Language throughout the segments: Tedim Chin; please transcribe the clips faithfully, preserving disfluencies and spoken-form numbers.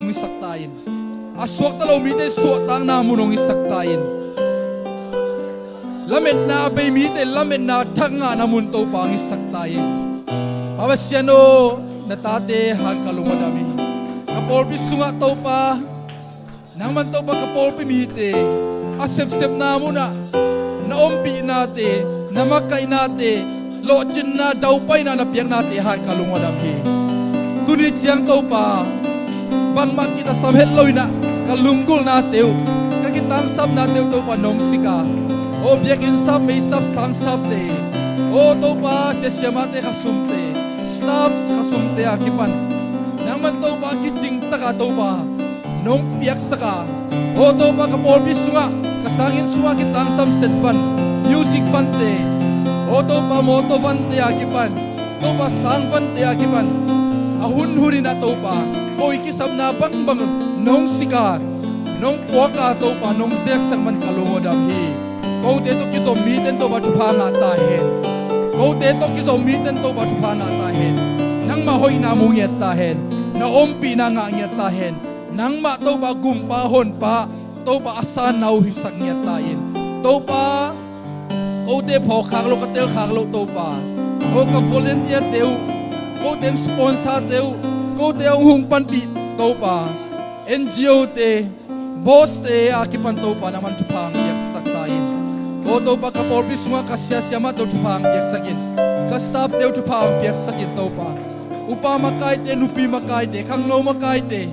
hisak ta in. A suakta lo mite suahtakna mun hong hisak ta in. Lametna a bei mite lametna thak ngahna mun Topa hong hisak ta in. Pa Pasian aw, na tate hang ka lung a dam hi. Ka pawlpi sungah Topa, nangman Topa ka pawlpi mite a sepsepna munah na ompihnate, na makaihnate, lawhcinna, daupaina na piaknate hang ka lung a dam hi. Tuni ciang Topa, bangmah kitasam het lo inah ka lunggulhnate uh, ka kitangsapnate uh Topa nong sik a, aw biakinn sap, mei sap, sang sapte, aw Topa, sia siamahte khasumte, staff khasumte a kipan nangman Topa kicingtaka Topa nong piaksak a, aw Topa, ka pawlpi sungah, ka sanginn sungah kitangsam set van, music vante, aw Topa, mawtaw vante a kipan, Topa, sang vante a kipan a hunhun inah Topa, koi kisapna bangbang nong sik a, nong puak a Topa, nong zeksak man ka lung a dam hi. Kote tawh kizom mite in Topa thupha ngah ta hen. Kote tawh kizom mite in Topa thupha ngah ta hen. Nangmah hoihna mu ngiat ta hen. Na ompihna ngah ngiat ta hen. Nangmah Topa gumpa honpa, Topa a sanna uh hisak ngiat ta in. Topa, kote phawkkhak lo, ka telkhak lo Topa, aw ka volunteerte uh, kote hong sponsor-te uh, kote hong hung panpih Topa, N G O-te, boss-te a kipan Topa nangman thupha hong piaksak ta in. Aw Topa, ka pawlpi sungah ka sia siamahte uh thupha hong piaksak in. Ka staff-te uh thupha hong piaksak in Topa. Upa makaite, nupi makaite, khangno makaite,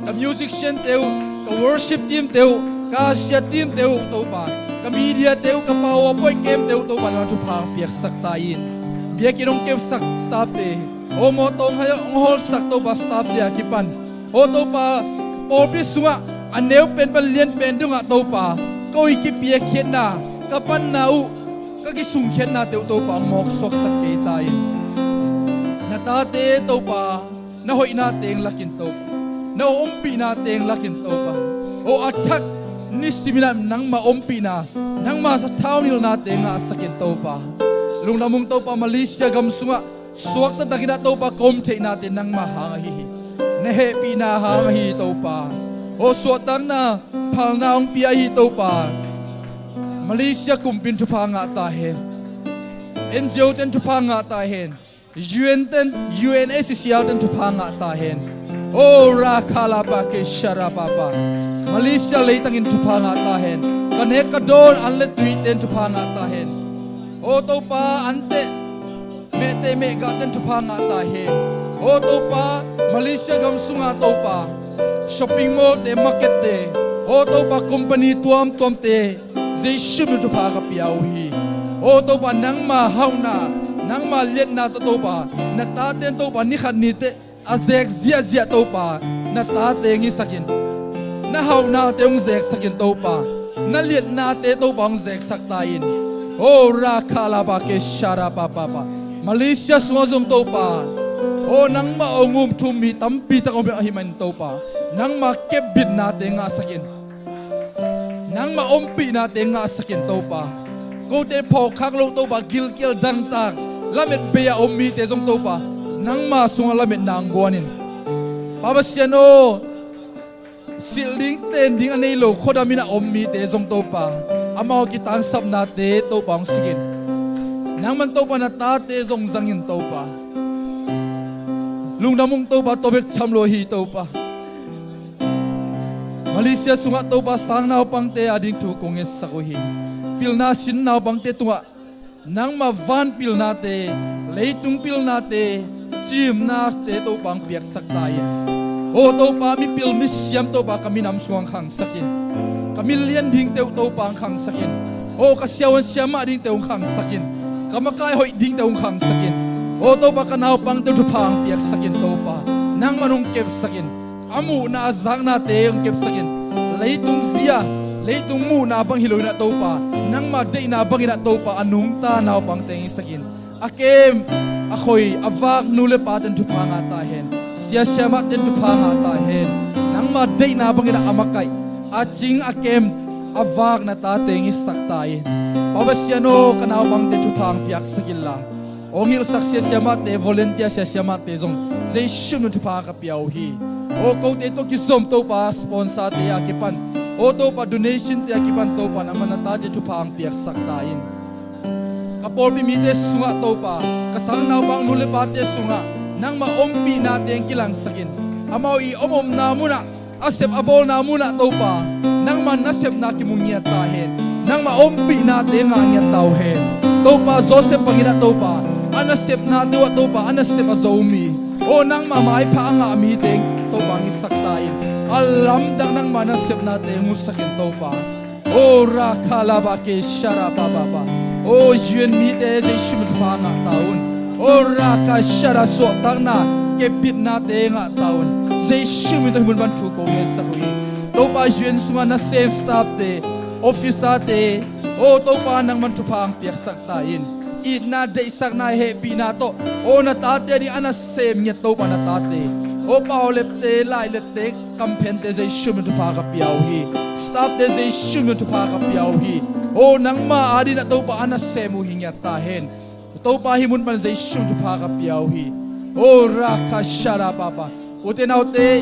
ka musician-te uh, ka worship team-te uh, ka sia team-te uh Topa, ka media-te uh, ka powerpoint camp-te uh Topa nangman thupha hong piaksak ta in. Biakinn hong kepsak staff-te, aw mawtaw hong hawlsak Topa staff-te a kipan, aw Topa, pawlpi sungah a neu pen pan lian pen dongah Topa, koi kipiakkhiatna, ka panna uh, ka kisungkhiatnate uh Topa hong mawksuaksak kei ta in. Na tate Topa, na hoihna teng lakin Topa, na ompihna teng lakin Topa, aw a thak nisiminah nangmah ompihna, nangmah sathau nilhnate ngahsak in Topa. Lungdam ung Topa, Malaysia gam sungah suakta takinah Topa ka om theihnate nangmah hang ahi hi. Na hehpihna hang ahi Topa. Aw suahtakna phalna hong pia ahi Topa. Malaysia kumpi in thupha ngah ta hen. N G O-te in thupha ngah ta hen. U N-te in, U N H C R-te in thupha ngah ta hen. Aw rakhalabake sharababa. Malaysia leitang in thupha ngah ta hen. Ka nek ka dawn an le tuite in thupha ngah ta hen. Aw Topa, anteh mehteh mehgahte in thupha ngah ta hen. Aw Topa, Malaysia gam sunga Topa, shopping mall-te, market-te, aw Topa, company tuamtuamte Jesu min thupha ka pia uh hi. Aw Topa, nangma hauhna, nangma liatna tawh Topa, na tate in Topa nikhat niteh a zek ziahziah Topa, na tate hong hisak in. Na hauhnate hong zeksak in Topa, na liatnate Topa hong zeksak ta in. Aw rakhalabake sharababa. Malaysia sungah zong Topa, aw nangmah hong umthum mi tampi tak om ahih manin Topa, nangma kepbitnate ngahsak in. Nangmah ompihnate ngahsak in Topa. Kote phawkkhak lo Topa, gilkial dangtak, lamet bei-a om mite zong Topa, nangma sungah lametna hong guan in. Pa Pasian aw, silh ding ten ding a nei lo khuadam inn ah om mite zong Topa, amau kitangsapnate Topa hong sik in. Nangman Topa na tate zong zang in Topa. Lungdam ung Topa, tua bek tham lo hi Topa. Malaysia sungah Topa sang naupangte ading thu kong ngetsak uh hi. Pilna sin naupangte tungah nangma van pilnate, leitung pilnate, cimnate Topa hong piaksak ta in. Aw Topa, mipil misiam Topa ka minam sungah hong khangsak in. Ka milian dingte uh Topa hong khangsak in. Aw ka siavuan siamah dingte uh hong khangsak in. Ka makai hoih dingte uh hong khangsak in. Aw Topa, ka naupangte uh thupha hong piaksak in Topa. Nangman hong kepsak in. A muhna a zaknate hong kepsak in. Leitung zia, leitung muhna bang hi lo inah Topa, nangma deihna bang inah Topa a nungta naupangte hong hisak in. A kem, a khoi, a vak nu le pate in thupha ngah ta hen. Sia siamahte in thupha ngah ta hen. Nangma deihna bang inah a makaih, a cing, a kem, a vak na tate hong hisak ta in. Pa Pasian aw, ka naupangte thupha hong piaksak inla, hong hilhsak sia siamahte, volunteer sia siamahte zong Jesu min thupha ka pia uh hi. Aw kote tawh kizom Topa, sponsor te a kipan, aw Topa donation te a kipan Topa, nangmah na tate thupha hong piaksak ta in. Ka pawlpi mite sungah Topa, ka sang naupang nu le pate sungah nangmah ompihna teng kilangsak in. Amau i om omna munah, a sep a bawlna munah Topa, nangmah nasepna kimu ngiat ta hen. Nangmah ompihna te ngah ngiat ta uh hen. Topa Joseph bangin ah Topa, a nasepna te uh ah Topa, a nasep a zo mi, aw nangmah maipha a ngah mi teng Topa hong hisak ta in. A lamdang nangmah nasepna te hong musak in Topa. Aw ra kha la ba ke sha ra ba ba ba. Aw U N mite Jesu min thupha ngah ta un. Aw ra kha sha ra, suahtakna kepitna te ngah ta un. Jesu min tawh hih mun pan thu ko ngetsak uh hi. Topa U N sungah nasem staff te, officer te, aw Topa nangman thupha hong piaksak ta in. Itna, deihsakna, hehpihna tawh, aw na tate ding a nasem ngiat Topa na tate, aw Paulepte, Lailepte, kamphente Jesu min thupha ka pia uh hi. Staffte Jesu min thupha ka pia uh hi. Aw nangmah adingin ah Topa a nasem uh hi ngiat ta hen. Topa hih mun pan Jesu min thupha ka pia uh hi. Aw ra kha sha ra ba ba. Ute naute,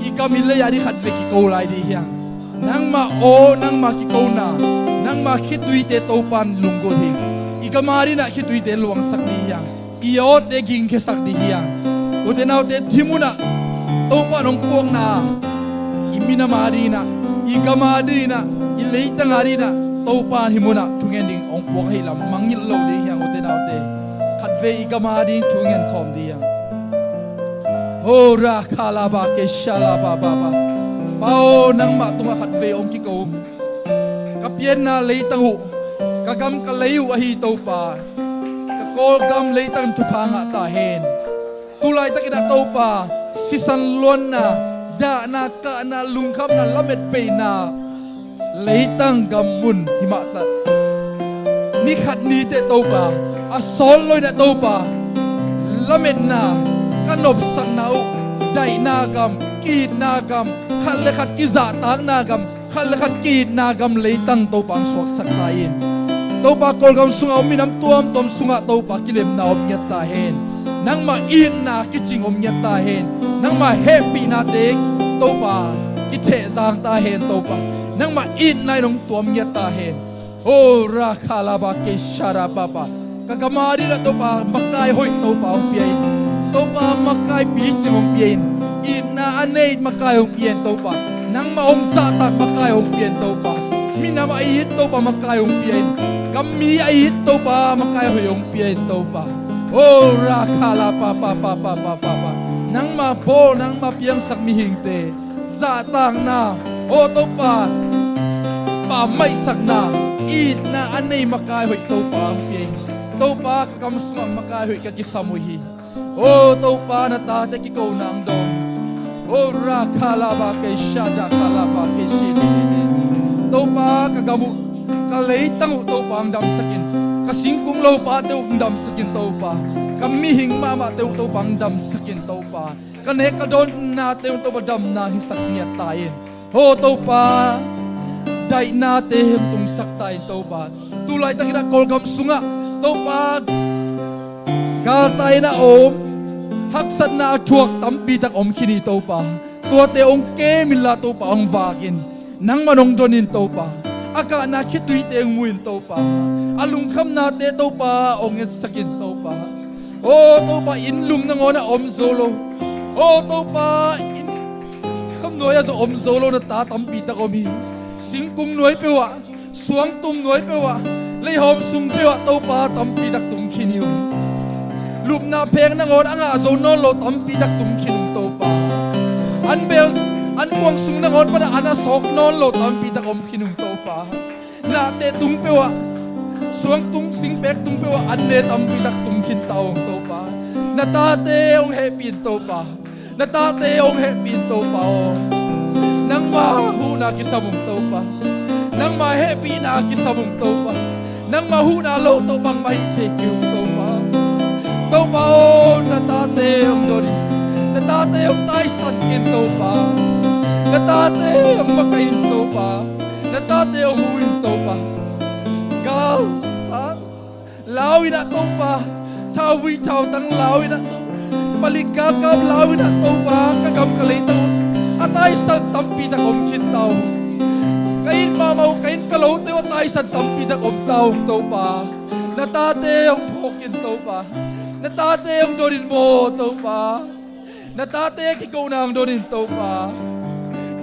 i gam i lei ading khatvei kiko lai ding hi hang. Nangmah aw nangmah kikona, nangmah khituite Topa in lunggulh hi. I gam adingin ah khituite luangsak ding hi hang. I awte gingkhiasak ding hi hang. Ute naute, hih munah Topa in hong puakna, i minam adingin ah, i gam adingin ah, i leitang adingin ah, Topa in hih munah thungen ding hong puak ahih lam mangngilh lo ding hi hang. Ute naute, khatvei i gam ading thungen khawm ding hi hang. Ho ra kha la ba ke sha la ba ba ba. Pa aw, nangmah tungah khatvei hong kiko. Ka pianna leitang uh, ka gam ka lei uh ahi Topa, ka Kawlgam leitang thupha ngah ta hen. Tulaitakin ah Topa, sisan luanna, dahna, kahna, lungkhamna, lametbeina leitang gam mun hi mah ta. Ni khat ni teh Topa, a sawt loin ah Topa, lametna, ka nopsakna uh, daihna gam, ki-itna gam, khat le khat kizahtakna gam, khat le khat ki-itna gam leitang Topa hong suaksak ta in. Topa Kawlgam sungah om minam tuamtuam sungah Topa kilemna om ngiat ta hen. Nangmah itna kicing om ngiat ta hen. Nangmah hehpihna te Topa kithehzang ta hen Topa. Nangmah itna in hong tuam ngiat ta hen. Ho ra kha la ba ke sha ra ba ba. Ka gam adingin ah Topa makai hoih Topa hong pia in. Topa makai picing hong pia in. Itna a nei makai hong pia in Topa. Nangmah hong zahtak makai hong pia in Topa. Minam a it Topa makai hong pia in. Gam mi a it Topa makai hoih hong pia in Topa. Ho ra kha la ba ba ba ba ba ba ba. Nangmah bawl, nangmah piangsak mihingte zahtakna, aw Topa, pammaihsakna, itna a nei makai hoih Topa hong pia in. Topa ka gam sungah makai hoih ka kisam uh hi. Aw Topa, na tate kikona hong dawng hi. Aw ra kha la ba ke sha da kha la ba ke shi di di di. Topa ka gam uh, ka leitang uh Topa hong damsak in. Ka singkung lopate uh hong damsak in Topa. Ka mihing mahmahte uh Topa hong damsak in Topa. Ka nek ka dawnnate uh Topa damna hisak ngiat ta in. Ho Topa, daihnate hong tungsak ta in Topa. Tulaitakin ah Kawlgam sungah Topa, galtai in ah om, haksatna a thuak tampi tak om khin hi Topa. Tuate hong kem inla Topa hong vak in. Nangman hong don in Topa. A kahna khituite hong mu in Topa. A lungkhamnate Topa hong etsak in Topa. Aw Topa, inn lum nangawn ah om zo lo. Aw Topa, inn khamnuai ah zong om zo lo na ta tampi tak om hi. Singkung nuai peuh ah, suangtum nuai peuh ah, leihawm sung peuh ah Topa tampi tak tung khin hi ung. Lupna pheng nangawn a ngah zo nawn lo tampi tak tung khin ung Topa. An bel, an kuang sung nangawn pan ah an a sawk nawn lo tampi tak om khin ung Topa. Nahte tung peuh ah, suangtum singpek tung peuh ah an ne tampi tak tung khin ta ung Topa. Na tate hong hehpih in Topa. Na tate hong hehpih in Topa aw. Nangma huhna kisam ung Topa. Nangma hehpihna kisam ung Topa. Nangma huhna lo tawh bangmah hih thei kei ung Topa. Topa aw, na tate hong dawng in. Na tate hong taisan in Topa. Na tate hong makaih in Topa. Na tate hong hu in Topa. Galsang lau in ah Topa, thauvui thautang lau in ah Topa, Palik galkap lau in ah Topa, ka gam ka lei tawh a taisan tampi tak om khin ta ung. Ka inn mahmah uh, ka inn ka lote uh a taisan tampi tak om ta ung Topa. Na tate hong phawk in Topa. Na tate hong don in maw Topa. Na tate kikohna hong don in Topa.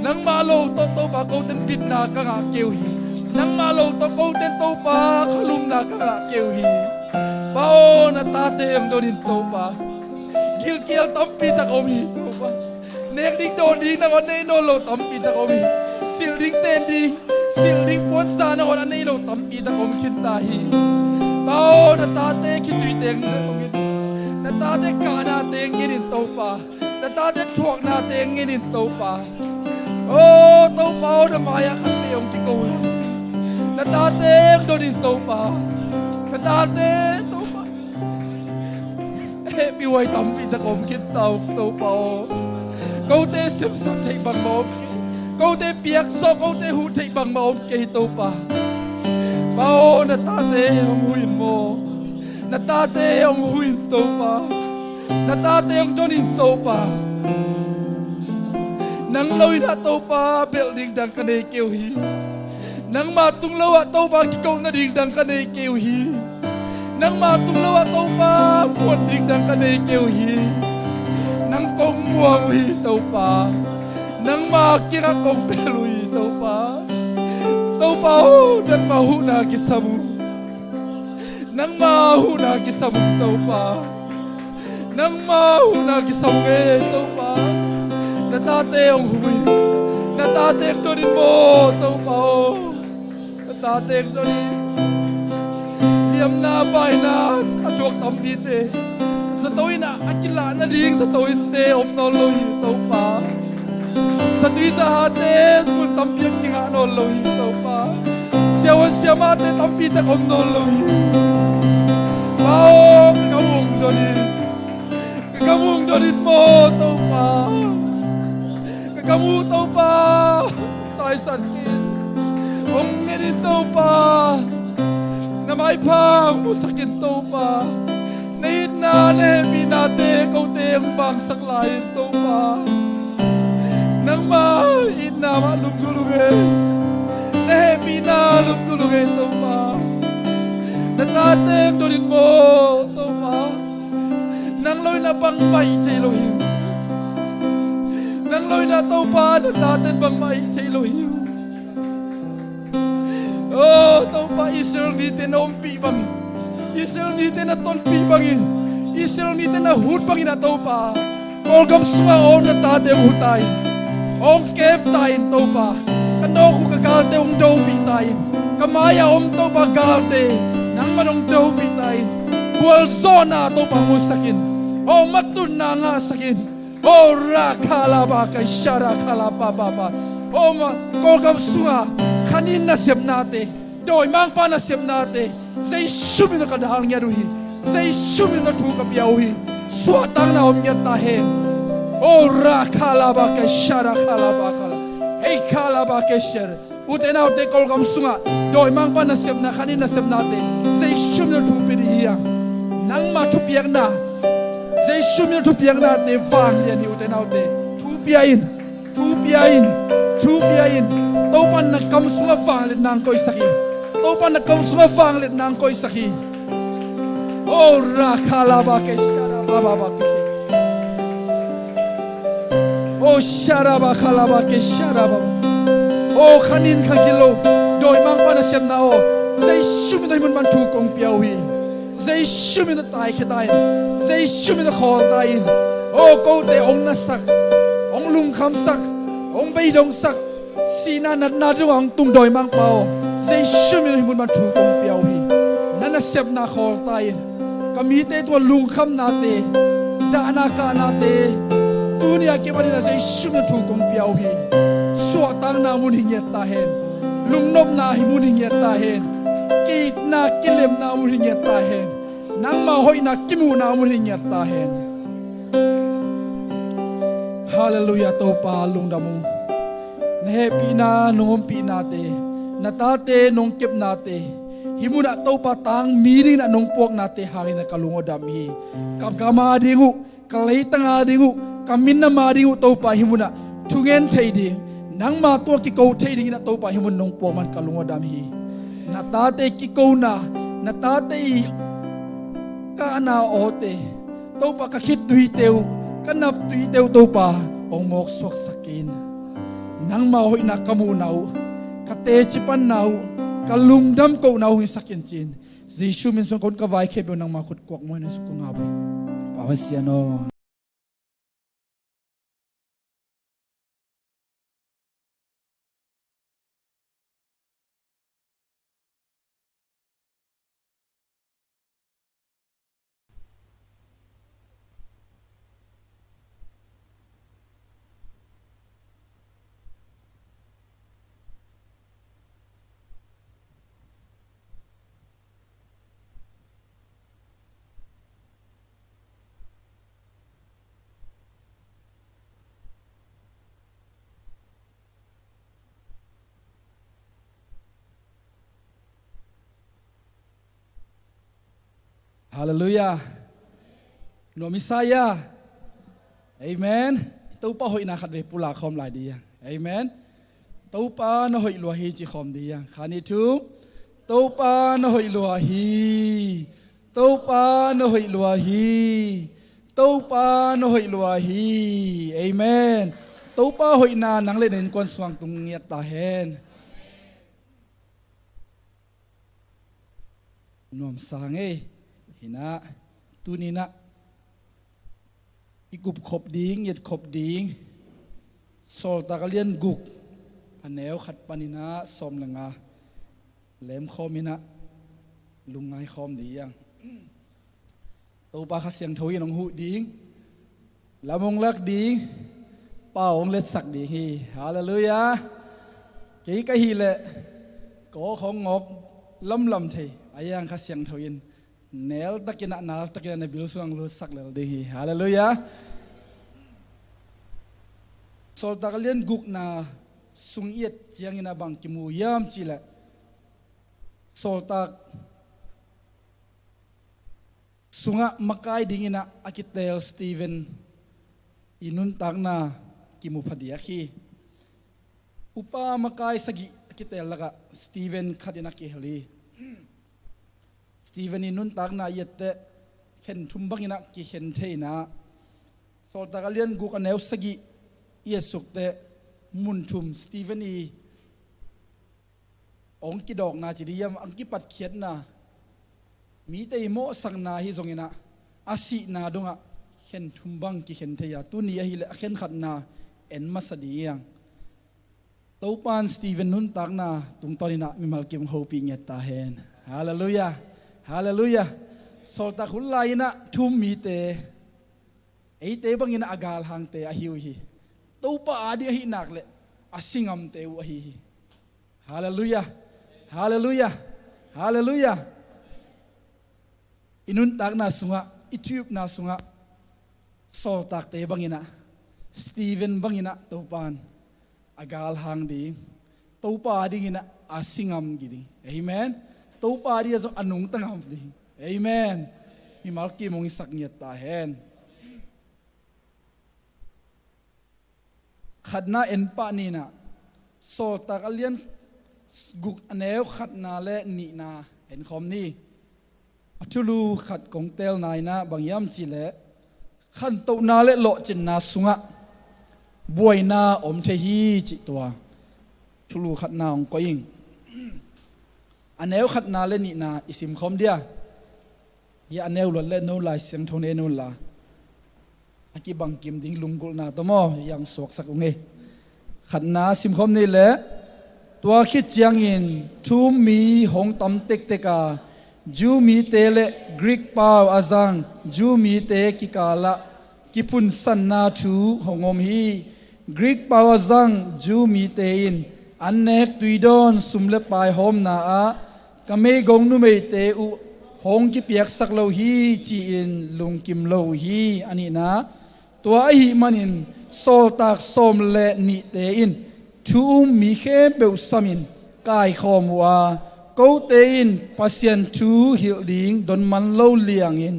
Nangmah lo tawh Topa kote in bitna ka ngah kei uh hi. Nangmah lo tawh kote in Topa khalumna ka ngah kei uh hi. Pa aw, na tate hong don in Topa. Gilkial tampi tak om hi Topa. Nek ding dawn ding nangawn nei nawn lo tampi tak om hi. Silh ding ten ding, silh ding puansa nangawn a nei lo tampi tak om khin ta hi. Pa aw, na tate khitui teng na hong in. Na tate kahna teng in in Topa. Na tate thuakna teng in in Topa. Aw Topa aw, na mai-ah khat vei hong kiko lai. Na tate hong don in Topa. Na tate Topa. Hehpihhuai tampi tak om khin ta ung Topa aw. Kote sepsak theih bangmah om kei. Kote piaksak, kote huh theih bangmah om kei Topa. Pa aw, na tate hong huh in maw. Na tate hong huh in Topa. Na tate hong don in Topa. Nang lo in ah Topa belh ding dang ka nei kei uh hi. Nangma tung lo ah Topa kikoh nading dang ka nei kei uh hi. Nangma tung lo ah Topa muan ding dang ka nei kei uh hi. Nang kong muang uh hi Topa. Nangma kiangah kong bel uh hi Topa. Topa aw, nangma huhna kisam uh. Nangma huhna kisam uh Topa. Nangma huhna kisam uh e Topa. Na tate hong huh in. Na tate hong don in maw Topa aw. Na tate hong don in. Liamna baina a thuak tampite zato in ah a kilah nading zato innte om nawn lo hi Topa. Zatui zahate mun tampi a kingah nawn lo hi Topa. Siavuan siamahte tampi tak om nawn lo hi. Pa aw, ka gam uh hong don in. Ka gam uh hong don in maw Topa. Ka gam uh Topa. Taisan kei in. Hong ngen in Topa. Na maipha hong musak in Topa. Na itna na hehpihnate kote hong bangsak lai in Topa. Nangma itna mah lunggulh ung e. Na hehpihna lunggulh ung e Topa. Na tate hong don in maw Topa. Nang lo in ah bangmah hih thei lo hi. Nang lo in ah Topa na tate in bangmah hih thei lo hi. Oh Topa, Israel mite na ompih bangin, Israel mite na tonpih bangin, Israel mite na hut bangin ah Topa, Kawlgam sungah aw na tate hong huh ta in, hong kem ta in Topa. Ka nawk uh ka galte hong dopih ta in, ka mai-ah om Topa galte nangman hong dopih ta in. Gualzawhna Topa musak in. Aw matunna ngahsak in. Aw rakhalaba kai sharakhalaba baba. Aw ma Kawlgam sunga khanin nasepnate, dawimangpa nasepnate, Jesu min tawh ka dal ngiat uh hi. Jesu min tawh thu ka pia uh hi. Suahtakna om ngiat ta hen. Aw rakhalaba kai sharakhalaba khala. Hei khalaba kai shar. Ute naute, Kawlgam sungah dawimangpa nasepna, khanin nasepnate Jesu min tawh thu pia ding hi hang. Nangma thupiakna, Jesu min tawh thupiaknate vanglian hi ute naute. Thu pia in, thu pia in, thu pia in. Topa na kam sungah vangliatna hong koihsak hi. Topa na kam sungah vangliatna hong koihsak hi. Oh rakhalaba kai sharababa kai. Oh sharaba khalaba kai sharaba. Oh khanin kha gilo, dawimangpa nasepna aw, Jesu min tawh hih mun pan thu kong pia uh hi. Jesu min tawh taikhia ta in. Jesu min tawh khawl ta in. Oh kote hong nasak, hong lungkhamsak, hong beidongsak, sihna natna tungah hong tung dawimangpa aw, Jesu min tawh hih mun pan thu kong pia uh hi. Na nasepna khawl ta in. Ka mite tungah lungkhamnate, dahna kahnate tuni a kipanin ah Jesu min tawh thu kong pia uh hi. Suahtakna mun hi ngiat ta hen. Lungnopna hi mun hi ngiat ta hen. Ki-itna kilemna mun hi ngiat ta hen. Nangma hoihna kimuhna mun hi ngiat ta hen. Halleluiah, Topa lungdam ung. Na hehpihna, nong ompihnate, na tate nong kepnate, hih munah Topa tang mi dingin ah nong puaknate hangin ah ka lung aw dam hi. Ka gam a ding uh, ka leitang a ding uh, ka minam a ding uh Topa hih munah thungen thei ding, nangma tungah kiko thei dingin ah Topa hih mun nong puak man ka lung a dam hi. Na tate kikona, na tate i kahna awte, Topa ka khittuite uh, ka naptuite uh Topa hong mawk suaksak in. Nangma hoihna ka muhna uh, ka teci panna uh, ka lungdam kohna uh hong hisak in ci-in, Jesu min suang ka hun ka vaikhia peuh nangma khut kuak muaina suk ka ngap hi. Pa Pasian aw. Halleluiah. Nuam i sa ia. Amen. Topa hoihna khat vei pulak khawm lai dih ia. Amen. Topa na hoih lua hi ci khawm dih ia. Khat, nih, thum. Topa na hoih lua hi. Topa na hoih lua hi. Topa na hoih lua hi. Amen. Topa hoihna nang le na innkuan sungah tung ngiat ta hen. Nuamsa ngei. Hi-in ah, tuni-in ah i kup khop ding, i et khop ding Sawltak a lian guk, a neu khat panin ah sawm le nga lemkhawm in ah lungngai khawm dih ia. Topa Kha Siangtho in hong huh ding, lam hong lak ding, pau hong letsak ding hi. Halleluiah. Kei ka hih leh kawk hong ngawk lamlam thei, ahi hang Kha Siangtho in nel takin ah, nal takin ah na bil sungah hong lutsak lel ding hi. Halleluiah. Sawltak a lian gukna sung i et ciangin ah bang kimu hiam cih leh, sawltak sungah makai dingin ah a kiteel Stephen i nuntakna kimu phadiak hi. Upa makai sagih a kiteel lakah Stephen khat in ah kihel hi. Stephen i nuntakna i et teh, khen thum bangin ah kikhen thei in ah, Sawltak a lian guk, a neu sagih i et suk teh, mun thum Stephen i hong kidawkna ci dih hiam, hong kipatkhiatna, mite i mawhsakna hi zongin ah, a sihna dongah khen thum bang kikhen thei a, tuni ahih leh a khen khatna en masa dih hiam. Topa in Stephen nuntakna tungtawnin ah mimal kim hong hopih ngiat ta hen. Halleluiah. Halleluiah. Sawltak hun lai-in ah thu-um mite, eite bangin ah a galhangte ahi uh hi. Topa a ding ahih nak leh a si ngamte uh ahi hi. Halleluiah. Halleluiah. Halleluiah. I nuntakna sungah, i thu-upna sungah, sawltakte bangin ah, Stephen bangin ah Topa in a galhang ding, Topa a dingin ah a si ngam ding. Amen. Topa a dingah zong a nungta ngam ding. Amen. Mimal kim hong hisak ngiat ta hen. Khatna en pah ni in ah, Sawltak a lian guk, a neu khatna le nihna en khawm ni. A thulu khat kong teelna in ah bang hiam cih leh, khantohna le lawhcinna sungah buaina om thei hi cih tua thulu khatna hong koih ing. A neu khatna le nihna i sim khawm dia. Hih a neu luat leh no Lai Siangtho na en un la, a kibang kim ding lunggulhna tawh maw, hong suaksak ung ei. Khatna sim khawm ni leh, tua khit ciangin thu-um mi hong tam tektek a, Jew mite le Greek pau a zang Jew mite kikalah kiphunsanna thu hong om hi. Greek pau a zang Jew mite in an nek, tui dawn, sum le pai hawmna ah ka meigong numeite uh hong kipiaksak lo hi ci-in lungkim lo uh hi. A nihna, tua ahih manin sawltak sawm le nihte in thu-um mi khempeuh samin kaikhawm uh a, kote in Pasian thu hilh ding don man lo liangin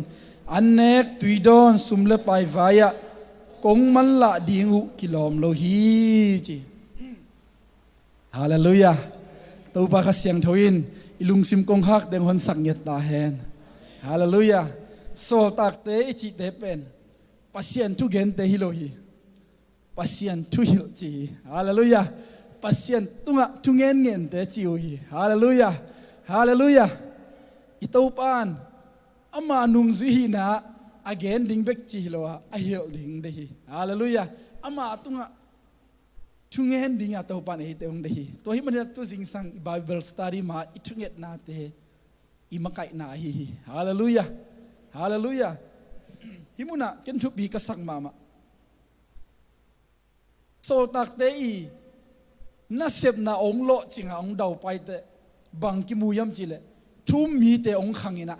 An nek tuidawn sum le pai vai-ah kong manlah ding uh kilawm lo hi, ci. Halleluiah. Topa Kha Siangtho in i lungsim kongkhak teng honsak ngiat ta hen. Halleluiah. Sawltakte i cihte pen Pasian thugente hi lo hi. Pasian thuhilh ci hi. Halleluiah. Pasian tungah thungen ngente ci uh hi. Halleluiah. Halleluiah. I Topa in ama nungzui hihna a gen ding bek ci hi lo a, a hilh ding deih hi. Halleluiah. Ama tungah thungen ding a Topa in eite hong deih hi. Tua hih manin a tu zingsang i Bible study ma i thungetnate i makaihna ahi hi. Halleluiah. Halleluiah. Hih munah ken thupi ka sak mahmah. Sawltakte i nasepna hong lawhcinga hong daupaite bang kimu hiam cihleh, thu-um mite hong khanginah,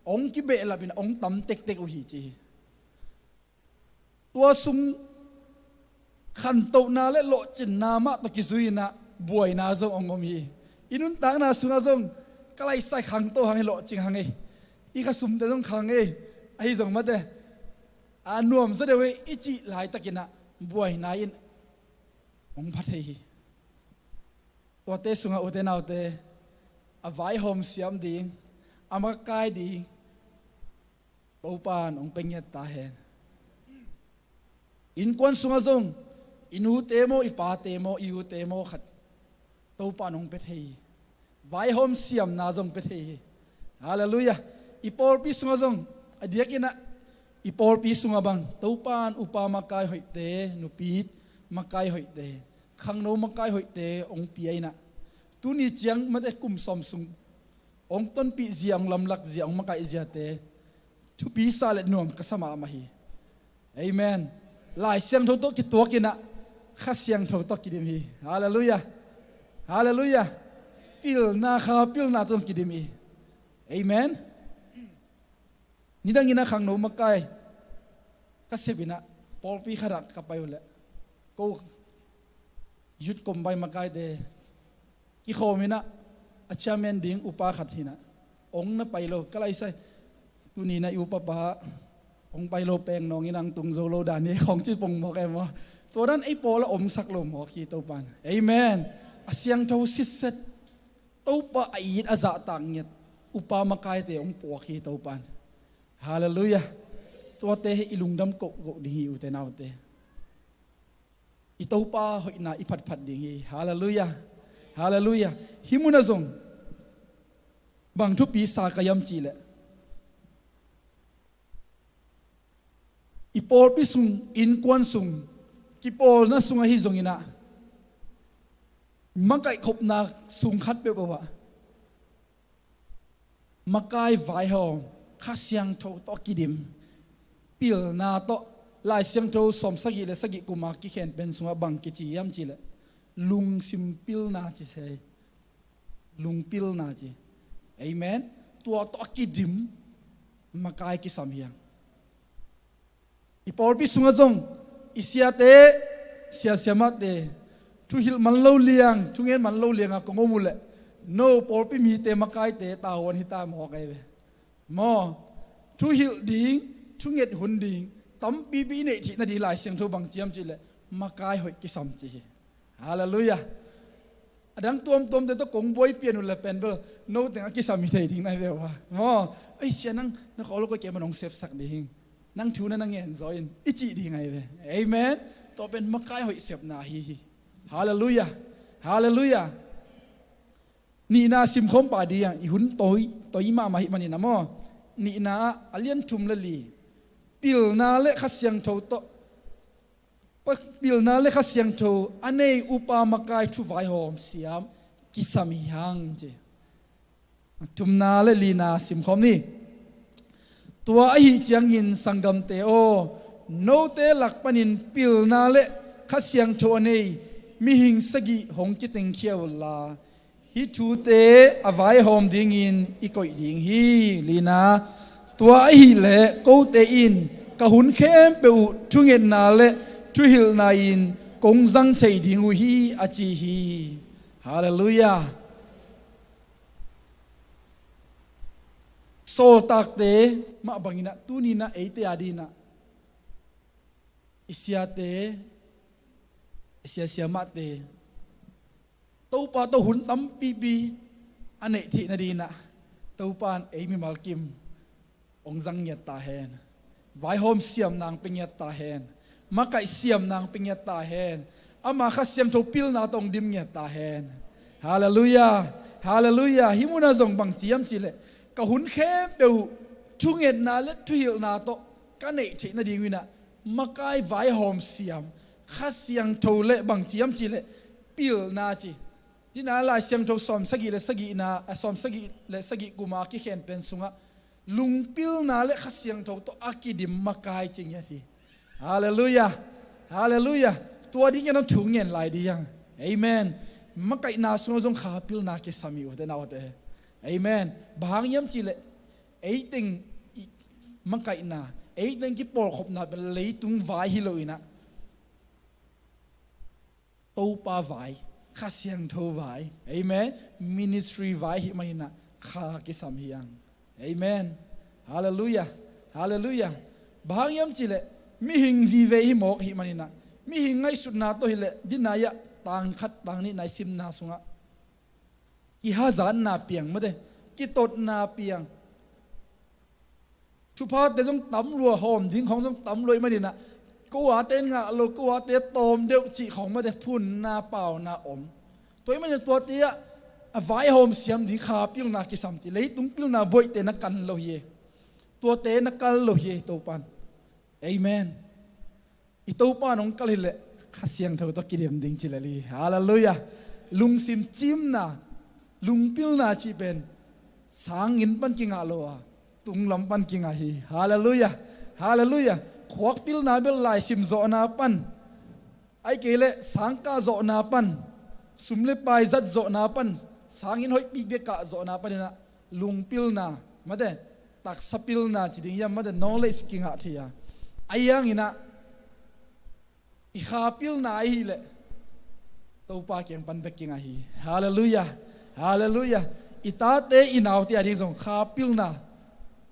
hong kibehlapinah hong tam tektek uh hi ci hi. Tua sung khantohna le lawhcinna mah tawh kizui-inah buaina zong hong om hi. I nuntakna sungah zong ka laisai khangto hang hi, lawhcing hang hi. I khasumte zong khang hi. Ahi zong mate a nuam zaw deuh hi i cih laitakinah buaina in hong pha thei hi. Tuate sungah ute naute, a vaihawm siam ding, a makai ding Topa in hong pia ngiat ta hen. Innkuan sungah zong i nute maw, i pate maw, i ute maw khat Topa in hong pia thei hi. Vaihawm siamna zong pia thei hi. Halleluiah. I pawlpi sungah zong a diakinah i pawlpi sungah bang Topa in upa makai hoihte, nupi makai hoihte, khangno makai hoihte hong pia inah, tuni ciang mate kum sawm sung hong tonpih zia, hong lamlak zia, hong makaih ziate thupi sa le nuam ka sa mahmah hi. Amen. Lai Siangtho tawh kituakinah Kha Siangtho tawh kidim hi. Halleluiah. Halleluiah. Pilna kha pilna tawh kidim hi. Amen. Nidanginah khangno makai ka sepinah pawlpi khatah ka pai uh leh, ko youth kombai makaite kikhawminah a chairman ding upa khat hinah hong na pai lo. Ka laisai, tuninah i upapa hong pai lo peng nawngin ang tung zo lo dan hi khawng ci pong mawk e maw. Tua dan ei pawl a omsak lo mawk hi Topa in. Amen. A siangtho sitset, Topa a it a zahtak ngiat upa makaite hong puak hi Topa in. Halleluiah. Tuate hi i lungdam kohkoh ding hi ute naute. I Topa hoihna i phatphat ding hi. Halleluiah. Halleluiah. Hih munah zong bang thupi sa ka hiam cihleh, i pawlpi sung, innkuan sung, kipawlna sung ahi zonginah, makaihkhopna sung khat peuhpeuh ah makai vaihawm, Kha Siangtho tawh kidim, pilna tawh, Lai Siangtho sawm sagih le sagih kuma kikhen pen sungah bang kici hiam cihleh, lungsim pilna ci se. Lungpilna ci. Amen. Tua tawh a kidim makai kisam hi hang. I pawlpi sungah zong i siate, sia siamahte, thuhilh man lo liang, thungen man lo lianga kong om uh leh, no pawlpi mite makaite tavuan hita mawk ahi ve. Maw, thuhilh ding, thunget hun ding tampipi i neih theih nading Lai Siangtho bang ci hiam cihleh, makai hoih kisam ci hi. Halleluiah. A dang tuamtuamte tawh kong buai pian uh le pen bel no teng a kisam hi thei ding nai ve uh a. Maw, ei sia, nang na khawl lo koi, keimah nong sepsak ding, nang thu na na ngen zaw in i cih ding ahi ve. Amen. Tua pen makai hoih sepna ahi hi. Halleluiah. Halleluiah. Nihna simkhawm pah ding a, i hun toi, toi mahmah hih manin a maw, nihna ah a lian thum le li, pilna le Kha Siangtho tawh, pilna le Kha Siangtho a nei upa makai thuvaihawm siam kisam hi hang ci. Thumna le lina simkhawm ni. Tua ahi ciangin sanggamte aw, note lak panin pilna le Kha Siangtho a nei mihing sagih hong kitengkhia unla, hih thute a vaihawm dingin i koih ding hi. Lina, tua ahileh kote in ka hun khempeuh uh thungetna le thuhilhna in kong zang thei ding uh hi, a ci hi. Halleluiah. Sawltakte mah bangin ah, tuni-in ah eite a dingin ah, i siate, i sia siamahte, Topa tawh hun tampipi a neih theih nadingin ah, Topa in ei mimal kim hong zang ngiat ta hen. Vaihawm siamna hong pia ngiat ta hen. Makaih siamna hong pia ngiat ta hen. Ama Kha Siangtho pilna tawh hong dim ngiat ta hen. Halleluiah. Halleluiah. Hih munah zong bang ci hiam cih leh, ka hun khempeuh thungetna le thuhilhna tawh ka neih theih nading uh in ah, makai, vaihawm siam, Kha Siangtho le bang ci hiam cih leh, pilna ci. Hih na Lai Siangtho sawm sagih le sagihna, a, sawm sagih le sagih kuma kikhen pen sungah lungpilna le Kha Siangtho tawh a kidim makai ci ngiat hi. Halleluiah. Halleluiah. Tua dingin ah thu ngen lai ding hi hang. Amen. Makaihna sungah zong kha pilna kisam hi, ute naute. Amen. Bang hang hiam cih leh, ei teng i makaihna, ei teng kipawlkhopna pen leitung vai hi lo in ah, Topa vai, Kha Siangtho vai, amen, ministry vai ahih manin ah kha kisam hi hang. Amen. Halleluiah. Halleluiah. Bang hang hiam cih leh, mihing vive hi mawk ahih manin ah, mihing ngaihsutna tawh hi leh, dina ah tang khat tang nihna i simna sungah kihazatna piang, mate, kitotna piang. Thuphate zong tam lua, hawm ding khawng zong tam lua ahih manin ah, ko ate in ngah lo, ko ate tawm deuh cih khawng, mate, phunna pauna om. Tua ahih manin ah tuate ah a vaihawm siam ding kha pilna kisam ci, leitung pilna buaihte na kan lo hi. Tuate na kal lo hi, Topa in. Amen. I Topa in hong kal hi leh, Kha Siangtho tawh kidim ding ci lel hi. Halleluiah. Lungsim cimna, lungpilna cih pen sang inn pan kingah lo a, tunglam pan kingah hi. Halleluiah. Halleluiah. Khuak pilna bel laisim zawhna pan, ahih kei leh sang kah zawhna pan, sum le pai zat zawhna pan, sang inn hoih pikpik kah zawhna pan in ah, lungpilna, mate, taksa pilna ci ding hiam, mate, knowledge kingah thei a. Ahi hangin ah, i kha pilna ahih leh Topa kiang pan bek kingah hi. Halleluiah. Halleluiah. I tate, i naute a ding zong kha pilna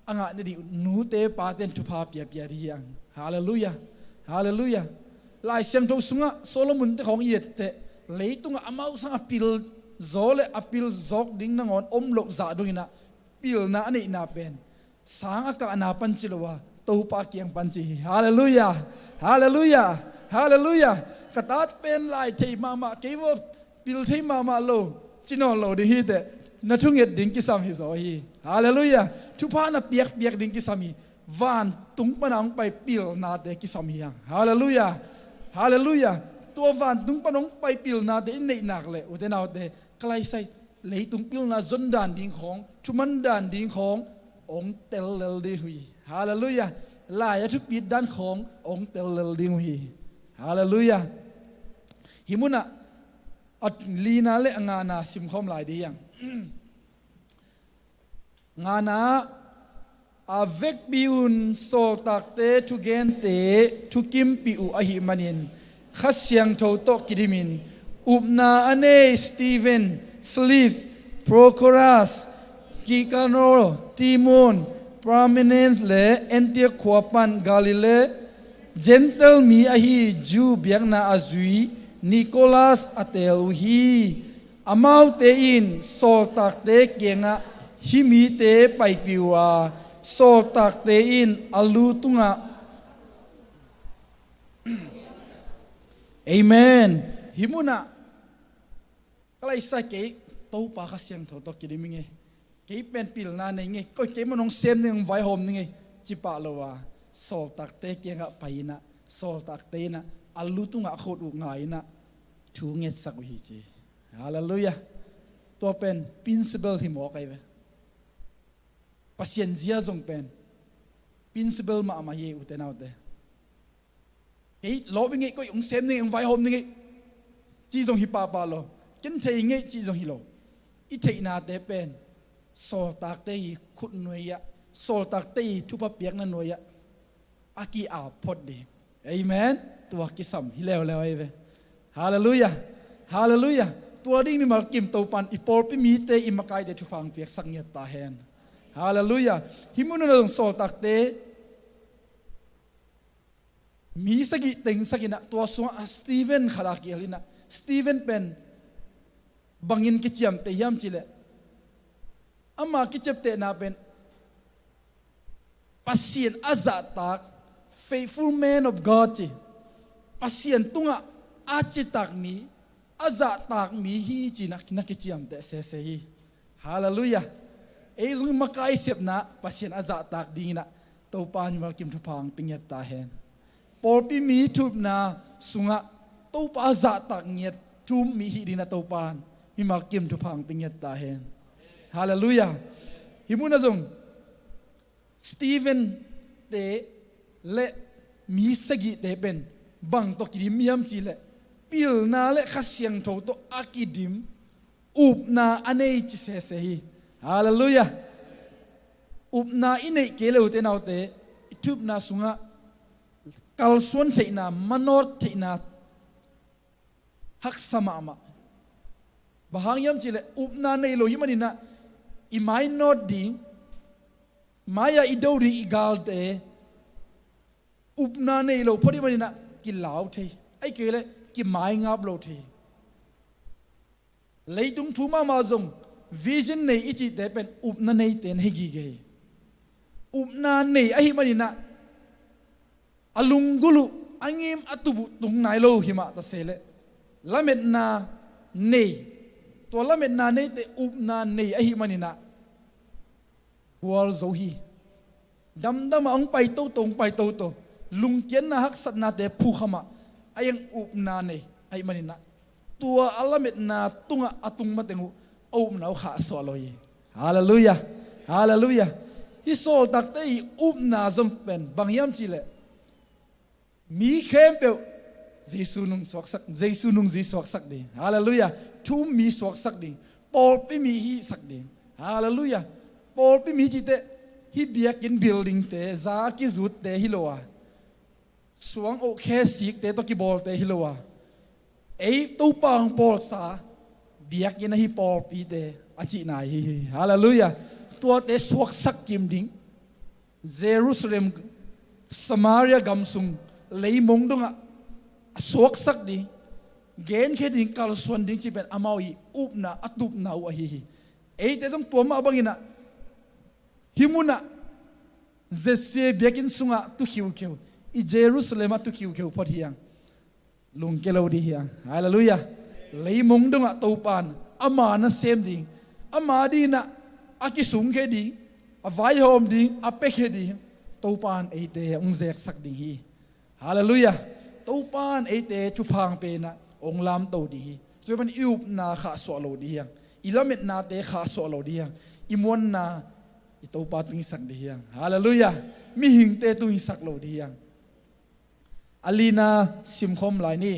a ngah nading uh, nute pate in thupha piapia ding hi hang. Halleluiah. Halleluiah. Lai Siangtho sungah Solomon te khawng i et teh, leitungah amau sangah pil zaw le a pil zawk ding nangawn om loh zah dongin ah, pilna a neihna pen sang a kahna pan ci lo a, Topa kiang pan ci hi. Halleluiah. Halleluiah. Halleluiah. Ka tate pen lai thei mahmah, kei vo pil thei mahmah lo, ci nawn lo ding hi teh, na thunget ding kisam hi zaw hi. Halleluiah. Thupha na piakpiak ding kisam hi. Vantung pana hong pai pilnate kisam hi hang. Halleluiah. Halleluiah. Tua vantung pana hong pai pilnate i neih nak leh, ute naute, ka lai sai, leitung pilna zon dan ding khawng, thuman dan ding khawng hong tel lel ding uh hi. Halleluiah. Lai a thupit dan khawng hong tel lel ding uh hi. Halleluiah. Hih munah a lina le a ngana simkhawm lai ding hi hang. Ngana, a vekpi un sawltakte thugente thukimpih uh ahih manin, Kha Siangtho tawh kidimin, upna a nei Stephen, Philip, Prochorus, Nicanor, Timon, Parmenas le Antioch khua pan Galilee Gentile mi ahi Jew biakna a zui Nicholas a teel uh hi. Amaute in sawltakte kiangah hih mite paipih uh a, sawltakte in a lu tungah, Amen. Hih munah ka lai sai, kei Topa Kha Siangtho tawh kidim ing ei, kei pen pilna nei ing ei, koi kei mah hong sem ning, hong vaihawm ning ei, ci pah lo a, sawltakte kiangah pai in ah, sawltakte in ah a lu tungah a khut uh ngai in ah thu ngetsak uh hi ci. Halleluiah. Tua pen principle hi mawk ahi ve. Pasian zia zong pen principle mahmah hi, ute naute. Kei lawp ing ei, koi hong sem ning ei, hong vaihawm ning ei, cih zong hi pahpah lo. Ken thei ing ei, cih zong hi lo. I theihnate pen sawltakte i khut nuai-ah, sawltakte i thupha piakna nuai-ah a ki-ap phot ding. Amen. Tua kisam hi leuleu ahi ve. Halleluiah. Halleluiah. Tua ding mimal kim Topa in i pawlpi mite, i makaite thupha hong piaksak ngiat ta hen. Halleluiah. Hih munah zong sawltakte mi sagih teng sak inah, tua sungah Stephen khat a kiel inah, Stephen pen bangin kiciamteh hiam cihleh, ama kiciaptehna pen Pasian a zahtak, faithful man of God ci, Pasian tungah a citak mi, a zahtak mi hi ci-in na kiciamteh sese hi. Halleluiah. Ei zong i makai sepna Pasian a zahtak ding inah Topa in mimal kim thupha hong pia ngiat ta hen. Pawlpi mi thu-upna sungah Topa a zahtak ngiat thu-up mi hi ding inah Topa in mimal kim thupha hong pia ngiat ta hen. Halleluiah. Hih munah zong Stephen te le mi sagihte pen bang tawh kidim hiam cihleh, pilna le Kha Siangtho tawh a kidim upna a nei ci sese hi. Halleluiah. Upna i neih kei le, ute naute, i thu-upna sungah kalsuan theihna, manawt theihna haksa mahmah. Bang hang hiam cihleh, upna nei lo hih maninah i mainawt ding, mai-ah i do ding i galte upna nei lo phot hih maninah kilau thei, ahih kei leh kimaingap lo thei. Leitung thu mahmah zong vision nei i cihte pen upna neite na hi gige hi. Upna nei ahih maninah a lunggulh uh, a ngim a tup uh tung nai lo hi mah ta se leh, lametna nei, tua lametna neite upna nei ahih maninah gualzo hi. Damdamah hong pai toto, hong pai toto, lungkiatna haksatnate phukhamah a iang upna nei ahih maninah, tua a lametna tungah a tung mateng uh a upna uh khahsuah lo hi. Halleluiah. Halleluiah. Hih sawltakte i upna zong pen bang hiam cihleh, mi khempeuh Jesu nung suaksak, Jesu nungzui suaksak ding. Halleluiah. Thu-um mi suaksak ding. Pawlpi mi hihsak ding. Halleluiah. Pawlpi mi cihte hih biakinn buildingte, za a kizutte hi lo a, suang oh khe sikte tawh kibawlte hi lo a, ei Topa hong pawlsa biakinn ahi pawlpite a cihna hi hi. Halleluiah. Tuate suaksak kim ding, Jerusalem, Samaria gam sung, leimong dongah a suaksak ding, genkhia ding, kalsuan ding cih pen amau i upna, a tupna uh ahi hi. Eite zong tua mah banginah hih munah Z C A biakinn sungah tu khiukheu, i Jerusalem ah tu khiukheu phot hi hang. Lungkia lo ding hi hang. Halleluiah. Leimong dongah Topa in ama nasem ding, ama dinah a kisungkhia ding, a vaihawm ding, a piakhia ding, Topa in eite hong zeksak ding hi. Halleluiah. Topa in eite thupha hong pia inah hong lamto ding hi. Tua pen i upna khahsuah lo ding hi hang. I lametnate khahsuah lo ding hi hang. I muanna i Topa tung hisak ding hi hang. Halleluiah. Mihingte tung hisak lo ding hi hang. A lina simkhawm lai ni.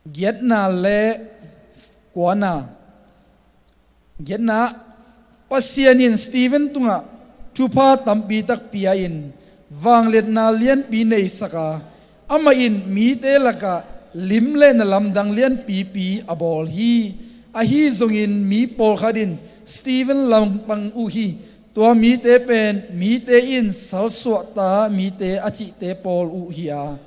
Giatna le kuana. Giatna ah, Pasian in Stephen tungah thupha tampi tak pia-in vangliatna lianpi neisak a, amah in mite lakah lim le na lamdang lianpipi a bawl hi. Ahi zongin mi pawlkhat in Stephen langpang uh hi. Tua mite pen mite in salsuahta mite a cihte pawl uh hi a,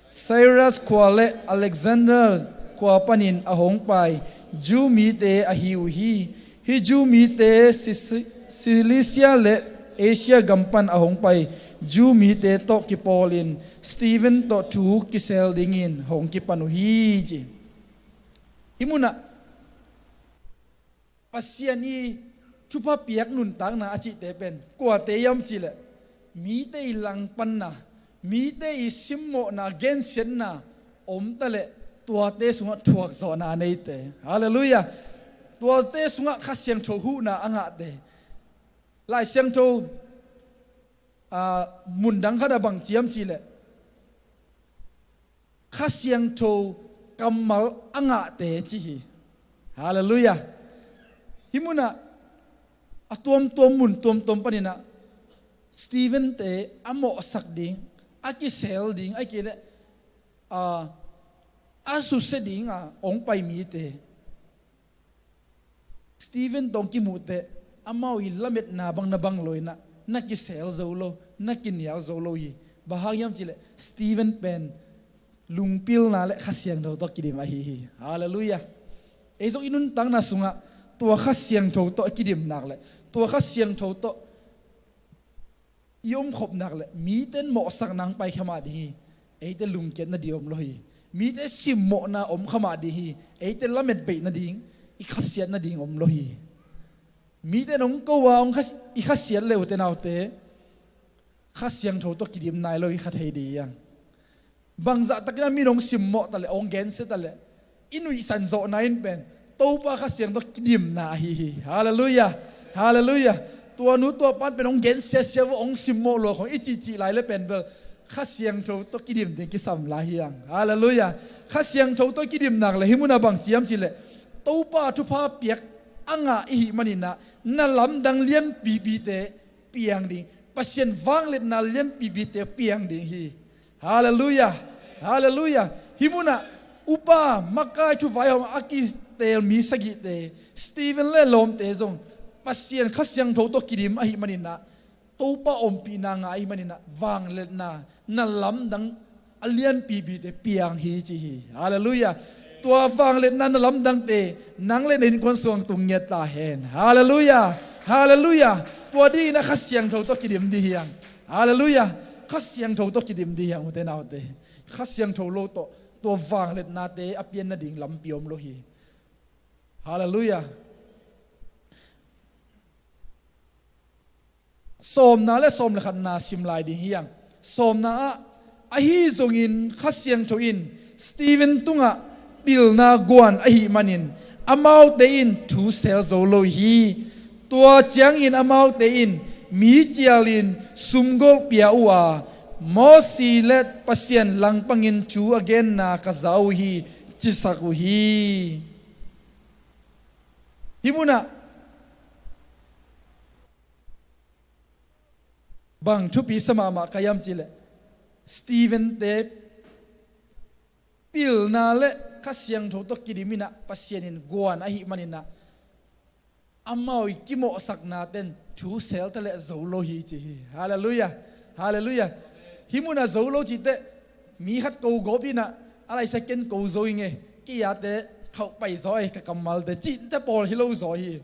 Cyrus khua le Alexander khua panin a hong pai Jew mite ahi uh hi. Hih Jew mite Ci-, Cilicia le Asia gam pan a hong pai Jew mite tawh kipawlin Stephen tawh thu kisel dingin hong kipan uh hi, ci. Hih munah Pasian i thupha piak nuntakna a cihte pen kuate hiam cihleh, mite i langpanna, mite i simmawhna, gensiatna om taleh tuate sungah thuakzawhna a neite. Halleluiah. Tuate sungah Kha Siangtho huhna a ngahte. Lai Siangtho, aa, mundang khat ah bang ci hiam cihleh, Kha Siangtho kammal a ngahte ci hi. Halleluiah. Hih munah a tuamtuam mun tuamtuam paninah Stephen te a mawhsak ding, a kisel ding, ahih kei leh, a, a susia ding a hong pai mite Stephen tawh hong kimuh teh, amau i lametna bang na bang lo inah, na kisel zo lo, na kinial zo lo hi. Bang hang hiam cihleh Stephen pen lungpilna le Kha Siangtho tawh kidim ahi hi. Halleluiah. Ei zong i nuntakna sungah tua Kha Siangtho tawh i kidim nak le tua Kha Siangtho tawh i omkhop nak le mite in mawhsak nang pai kha mah ding hi. Eite lungkiat nading om lo hi. Mite simmawhna om kha mah ding hi. Eite lamet beih nading, i khasiat nading om lo hi. Mite in hong ko a hong khas-, i khasiat le ute naute, Kha Siangtho tawh kidim nai lo i kha thei ding hi hang. Bangzah takin a min hong simmawh ta le, hong gensia ta le, i nuihsan zawhna in pen Topa Kha Siangtho tawh kidimna ahi hi. Halleluiah. Halleluiah. Tua nu tua pan pen hong gensia sia vo, hong simmawh lua khong i cihcih lai le pen bel Kha Siangtho tawh kidim ding kisam lai hi hang. Halleluiah. Kha Siangtho tawh kidim nak le hih munah bang ci hiam cihleh Topa thupha piak a ngah i hih maninah na lamdang lianpipite piang ding, Pasian vangliatna lianpipite piang ding hi. Halleluiah. Halleluiah. Hih munah upa makai thuvai hawm a kiteel mi sagihte, Stephen le lawmte zong Pasian Kha Siangtho tawh kidim ahih maninah, Topa ompihna ngah ahih maninah vangliatna na lamdang a lianpipite piang hi ci hi. Halleluiah. Tua vangliatna na lamdangte nang le na innkuan sungah tung ngiat ta hen. Halleluiah. Halleluiah. Tua dinginah Kha Siangtho tawh kidim ding hi hang. Halleluiah. Kha Siangtho tawh kidim ding hi hang ute naute. Kha Siangtho lo tawh tua vangliatnate a pian nading lampi om lo hi. Halleluiah. Sawmna le sawm le khatna sim lai ding hi hang. Sawmna ah, ahi zongin Kha Siangtho in Stephen tungah pilna guan ahih manin amaute in thu sel zo lo hi. Tua ciangin amaute in mi cialin sumgolh pia uh a, Mosi le Pasian langpangin thu a genna ka za uh hi, cisak uh hi. Hih munah bang thupi sa mahmah ka hiam cihleh Stephen-te pilna le Kha Siangtho tawh kidim inah Pasian in guan ahih maninah amau i kimawhsaknate'n thu sel ta le zo lo hi ci hi. Halleluiah. Halleluiah. Hih munah zo lo cih teh mi khat ko gawp inah a laisa ken ko zo ing e, kei a te khauh pai zaw e, ka kammalte cihte pawl hi lo zaw hi.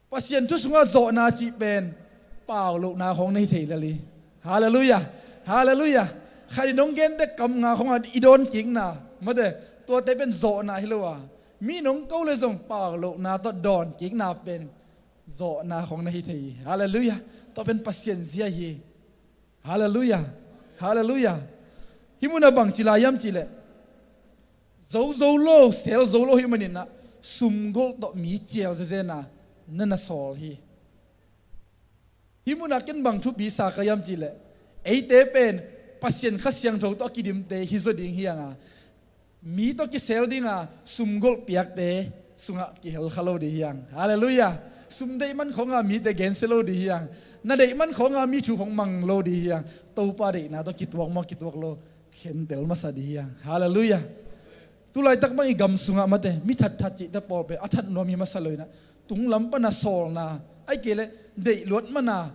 Pasian thu sungah zawhna cih pen pau lohna khawng na hi thei lel hi. Halleluiah. Halleluiah. Khat in hong gen teh kam nga khawngah i dawnkikna, mate, tuate pen zawhna hi lo a, mi in hong ko le zong pau lohna tawh dawnkikna pen zawhna khawng na hi thei hi. Halleluiah. Tua pen Pasian zia hi. Halleluiah. Halleluiah. Hih munah bang ci lai hiam cihleh zo zo lo, sel zo lo hih maninah sumgolh tawh mi cial zenzen a na na sawl hi. Hih munah ken bang thupi sa ka hiam cihleh eite pen Pasian Kha Siangtho tawh a kidimte hi zaw ding hi hang a, mi tawh kisel dinga sumgolh piakte sungah kihel kha lo ding hi hang. Halleluiah. Sum deih man khawnga mite gensia lo ding hi hang. Na deih man khawnga mi thu khawng mang lo ding hi hang. Topa deihna tawh kituak maw, kituak lo, khentel masa ding hi hang. Halleluiah. Tulaitak bang i gam sungah, mate, mi thatthat cihte pawl pen a that nuam hi masa lo inah, tunglam pana sawlna, ahih kei leh deih luat mana,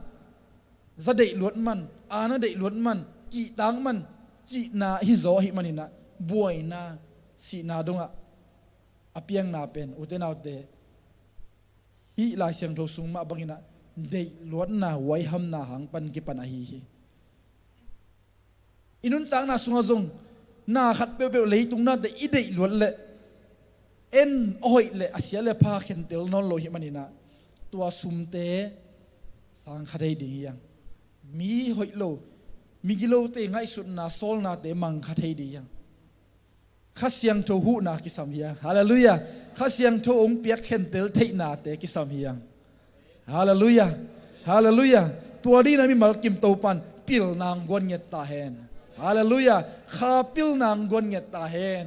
za deih luat man, aana deih luat man, kihtak man cihna hi zaw ahih maninah buaina, sihna dongah a piangna pen, ute naute, hih Lai Siangtho sung mah banginah deih luatna, huaihamna hang pan kipan ahi hi. I nuntakna sungah zong na khat peuhpeuh leitung nate i deih luat leh en a hoih le a sia le pha khentel nawn lo hih maninah tua sumte sang kha thei ding hi hang. Mi hoih lo, migilote ngaihsutna, sawlnate mang kha thei ding hi hang. Kha Siangtho huhna kisam hi hang. Halleluiah. Kha Siangtho hong piak khentel theihnate kisam hi hang. Halleluiah. Halleluiah. Tua dinginah mimal kim Topa'n pilna hong guan ngiat ta hen. Halleluiah. Kha pilna hong guan ngiat ta hen.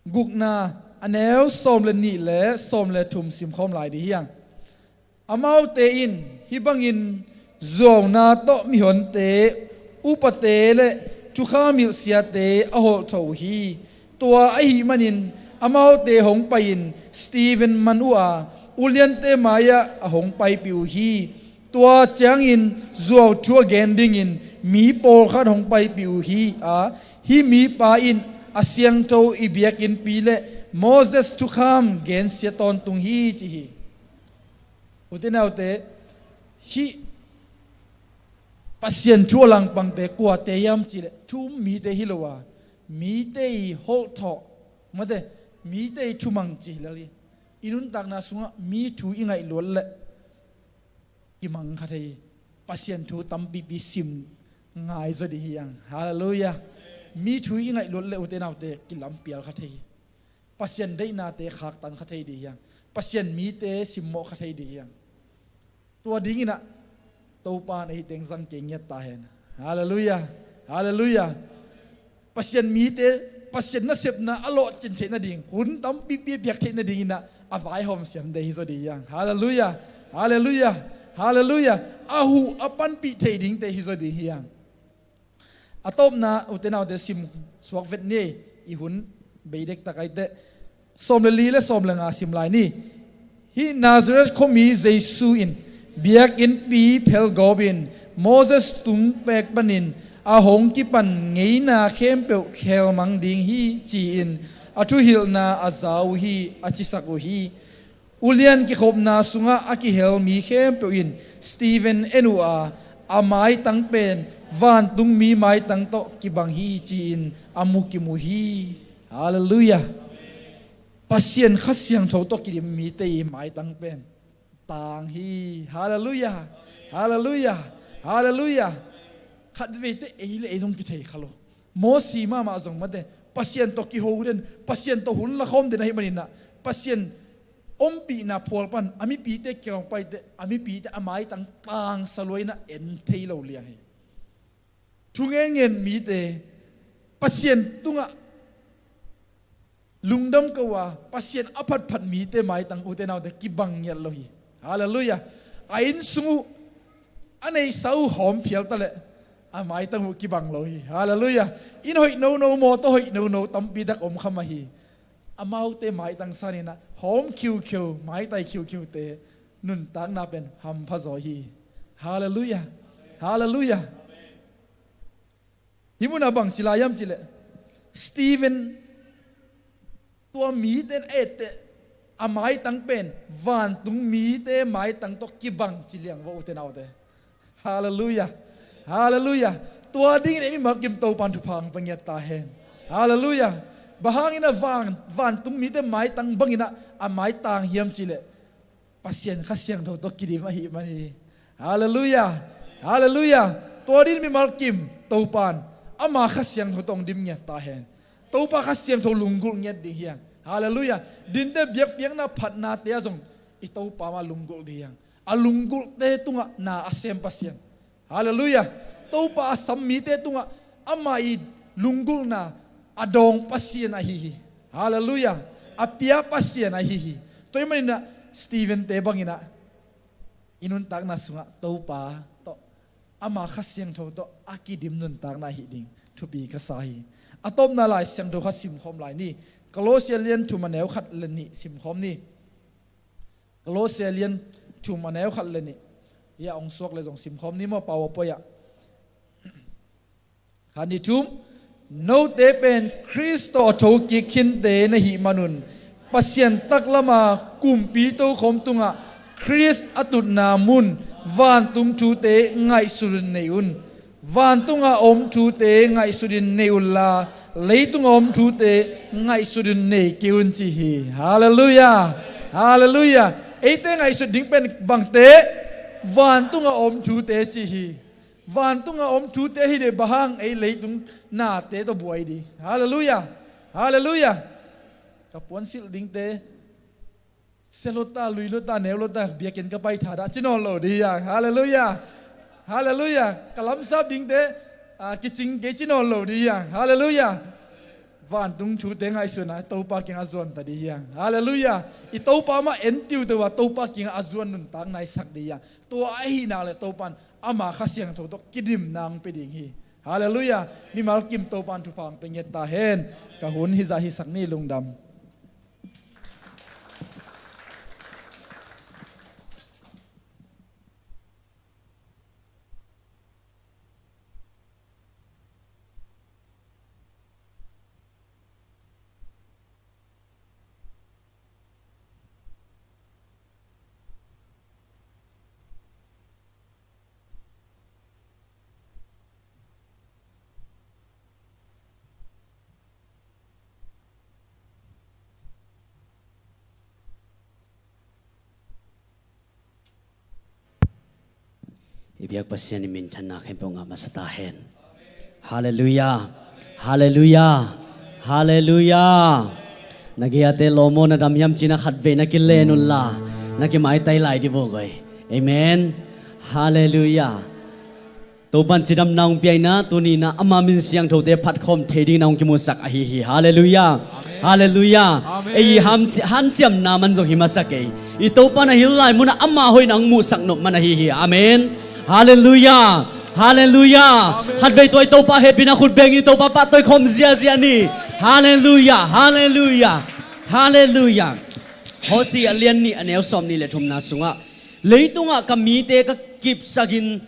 Gukna, a neu sawm le nih le sawm le thum simkhawm lai ding hi hang. Amaute in hih bangin zuauna tawh mihonte, upate le thukham hilhsiate a hawltho uh hi. Tua ahih manin amaute hong pai-in Stephen man uh a, uliante mai-ah a hong paipih uh hi. Tua ciangin zuauthu a gen dingin mi pawlkhat hong paipih uh hi. A, hih mipa in a siangtho i biakinnpi le Moses thukham gensia tawntung hi, ci hi. Ute naute, hih Pasian thu a langpangte kuate hiam cih leh thu um mite hi lo a, mite i holhthawh, mate, mite i thumang ci hi lel hi. I nuntakna sungah mi thu i ngaih luat leh kimang kha thei hi. Pasian thu tampipi sim ngai zaw ding hi hang. Halleluiah. Mi thu i ngaih luat leh, ute naute, kilampial kha thei hi. Pasian deihnate khaktan kha thei ding hi hang. Pasian mite simmawh kha thei ding hi hang. Tua dinginah Topa in ei teng zang kei ngiat ta hen. Halleluiah. Halleluiah. Pasian mite, Pasian nasepna a lawhcin theih nading, hun tampipi a piak theih nadinginah a vaihawm siam ding hi zaw ding hi hang. Halleluiah. Halleluiah. Halleluiah. A huh a panpih thei dingte hi zaw ding hi hang. A tawpna, ute naute, sim suak vet ni. I hun bei dektak aiteh, sawm le li le sawm le nga sim lai ni. Hih Nazareth khuami Jesu in biakinnpi phelgawp in Moses tung pek panin a hong kipan ngeina khempeuh khelmang ding hi, ci-in a thuhilhna a za uh hi, a cisak uh hi. Ulian kikhopna sungah a kihel mi khempeuh in Stephen en uh a, a maitang pen vantungmi maitang tawh kibang hi, ci-in a mukim uh hi. Halleluiah. Pasian Kha Siangtho tawh kidim mite i maitang pen tang hi. Halleluiah. Halleluiah. Halleluiah. Khatveite ei le ei zong kithei kha lo. Mosi mahmah zong, mate, Pasian tawh kiho den, Pasian tawh hun lakhawm den ahih maninah, Pasian ompihna phual pan a mipite kiang paite, a mipite a maitang tangsa luainah en thei lo liang hi. Thu ngen ngen mite, Pasian tungah lungdam ko a, Pasian a phatphat mite maitang, ute naute, kibang ngiat lo hi. Halleluiah. A inn sung uh a neihsa uh hawm phial ta leh a maitang uh kibang lo hi. Halleluiah. Inn hoih nono, mawtaw hoih nono tampi tak om kha mah hi. Amaute maitang saninah hawm khiukheu, maitai khiukheute nuntakna pen hampha zaw hi. Halleluiah. Halleluiah. Hih munah bangci lai hiam cih leh, Stephen, tua mite in a etteh a maitang pen vantung mite maitang tawh kibang ci liang vo, ute naute. Halleluiah. Halleluiah. Tua dingin ei mimal kim Topan thupha hong pia ngiat ta hen. Halleluiah. Bang hangin a van, vantung mite maitang banginah a maitang hiam cih leh, Pasian Kha Siangtho tawh kidim ahih man hi. Halleluiah. Halleluiah. Tua din mimal kim Topan ama Kha Siangtho tawh hong dim ngiat ta hen. Topa Kha Siangtho lunggulh ngiat ding hi hang. Halleluiah. Dinte, biakpiakna phatnate ah zong i Topa mah lunggulh ding hi hang. A lunggulhte tungah na a sem Pasian. Halleluiah. Topa a sam mite tungah ama i lunggulhna a dawng Pasian ahi hi. Halleluiah. A pia Pasian ahi hi. Tua ahih maninah Stephen-te banginah i nuntakna sungah Topa tawh, ama Kha Siangtho tawh a kidim nuntakna hih ding thupi ka sa hi. A tawpna Lai Siangtho khat simkhawm lai ni. Kolosia lian thum a neu khat le nih simkhawm ni. Kolosia lian thum a neu khat le nih. Hiah hong suak le zong simkhawm ni maw, PowerPoint ah. Khat, nih, thum. Note pen Khrist tawh a thokik khinte na hih manun, Pasian taklama kumpi tokhom tungah Khrist a tutna mun vantung thute ngaihsut un nei un. Vantunga om thute ngaihsutin nei unla, leitunga om thute ngaihsutin nei kei un, ci hi. Halleluiah. Halleluiah. Eite ngaihsut ding pen bangte? Vantunga om thute, ci hi. Vantunga om thute hi leh bang hang ei leitung nate tawh buai ding? Halleluiah. Halleluiah. Ka puansilh dingte, sia lo ta, lui lo ta, neu lo ta, biakinn ka pai thadah ci nawn lo ding hi hang. Halleluiah. Halleluiah. Ka lamsap dingte, a, kicing kei ci nawn lo ding hi hang. Halleluiah. Vantung thute ngaihsun a, Topa kiangah zuan ta ding hi hang. Halleluiah. I Topa mah en tiutiu a, Topa kiangah a zuan nuntakna i sak ding hi hang. Tua ahih nak leh Topa in ama Kha Siangtho tawh kidimna hong pia ding hi. Halleluiah. Mimal kim Topa in thupha hong pia ngiat ta hen. Ka hun hizah hisak ni, lungdam. I biak Pasian i minthanna khempeuh ngah masa ta hen. Halleluiah. Halleluiah. Halleluiah. Na gei-ate lawm aw, na dam hiam ci-in ah khatvei na kilen unla, na kimaitai lai dih vo goi. Amen. Halleluiah. Topa'n cidamna hong pia-in ah, tuni-in ah ama min siangthote phatkhawm thei dingin ah hong kimusak ahi hi. Halleluiah. Amen. Halleluiah. Amen. Ei i ham-, hanciamna man zong hi masa kei. I Topa'n ah hih lai munah ama hoihna hong musak nop man ahi hi. Amen. Halleluiah. Halleluiah. Amen. Khatvei tua i Topa hehpihna khut bengin i Topa pahtawi khawm ziazia ni. Halleluiah. Halleluiah. Halleluiah. Hosea a lian nih, a neu sawmnih le thumna sungah, leitungah ka mite ka kipsakin,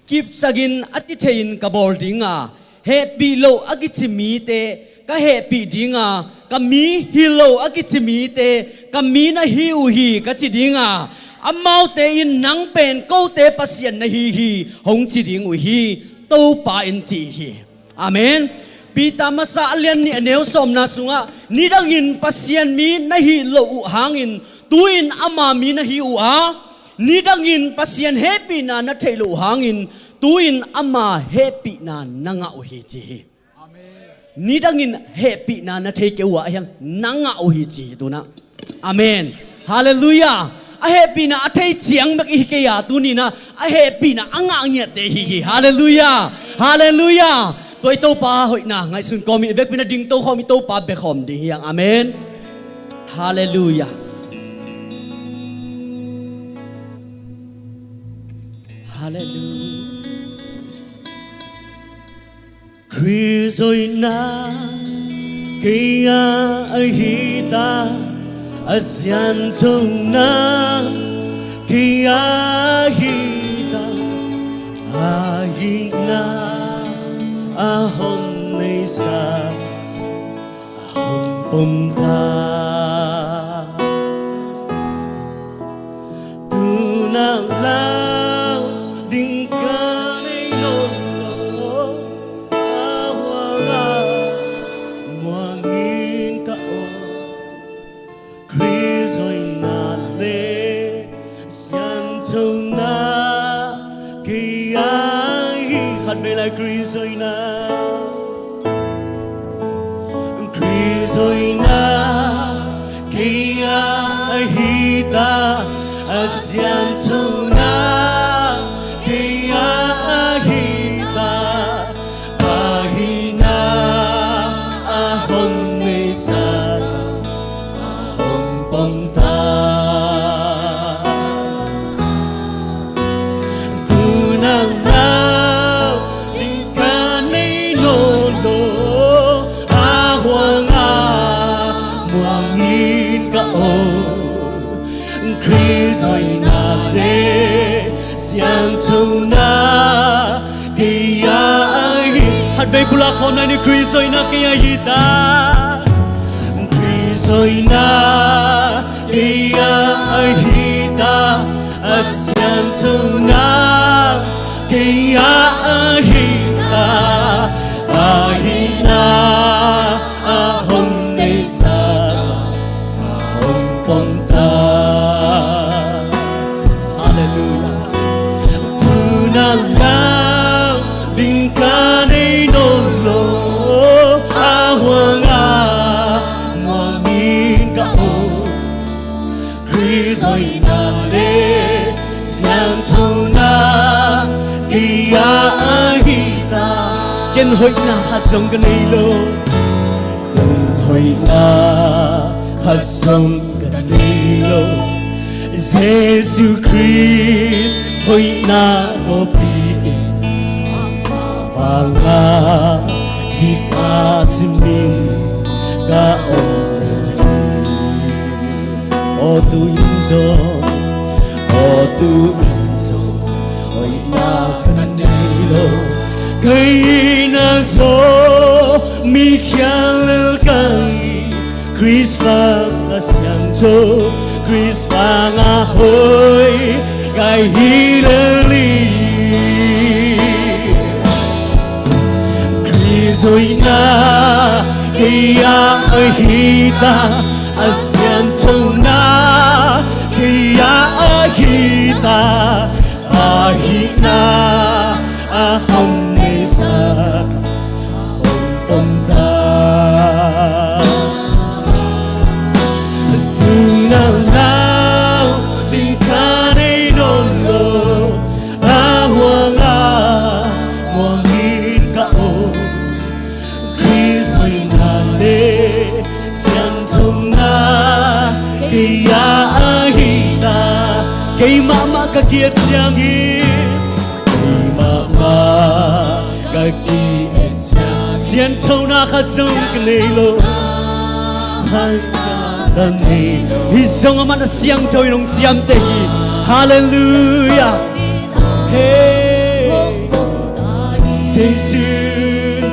kipsakin a ci thei-in ka bawl dinga, hehpih loh a kici mite ka hehpih dinga, ka mi hi lo a kici mite ka mi na hi uh hi ka ci dinga, amaute in nang pen kote Pasian na hi hi hong ci ding uh hi, Topa in ci hi. Amen. Peter masa a lian nih, a neu sawmna sungah, nidangin Pasian mi na hih loh uh hangin tu-in ama mi na hi uh a, nidangin Pasian hehpihna na theih loh uh hangin tu-in ama hehpihna na ngah uh hi, ci hi. Amen. Nidangin hehpihna na thei kei uh a, ahiang na ngah uh hi, ci hi tu-in ah. Amen. Halleluiah. A hehpihna a thei ciang bek i hi kei a, tuni-in ah a hehpihna a ngah ngiatte i hi hi. Halleluiah. Halleluiah. Tua i Topa hoihna ngaihsun kawmin i vekpi-in ah dingto khawm, i Topa bia khawm ding hi hang. Amen. Halleluiah. Halleluiah. Khrist hoihna kei a ahi ta, a siangthona kei a ahi ta, a hihna a hong neihsa a hong pom ta. Tu-in ah lau ding ka nei nawn lo, a huang ah muang ing ka aw. Khrist hoihna le siangthona kei a ahi. Khatvei lai, Khrist hoihna. Khrist hoihna kei a ahi ta, a siangthona kei a ahi ta, a hihna a hong neihsa a hong pom ta. Tu-in ah lau ding ka nei nawn lo, a huang ah muang ing ka aw. Khrist hoihna le siangthona kei a ahi. Khatvei pulak khawm lai ni. Khrist hoihna kei a ahi ta. Khrist hoihna kei a ahi ta, a siangthona kei a ahi ta, a hihna a hong neihsa a hong pom ta. Halleluiah. Tu-in ah lau ding ka nei nawn lo, a huang ah muang ing ka aw. Khrist hoihna le siangthona kei a ahi ta. Ken hoihna khat zong ka nei lo. Ken hoihna khat zong ka nei lo. Jesu Khrist hoihna kawpi in, ama vanga dik a simin ka om lo hi. Aw tu-in zong, aw tu-in zong hoihna ka nei lo. Ka itna zong mi khial lel ka hi. Khrist vang a siangtho, Khrist vang a hoih ka hi lel hi. Khrist hoihna kei a ahi ta, a siangthona kei a ahi ta, Ahihna a hong neisak hong pom ta. Tuna lau ding ka nei nawn lo, a huang a muang in ka om. Khrist hoihna le siangthona kei a ahi ta. Kei mahmah ka ki-et ciangin, kei mahmah ka ki-et ciangin, sianthona khat zong ka nei lo. Hoihna ka nei lo. Hih zong amah na siangtho in hong ciamteh hi. Halleluiah. Hey. Seisin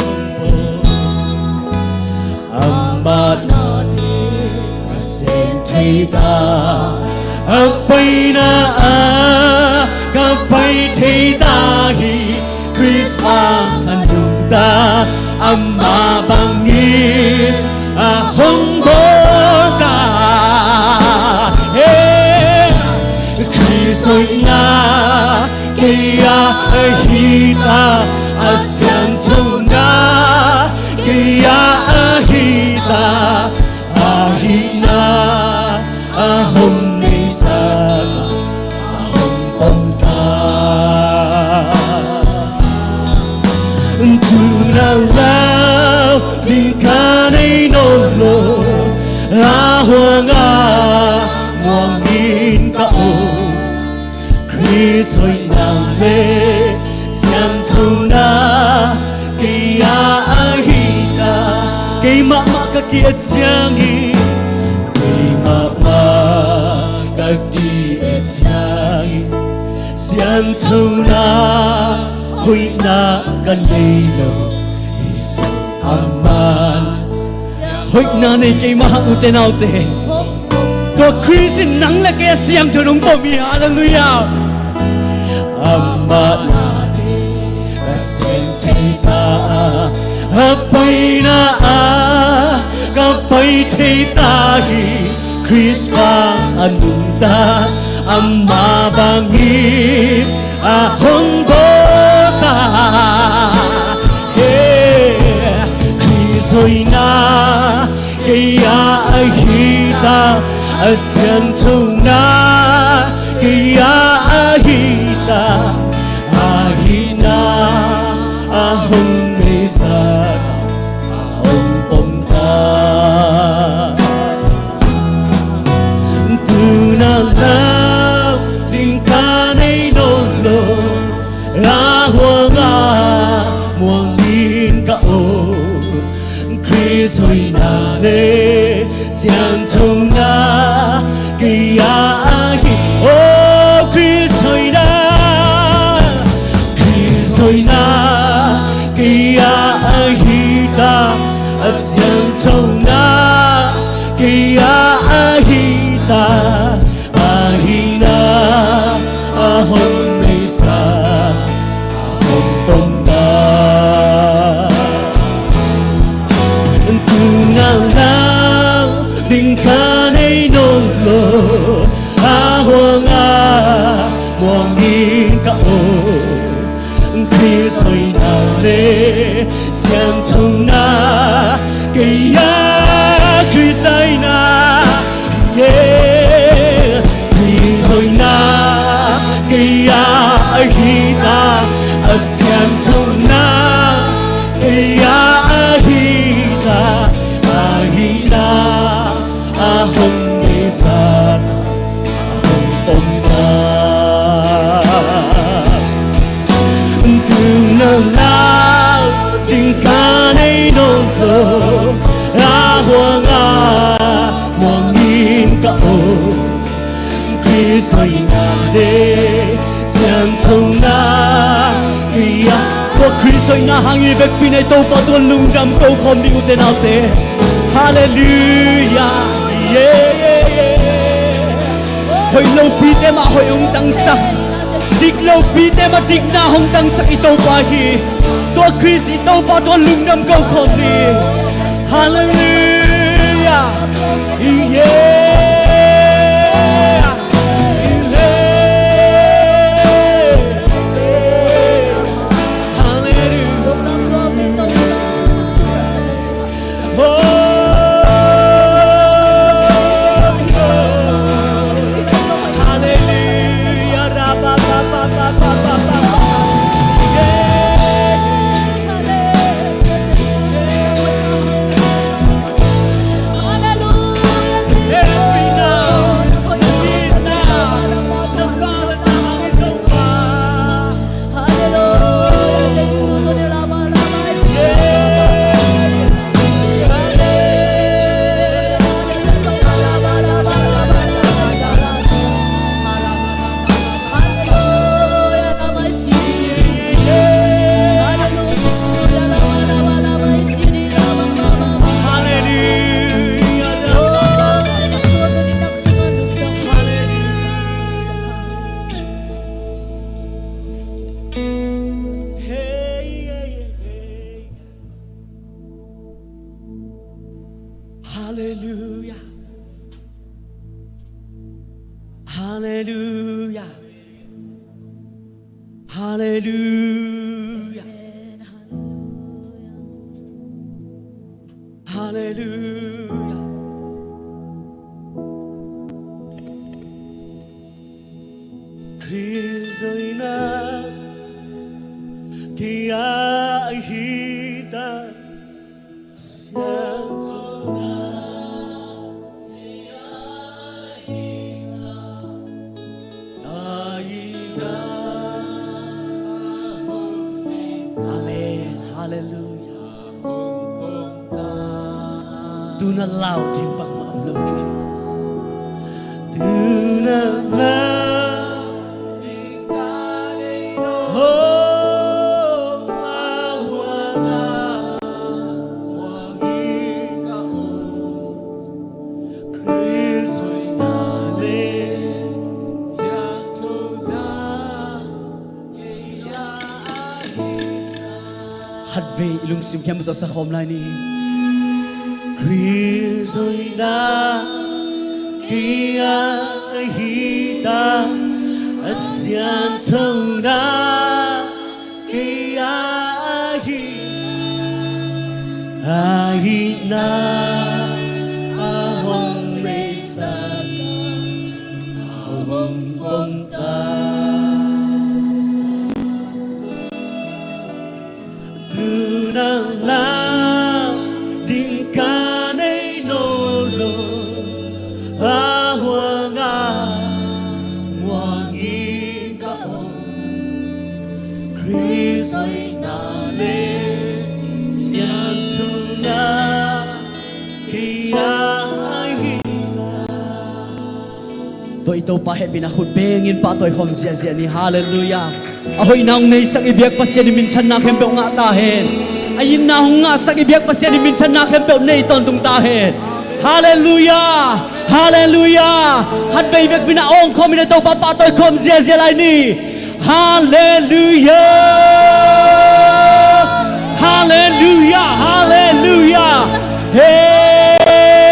amah na thei a sem thei ta, a paina a ka pai thei ta hi. Khrist bang a nungta, amah bangin a hong bawl ta. Hey, Khrist hoihna kei a ahi ta, a siangthona kei a ahi ta. Ahihna a hong neisak a hong pom ta. Tuna lau ding ka nei nawn lo, a huang a muang in ka om. Khrist hoihna le siangthona kei a ahi ta. Kei mahmah ka ki-et ciangin, kei mahmah ka ki-et ciangin, siangthona hoihna ka nei lo. Hih zong amah na hoihna nei kei mah hang, ute naute. Tua Khrist in nang le kei a siangtho in hong pom hi. Halleluiah. Amah na thei a sem thei ta, a paina a ka pai thei ta hi. Khrist bang a nungta, amah bangin a hong bawl ta. Hey, Khrist hoihna kei a ahi ta, a siangthona kei a ahi ta. Ahihna a hong neisak a hong pom ta. Tuna lau ding ka nei nawn lo, a huang a muang in ka om. Khrist hoihna le siangthona kei a ahi. Oh, Khrist hoihna, Khrist hoihna kei a ahi ta, a siangthona kei a ahi ta. Ahihna a hong neisak a hong pom ta. Tuna lau ding ka nei nawn lo, a huang a muang in ka om. Khrist hoihna le siangthona kei a, Khrist hoihna, yeah. Khrist hoihna kei a ahi ta, a siangthona kei a ahi ta. Ahihna a hong neisak a hong pom ta. Tuna lau ding ka nei nawn lo, a huang a muang in ka om. Khrist hoihna le siangthona kei a. Tua Khrist hoihna hangin i vekpi-in i Topa tungah lungdam ko khawm ding, ute naute. Halleluiah. Yeah, yeah, yeah. Hoih lopite mah hoih hong tangsak, dik lopite mah dikna hong tangsak i Topa hi. Tua Khrist i Topa tungah lungdam ko khawm ni. Halleluiah. Yeah. Yeah. Halleluia. Halleluia. Halleluia. Amen. Halleluia. Halleluia. Khrih hoihna kei a hi ta. Amen. Halleluia. Tuna lau ding bangmah om lo hi. Tuna lau ding ka nei lo. Oh, a huang a muang in ka om. Khrih hoihna le siangthona kei a hi. Khatvei i lungsim khempeuh tawh sa khawm lai ni. Khrih hoihna kei a hi ta, a siangthona kei a hi. A hihna a hong leisak a hong pom ta. Tuna lau ding ka nei nawn lo, a huang a muang in ka om. Khrih hoihna le siangthona kei a hi ta. Tua i Topa hehpihna khut bengin pahtawi khawm ziahziah ni. Halleluia. A hoihna hong neisak i biak Pasian i minthanna khempeuh ngah ta hen. A itna hong ngahsak i biak Pasian i minthanna khempeuh nei tawntung ta hen. Halleluia. Halleluia. Khatvei bekbin a awng khawmin a Topa pahtawi khawm ziahziah lai ni. Halleluia. Halleluia. Halleluia. Hei.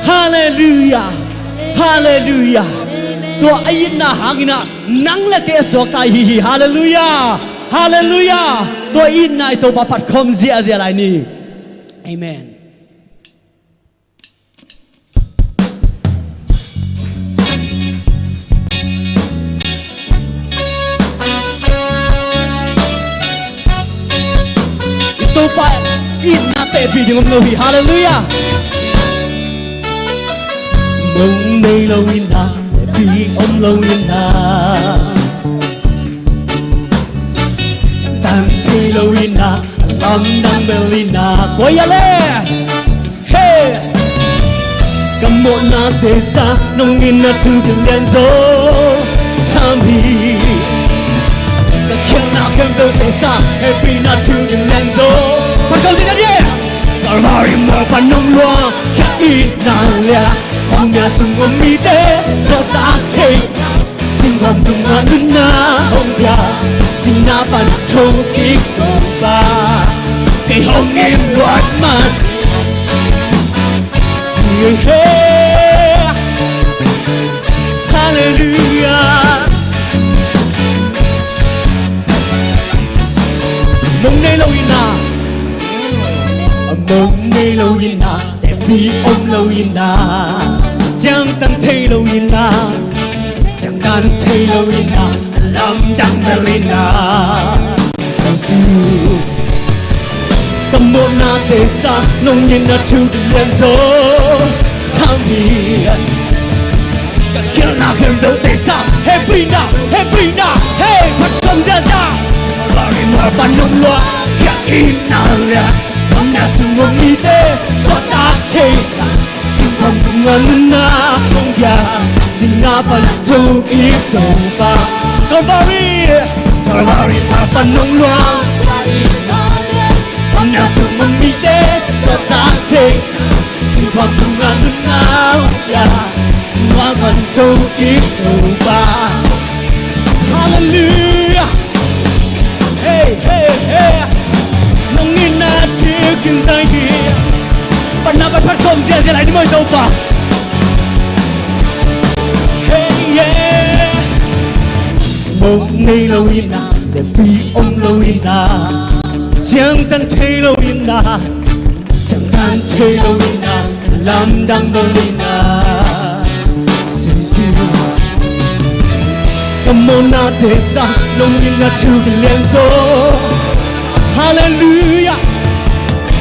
Halleluia. Halleluia. Tua a itna hangin ah nang le kei a suakta i hi hi. Halleluia. Halleluia. Tua itna i Topa phat khawm ziahziah lai ni. Amen. I Topa itna pehpih ding om lo hi. Halleluia. Mong nei lo in ah, pehpih om lo in ah, ciangtan thei lo in ah, a lamdang bel in ah, koi a le. Hey! Ka mawhnate sang nong itna thu kilian zo tham hi. Ka khialhna khempeuhte sang hehpihna thu kilian zo. Phat khawm ziahziah ni. Kalvari mual pan nong luang khia itna le, hong nia sung om mite suahtak thei. Singkhuam tungah nunna hong pia, sihna pan thokik Topa, kei hong it luat man. Hey, hey. Halleluia. Mong nei lo in ah, mong nei lo in ah, pehpih om lo in ah, ciangtan thei lo in ah, ciangtan thei lo in ah, lamdang bel in ah, Jesu. Ka mawhnate sang nong itna thu kilian zo tham hi. Ka khialhna khempeuhte sang hehpihna, hehpihna, hey, phat khawm ziahziah. Kalvari mual pan nong luang khia itna le, hong nia sung om mite suahtak thei. Singkhuam tungah nunna hong pia, sihna pan thokik Topa. Kalvari, Kalvari mual pan nong luang, hong nia sung om mite suahtak thei. Singkhuam tungah nunna hong pia, sihna pan thokik Topa. Halleluia. Hey, hey, hey. Nong itna thu kin zai hi. Ni maw i Topa. Hey, yeah. Mawk ngei lo in ah, lehpi om lo in ah, ciangtan thei lo in ah, ciangtan thei lo in ah, lamdang lo in ah, sisi. Ka mawhnate sang nong in ah thil kilian zaw. Halleluiah.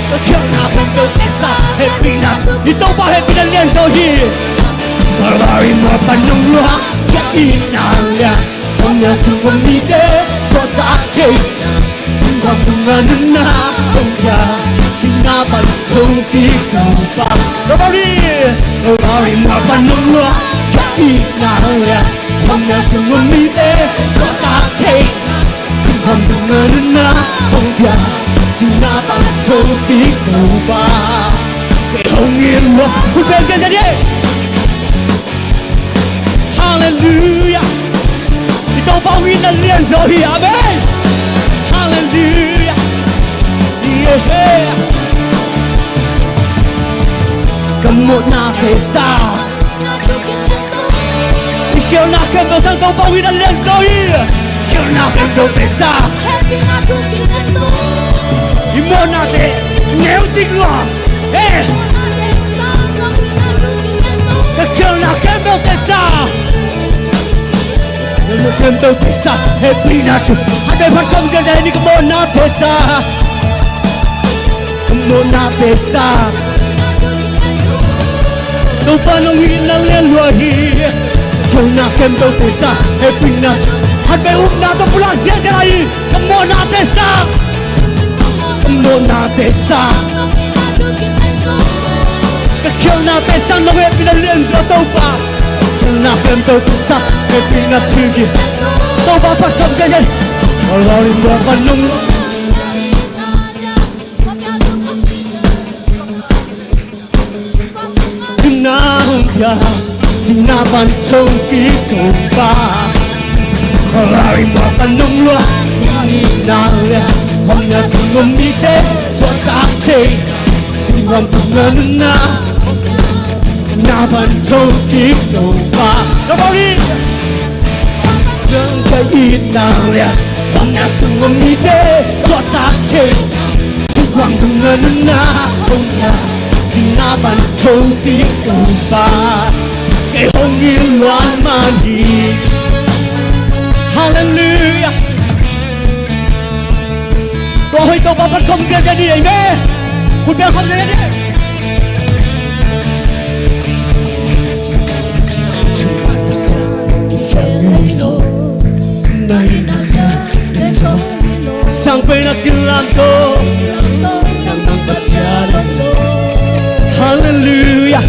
Ka khialhna khempeuh te sang hehpihna thu. I Topa hehpihna lian zaw hi. Calvary mual pan nong luah, ka itna lian. Hong na sung om mite suahtak thei. Singkhuam tungah nunna hong pia. Sihna pan thokik Topa. Calvary, Calvary mual pan nong luah, ka itna lian. Hong na sung om mite suahtak thei. Singkhuam tungah nunna hong pia. Sihna pan thokik Topa. Kei hong it lua. Khut beng ziahziah ni. Halleluiah. I Topa hong itna lian zaw hi. Amen. Halleluiah. Yeah. Ka mawhna te sang. I khialhna khempeuh sang Topa hong itna lian zaw hi. Khialhna khempeuh te sang. I mawhnate neu cik lua. Hey. Ka khialhna khempeuh te sang. Khialhna khempeuh te sang. Hehpihna thu. Hehpihna phat khawm ziahziah ni. Ka mawhnate sang. Ka mawhnate sang. Topa nong itna lian lua hi. Khialhna khempeuh te sang. Hehpihna. Khatvei upna tawh pulak ziahziah lai hi. Ka mawhnate sang. Ka mawhnate sang. Ka khialhnate sang nong hehpihna lian zaw Topa. Khialhna khempeuh te sang. Hehpihna thu hi. Topa phat khawm ziahziah. Calvary mual pan nong nunna hong pia, sihna pan thokik Topa. Calvary mual pan nong luah, nunna lian. Hong na sung om mite suahtak thei. Singkhuam tungah nunna, sihna pan thokik Topa. Calvary. Nang ka itna lian. Hong na sung om mite suahtak thei. Singkhuam tungah nunna hong pia. Sihna pan thokik Topa. Kei hong it lua man hi. Halleluiah. Tua hoih Topa phat khawm ziahziah ni. Amen. Khut beng khawm ziahziah ni. Sangpenna kilamto. Halleluiah.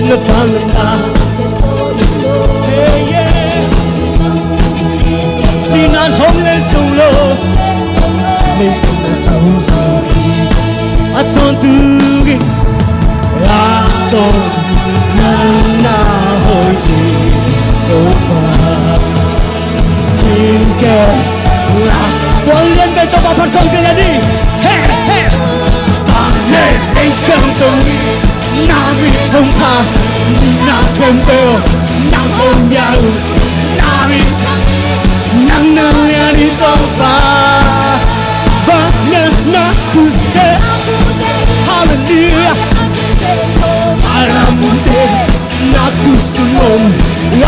Na pang na. Hey, yeah. Sinan hong len sung lo. Leitung na sung sung. A tawntung in a tawn nang na hoih ding Topa. Kim ke la. Tua lian bek Topa phat khawm ziahziah ni. He, he. Bang le lei khempeuh na min hong pha. Ni na khempeuh nang hong bia uh. Na min nang na lian hi Topa. Bang le na kute. Halleluiah. Alam te. Na khusun om,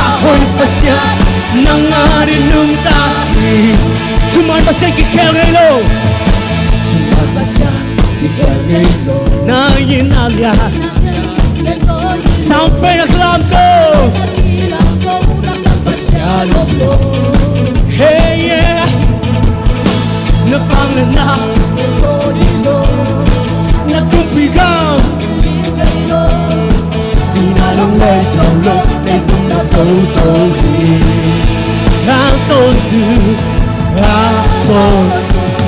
a hoih Pasian, nang adingin nungta hi. Thuman Pasian kikhel ngei lo. Thuman Pasian kikhel ngei lo. Na itna lian. Sangpenna kilamto. Pasian om lo. Hey, yeah. Na pang le na. Na kumpi gam. Sina long lai sau lo, leitung na sau sau hi. Ang ton tu, ang ton,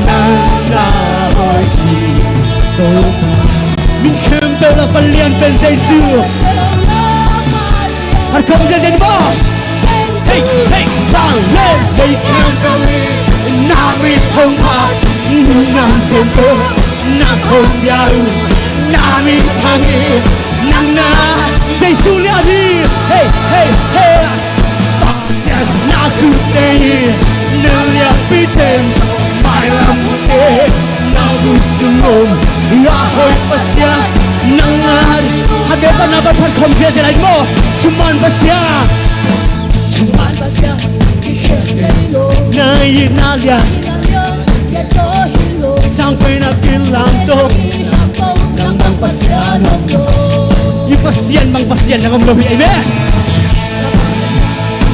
nang na hoih hi. Min khempeuh la palian pen Jesu. Har khawm zen zen maw. Hey, hey, bang le zei khempeuh in na min hong pha, nunam khempeuh na hong bia uh. Na minthang hi, nang na Jesu lian hi. Hei, hei, hei. Vanglian na khutte hi, na lianpi sem, mailam munte na khutsung om. A hoih Pasian, nang na. Khatvei pan khat phat khawm ziahziah lai maw. Thuman Pasian, thuman Pasian, na itna lian, sangpen a kilamto, nang bang Pasian om lo. I Pasian bang Pasian nang om lo hi. Amen.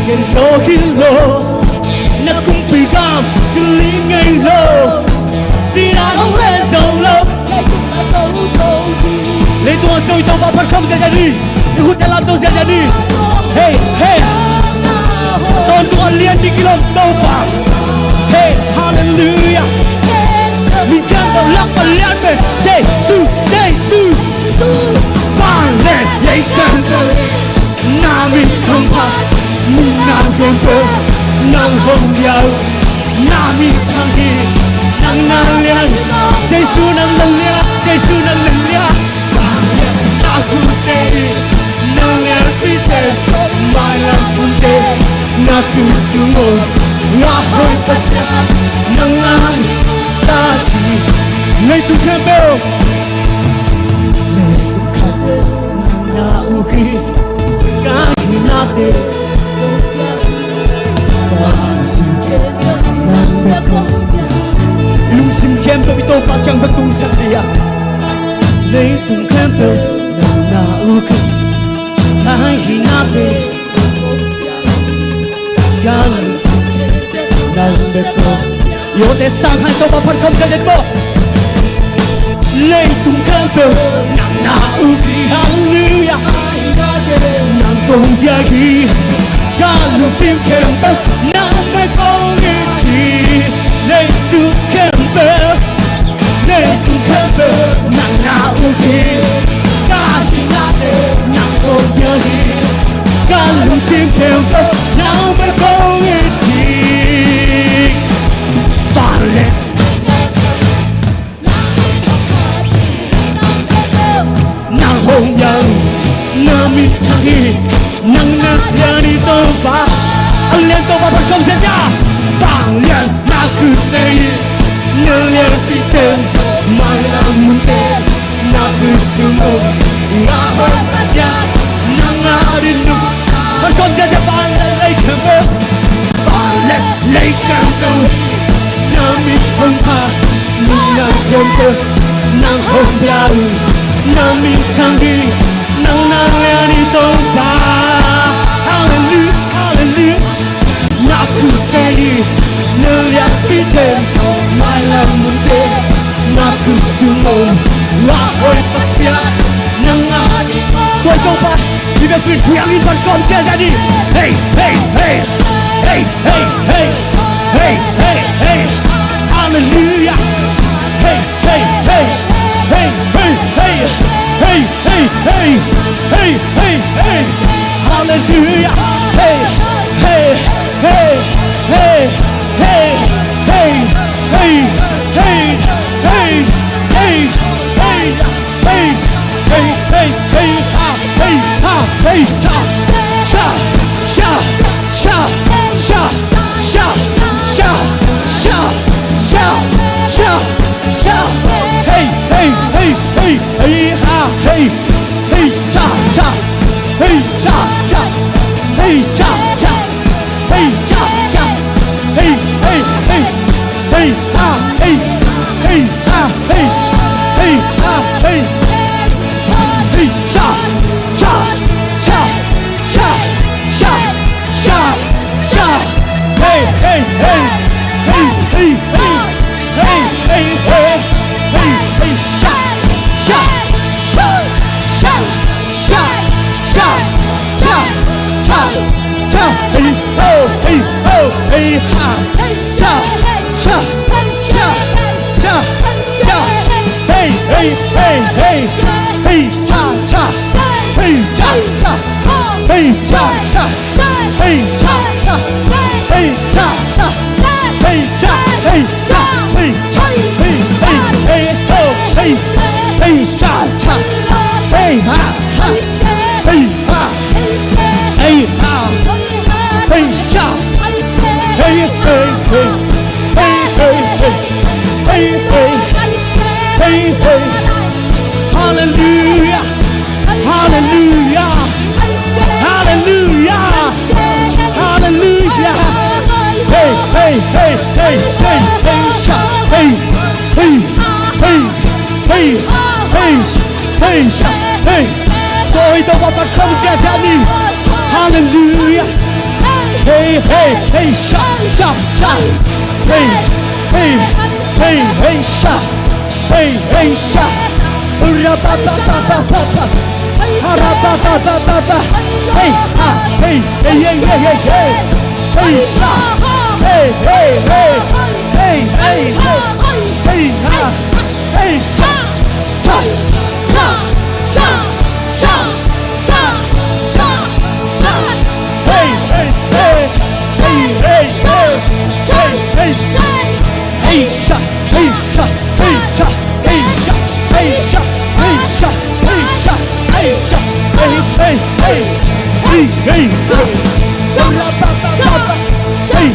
Ken zo hi lo, na kumpi gam kiling ngei lo. Sihna hong len zong lo. Leitung a zo i Topa phat khawm ziahziah ni. I khut lamto ziahziah ni. Hei, hei. Tawntung a lian ding kilawm Topa. Hei, halleluiah. Min khempeuh lakpan lian pen Jesu, Jesu. Vanglian lei khempeuh na min thang pha, nuntak khempeuh nang hong pia uh. Na minthang hi, nang na lian. Jesu nang na lian, Jesu nang na lian. Vanglian na khutte hi, na lianpi sem, mailam munte na khutsung om. A hoih Pasian, nang na ta ci. Leitung khempeuh, leitung khempeuh nang na uk hi. Ka hinate, ka lungsim khempeuh nang bek kong pia. Lungsim khempeuh i Topa kiang bek tungsak ding hi. Leitung khempeuh nang na uk hi. Ka hinate, ka lungsim khempeuh nang bek kong pia. Yawte sang han Topa phat khawm ziahziah maw. Leitung khempeuh nang na uk hi, halleluiah. Nang kong pia hi, ka lungsim khempeuh nang bek kong it hi. Leitung khempeuh, leitung khempeuh nang na uk hi. Ka hinate nang kong pia hi, ka lungsim khempeuh nang bek kong it hi. Vanglian nang hong pia uh, na minthang hi, nang na lian hi Topa. A lian Topa phat khawm ziahziah. Vanglian na khutte hi, na lianpi sem, mailam munte na khutsung om. A hoih Pasian, nang a ding uh. Phat khawm ziahziah. Vanglian lei khempeuh, vanglian lei khempeuh na min hong pha, nuntak khempeuh nang hong pia uh. Na minthang hi, nang na lian hi Topa. Halleluiah, halleluiah. Na khutte hi, na lianpi sem, mailam munte na khutsung om. A hoih Pasian, nang a ding uh. Tua i Topa, i biakinn piangin phat khawm ziahziah ni. Hei, hei, hei. Hei, hei, hei. Hei, hei, hei. Halleluiah. Hei, hei, hei. Hei, hei, hei. Hei, hei, hei. Hei, hei, hei. Halleluiah. Hei, hei, hei. Hei, hei, hei. Hei, hei, hei. Hei, hei, hei. Hei, hei, hei. Hei, hei, hei. Ha, hei, ha. Hei, sha, sha, sha. Sha, sha, sha. Hei, hei, hei, hei. Hei, ha, hei. Hei, sha, sha. Hei, sha, sha. Hei, sha, sha. Hei, sha, sha. Hei, hei, hei. Hei, ha, hei. Hei, ha, hei. Hei, ha, hei. Hei, sha, sha, sha. Sha, sha, sha, sha. Hei, hei, hei. Hei, hei, hei. Hei, hei, hei. Hei, hei, sha, sha, sha. Hei, ho, hei, ho. Hei, ha. Sha, sha, sha, sha. Hei, hei, hei, hei. Hei, sha, sha. Hei, sha, sha. Hei, sha, sha. Hei, sha, sha. Hei, sha, sha. Hei, sha, hei, sha. Hei, sha, hei, hei, hei, ho, hei. Hei, sha, sha. Hey, sha, hey. Topa, Topa, Topa, kham ziahziah ni. Hallelujah. Hey, hey, hey, sha, sha, sha. Hey, hey, hey, hey, sha. Hey, hey, sha. Hurra, pa, pa, pa, pa, pa, pa. Hurra, pa, pa, pa, pa, pa. Hey, ha, hey, hey, hey, hey, hey, hey. Hey, sha. Hey, hey, hey. Hey, hey, hey. Hey, ha. Hey, sha. Sha, sha, sha. Hey, hey, hey. Hey, hey, hey. Hey, hey, hey. Hey, sha, hey, sha, hey, sha, hey, sha, hey, sha, hey, sha, hey, sha. Hey, hey, hey. Hey, hey, hey. Hey,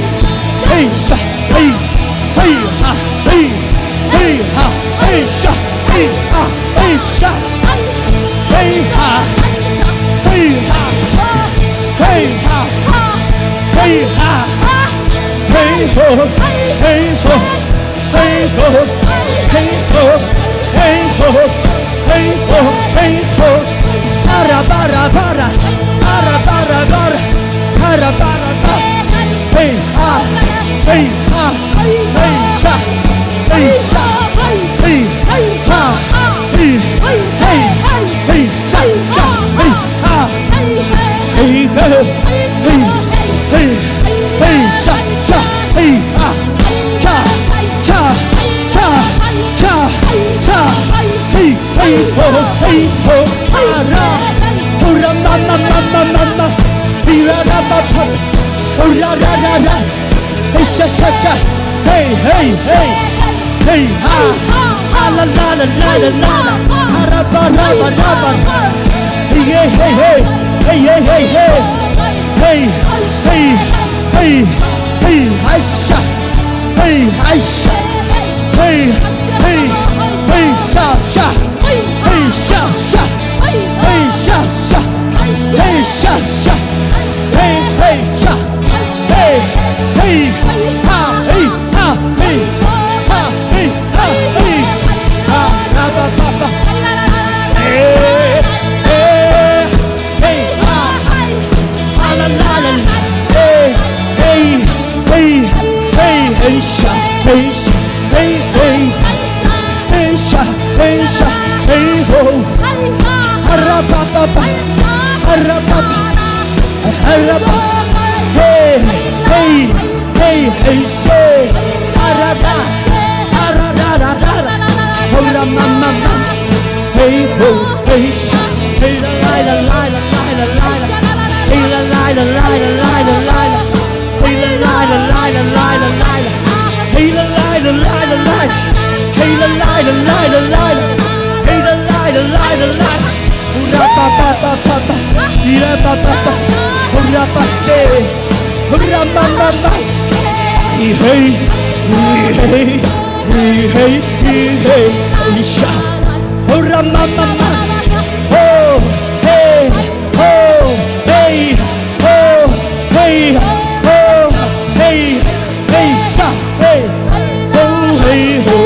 hey, sha, hey, hey, ha, hey. Hey ha, hey sha, hey ha, hey sha. Hey ha, hey ha, hey ha, hey ha. Hey ho, hey ho, hey ho, hey ho, hey ho, hey ho, hey ho. Bara, bara, bara, bara, bara, bara, bara, bara, bara. Hey ha, hey ha, hey sha, hey sha, hey ha, hey, hey, hey sha, sha, hey ha, hey ho, hey, hey, hey sha, sha, hey ha, sha, sha, sha, sha, sha, hey. Hey ho, hey ho, hara. Hura ma ma ma ma ma ma. Hira ra ba ba. Hura ra ra ra. Hey sha sha sha. Hey hey hey. Hey ha. Ha la la la la la la. Hara ba ra ba ra ba. Hey hey hey hey. Hey hey hey hey. Hey hey hey hey. Hey ha sha. Hey ha sha. Hey hey hey. Hey sha sha. Hey sha sha, hey sha sha, hey sha sha, hey hey sha, hey hey ha, hey ha, hey ha, hey ha, hey ha, ra ba ba ba, hey hey, hey ha, ha la la la la, hey hey hey, hey hey sha, hey sha, hey hey. Hey sha, hey sha, hey ho. Hara pa pa pa, hara pa pa, hara pa. Hey hey hey hey she. Hara da, hara da da da da. Ho la ma ma ma. Hey ho, hey sha, hey la la la la la la la la. Hey la la la la la la la la. Hey la la la la la la la la. Hey la la la la la la. Hey la la la la la la la. Hey la la la la la la. Hurra pa pa pa pa pa. Hurra pa pa pa. Hurra pa se. Hurra ma ma ma. Hey hey. Hey hey. Hey hey. Hey hey. Hey sha. Hurra ma ma ma. Oh hey. Oh hey. Ho, hey, ho, hey, hey, sha, hey, ho, hey, ho.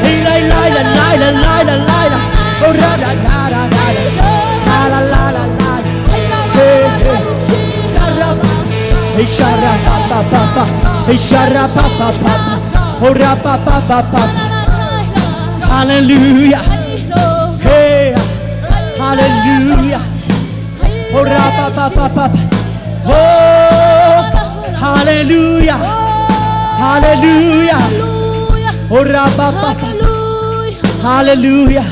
Hey, lai, lai, la, lai, la, lai, la, lai, la. Ho, ra, ra, ra, ra, ra, ra. La, la, la, la, la. Hey, hey. Sha, ra. Hey, sha, ra, pa, pa, pa, pa. Hey, sha, ra, pa, pa, pa, pa. Ho, ra, pa, pa, pa, pa, pa. Hallelujah. Hey, hallelujah. Hurra pa pa pa pa pa. Oh, hallelujah. Hallelujah. Hurra pa pa pa. Hallelujah.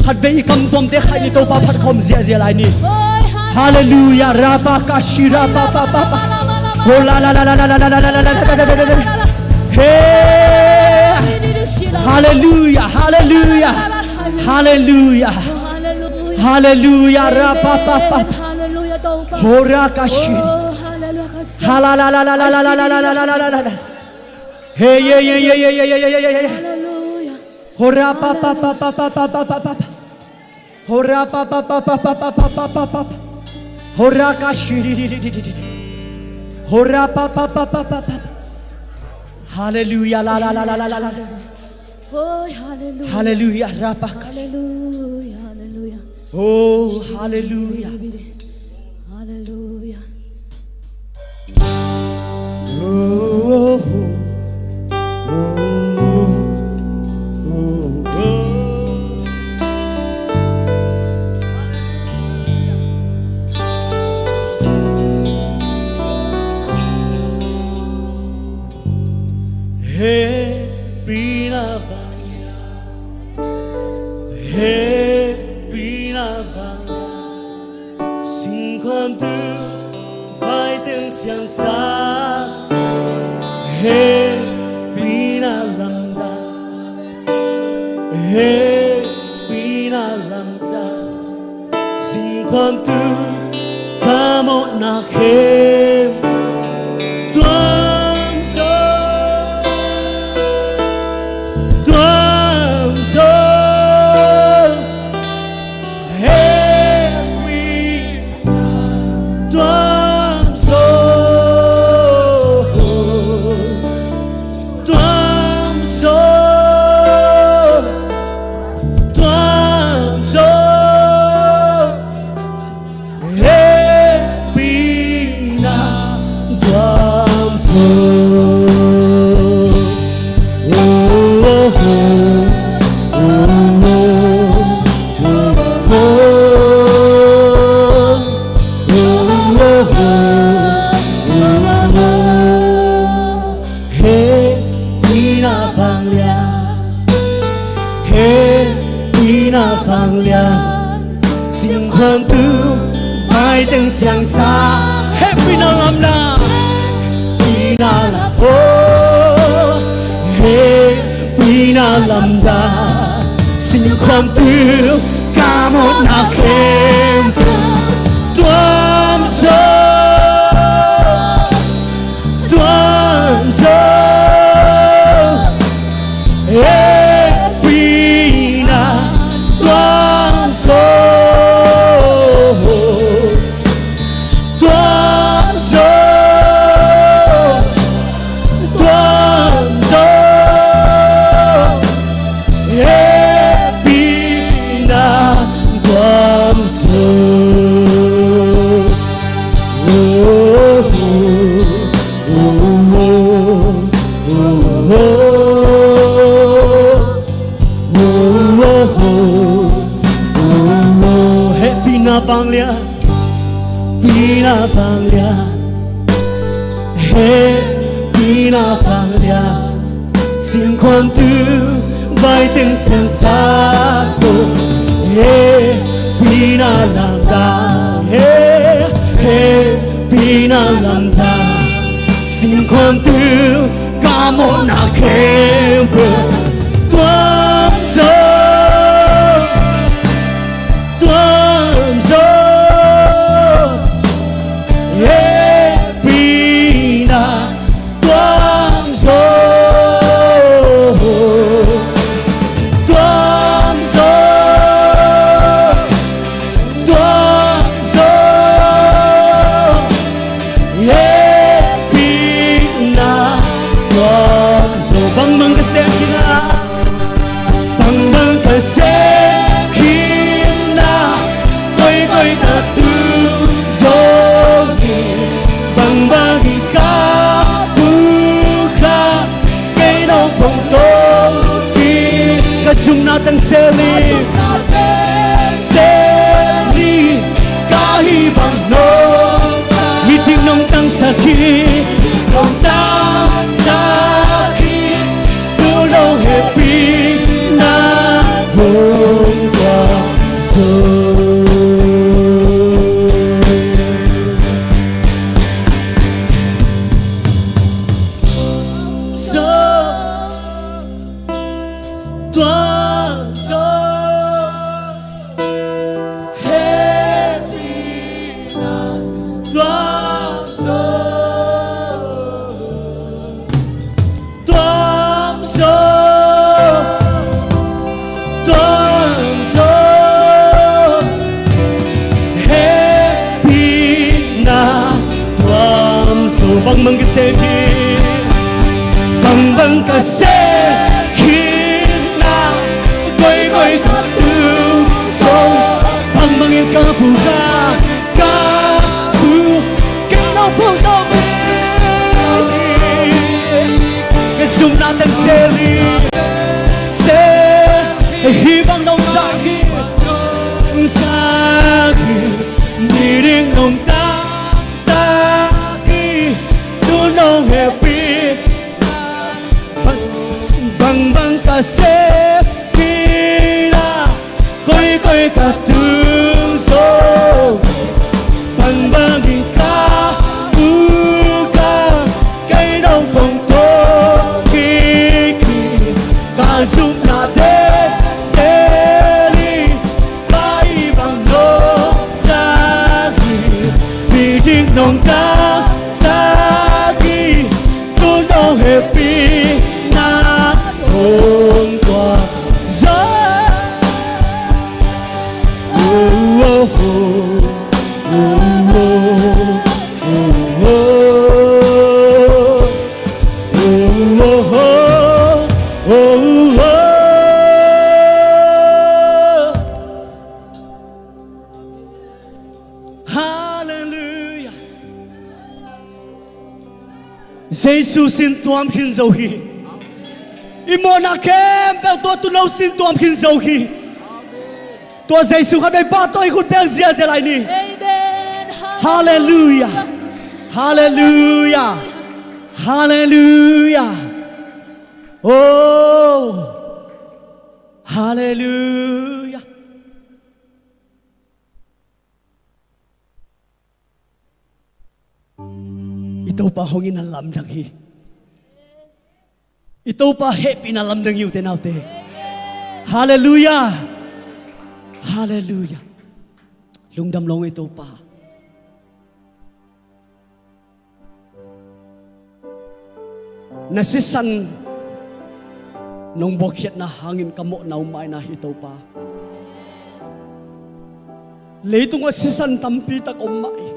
Khatvei i kam tuamte khai ni, Topa phat khawm ziahziah lai ni. Hallelujah. Ra pa ka shi ra pa pa pa pa. Oh la la la la la. Hey. Hallelujah. Hallelujah. Hallelujah. Hallelujah. Ra pa pa pa. Hallelujah, Topa. Hora ka shi. Oh, hallelujah. Hala la la la la la la. Hey, yeah, yeah, yeah. Hallelujah. Hora pa pa pa pa pa pa pa pa pa. Hora pa pa pa pa pa pa pa pa pa. Hora ka shi. Hora pa pa pa pa pa pa. Hallelujah. La la la la la la la. Oh, hallelujah. Hallelujah, rapak. Hallelujah, hallelujah. Oh, hallelujah. Hallelujah. Oh, oh, oh, oh, oh, oh. Hehpihna vanglian, hehpihna vanglian, singkhuam tu vai teng siangsak, hehpihna lamdang, hehpihna lamdang, singkhuam tu kamawhna khempeuh tuam zo, tuam zo, hehpihna tuam zo, tuam zo, tuam zo. Hehpihna tuam zo. Oh, oh, oh, oh, oh, oh. Hehpihna vanglian, hehpihna vanglian, singkhuam tu vai teng siangsak, hehpihna lamdang, hehpihna lam, oh, hehpihna lamdang, singkhuam tu kamawhna khempeuh tuam zo, tuam zo, hehpihna tuam zo, tuam zo, tuam zo, hehpihna tuam zo. Oh, oh, oh, oh, oh, oh. Hehpihna vanglian, hehpihna vanglian, hehpihna vanglian, singkhuam tu vai teng siangsak zo, hehpihna lamdang, he, hehpihna lamdang, singkhuam tu kamawhna khempeuh tuam zo, tuam zo, hehpihna tuam zo, tuam zo, tuam zo, hehpihna tuam zo. Bangbang ka sem khin a, bangbang ka sem khin a, koikoi ka tu zong hi, bangbang hi ka phu kha, kei nong phong to hi. Ka zumna tang seli, seli ka hih bang nong, midik nong tangsak hi, nong tangsak hi. Tu nong hehpihna hong tuam zo. Zo, tuam zo. Hehpihna tuam zo, tuam zo, tuam zo. Hehpihna tuam zo. Bangbang ka sem khin, bangbang ka sem khin Ka pu ka, ka pu, kei nong phong tawh hi. Ka zumna teng sel hi, sel hi, hih bang nong sak hi, sak hi, mi ding nong tangsak hi, tu nong hehpih. Bang, bang, bang ka sep hi na, koi, koi ka tung zo. Bang, bang in ka u ka, kei nong phong tawh kik hi. Ka zumna teng sel hi, pai bang nong sak hi, mi ding nong tangsak hi. Tu nong hehpihna hong tua zo. Oh, oh, oh. Oh, oh, oh. Oh, oh, oh. Oh, oh, oh. Halleluia. Jesu sin tuam khin zo hi. I mawhna khempeuh tua tuuno sin tuam khin zo hi. Tua Jesu khat vei pa tawh i khut beng ziahziah lai ni. Amen. Halleluia. Halleluia. Halleluia. Oh. Halleluia. I Topa hong itna lamdang hi. I Topa hehpihna lamdang hi, ute naute. Halleluia. Halleluia. Lungdam lo ung, i Topa. Na sisan nong buakkhiatna hangin ka mawhna om mah hi, Topa. Leitungah sisan tampi tak om mah hi.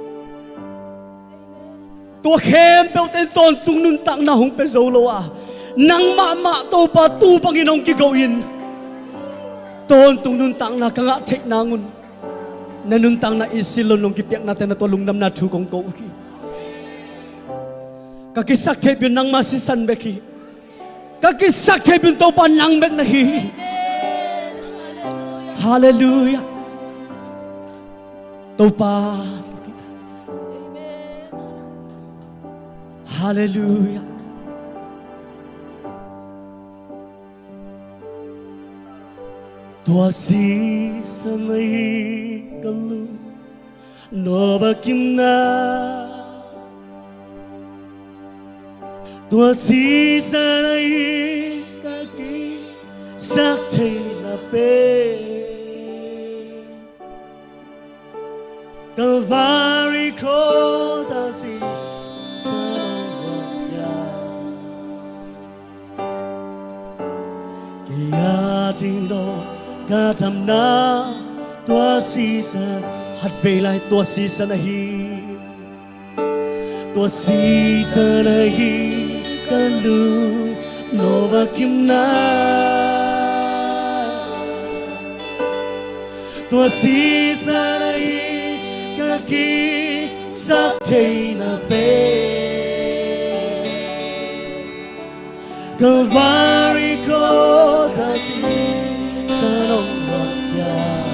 Tua khempeuhte in tawntung nuntakna hong pia zo lo a, nang mahmah Topa tu bangin hong kigo in, tawntung nuntakna ka ngah theih nangun, na nuntakna i silon nong kipiakna tena tua lungdamna thu kong ko uh hi. Ka kisak theih pen nangma sisan bek hi. Ka kisak theih pen Topa nang bek na hi. Halleluia. Topa. Halleluia. Tua sisan ahi ka lung nop a kimna. Tua sisan ahi ka kisak theihna pen. Calvary cross a sisan hong luang hiam? Kei a ding nong ka damna tua sisan. Khatvei lai tua sisan ahi. Tua sisan ahi ka lung nop a kimna. Tua sisan ahi ka kisak theihna pen. Calvary cross a sisan hong luang hiam?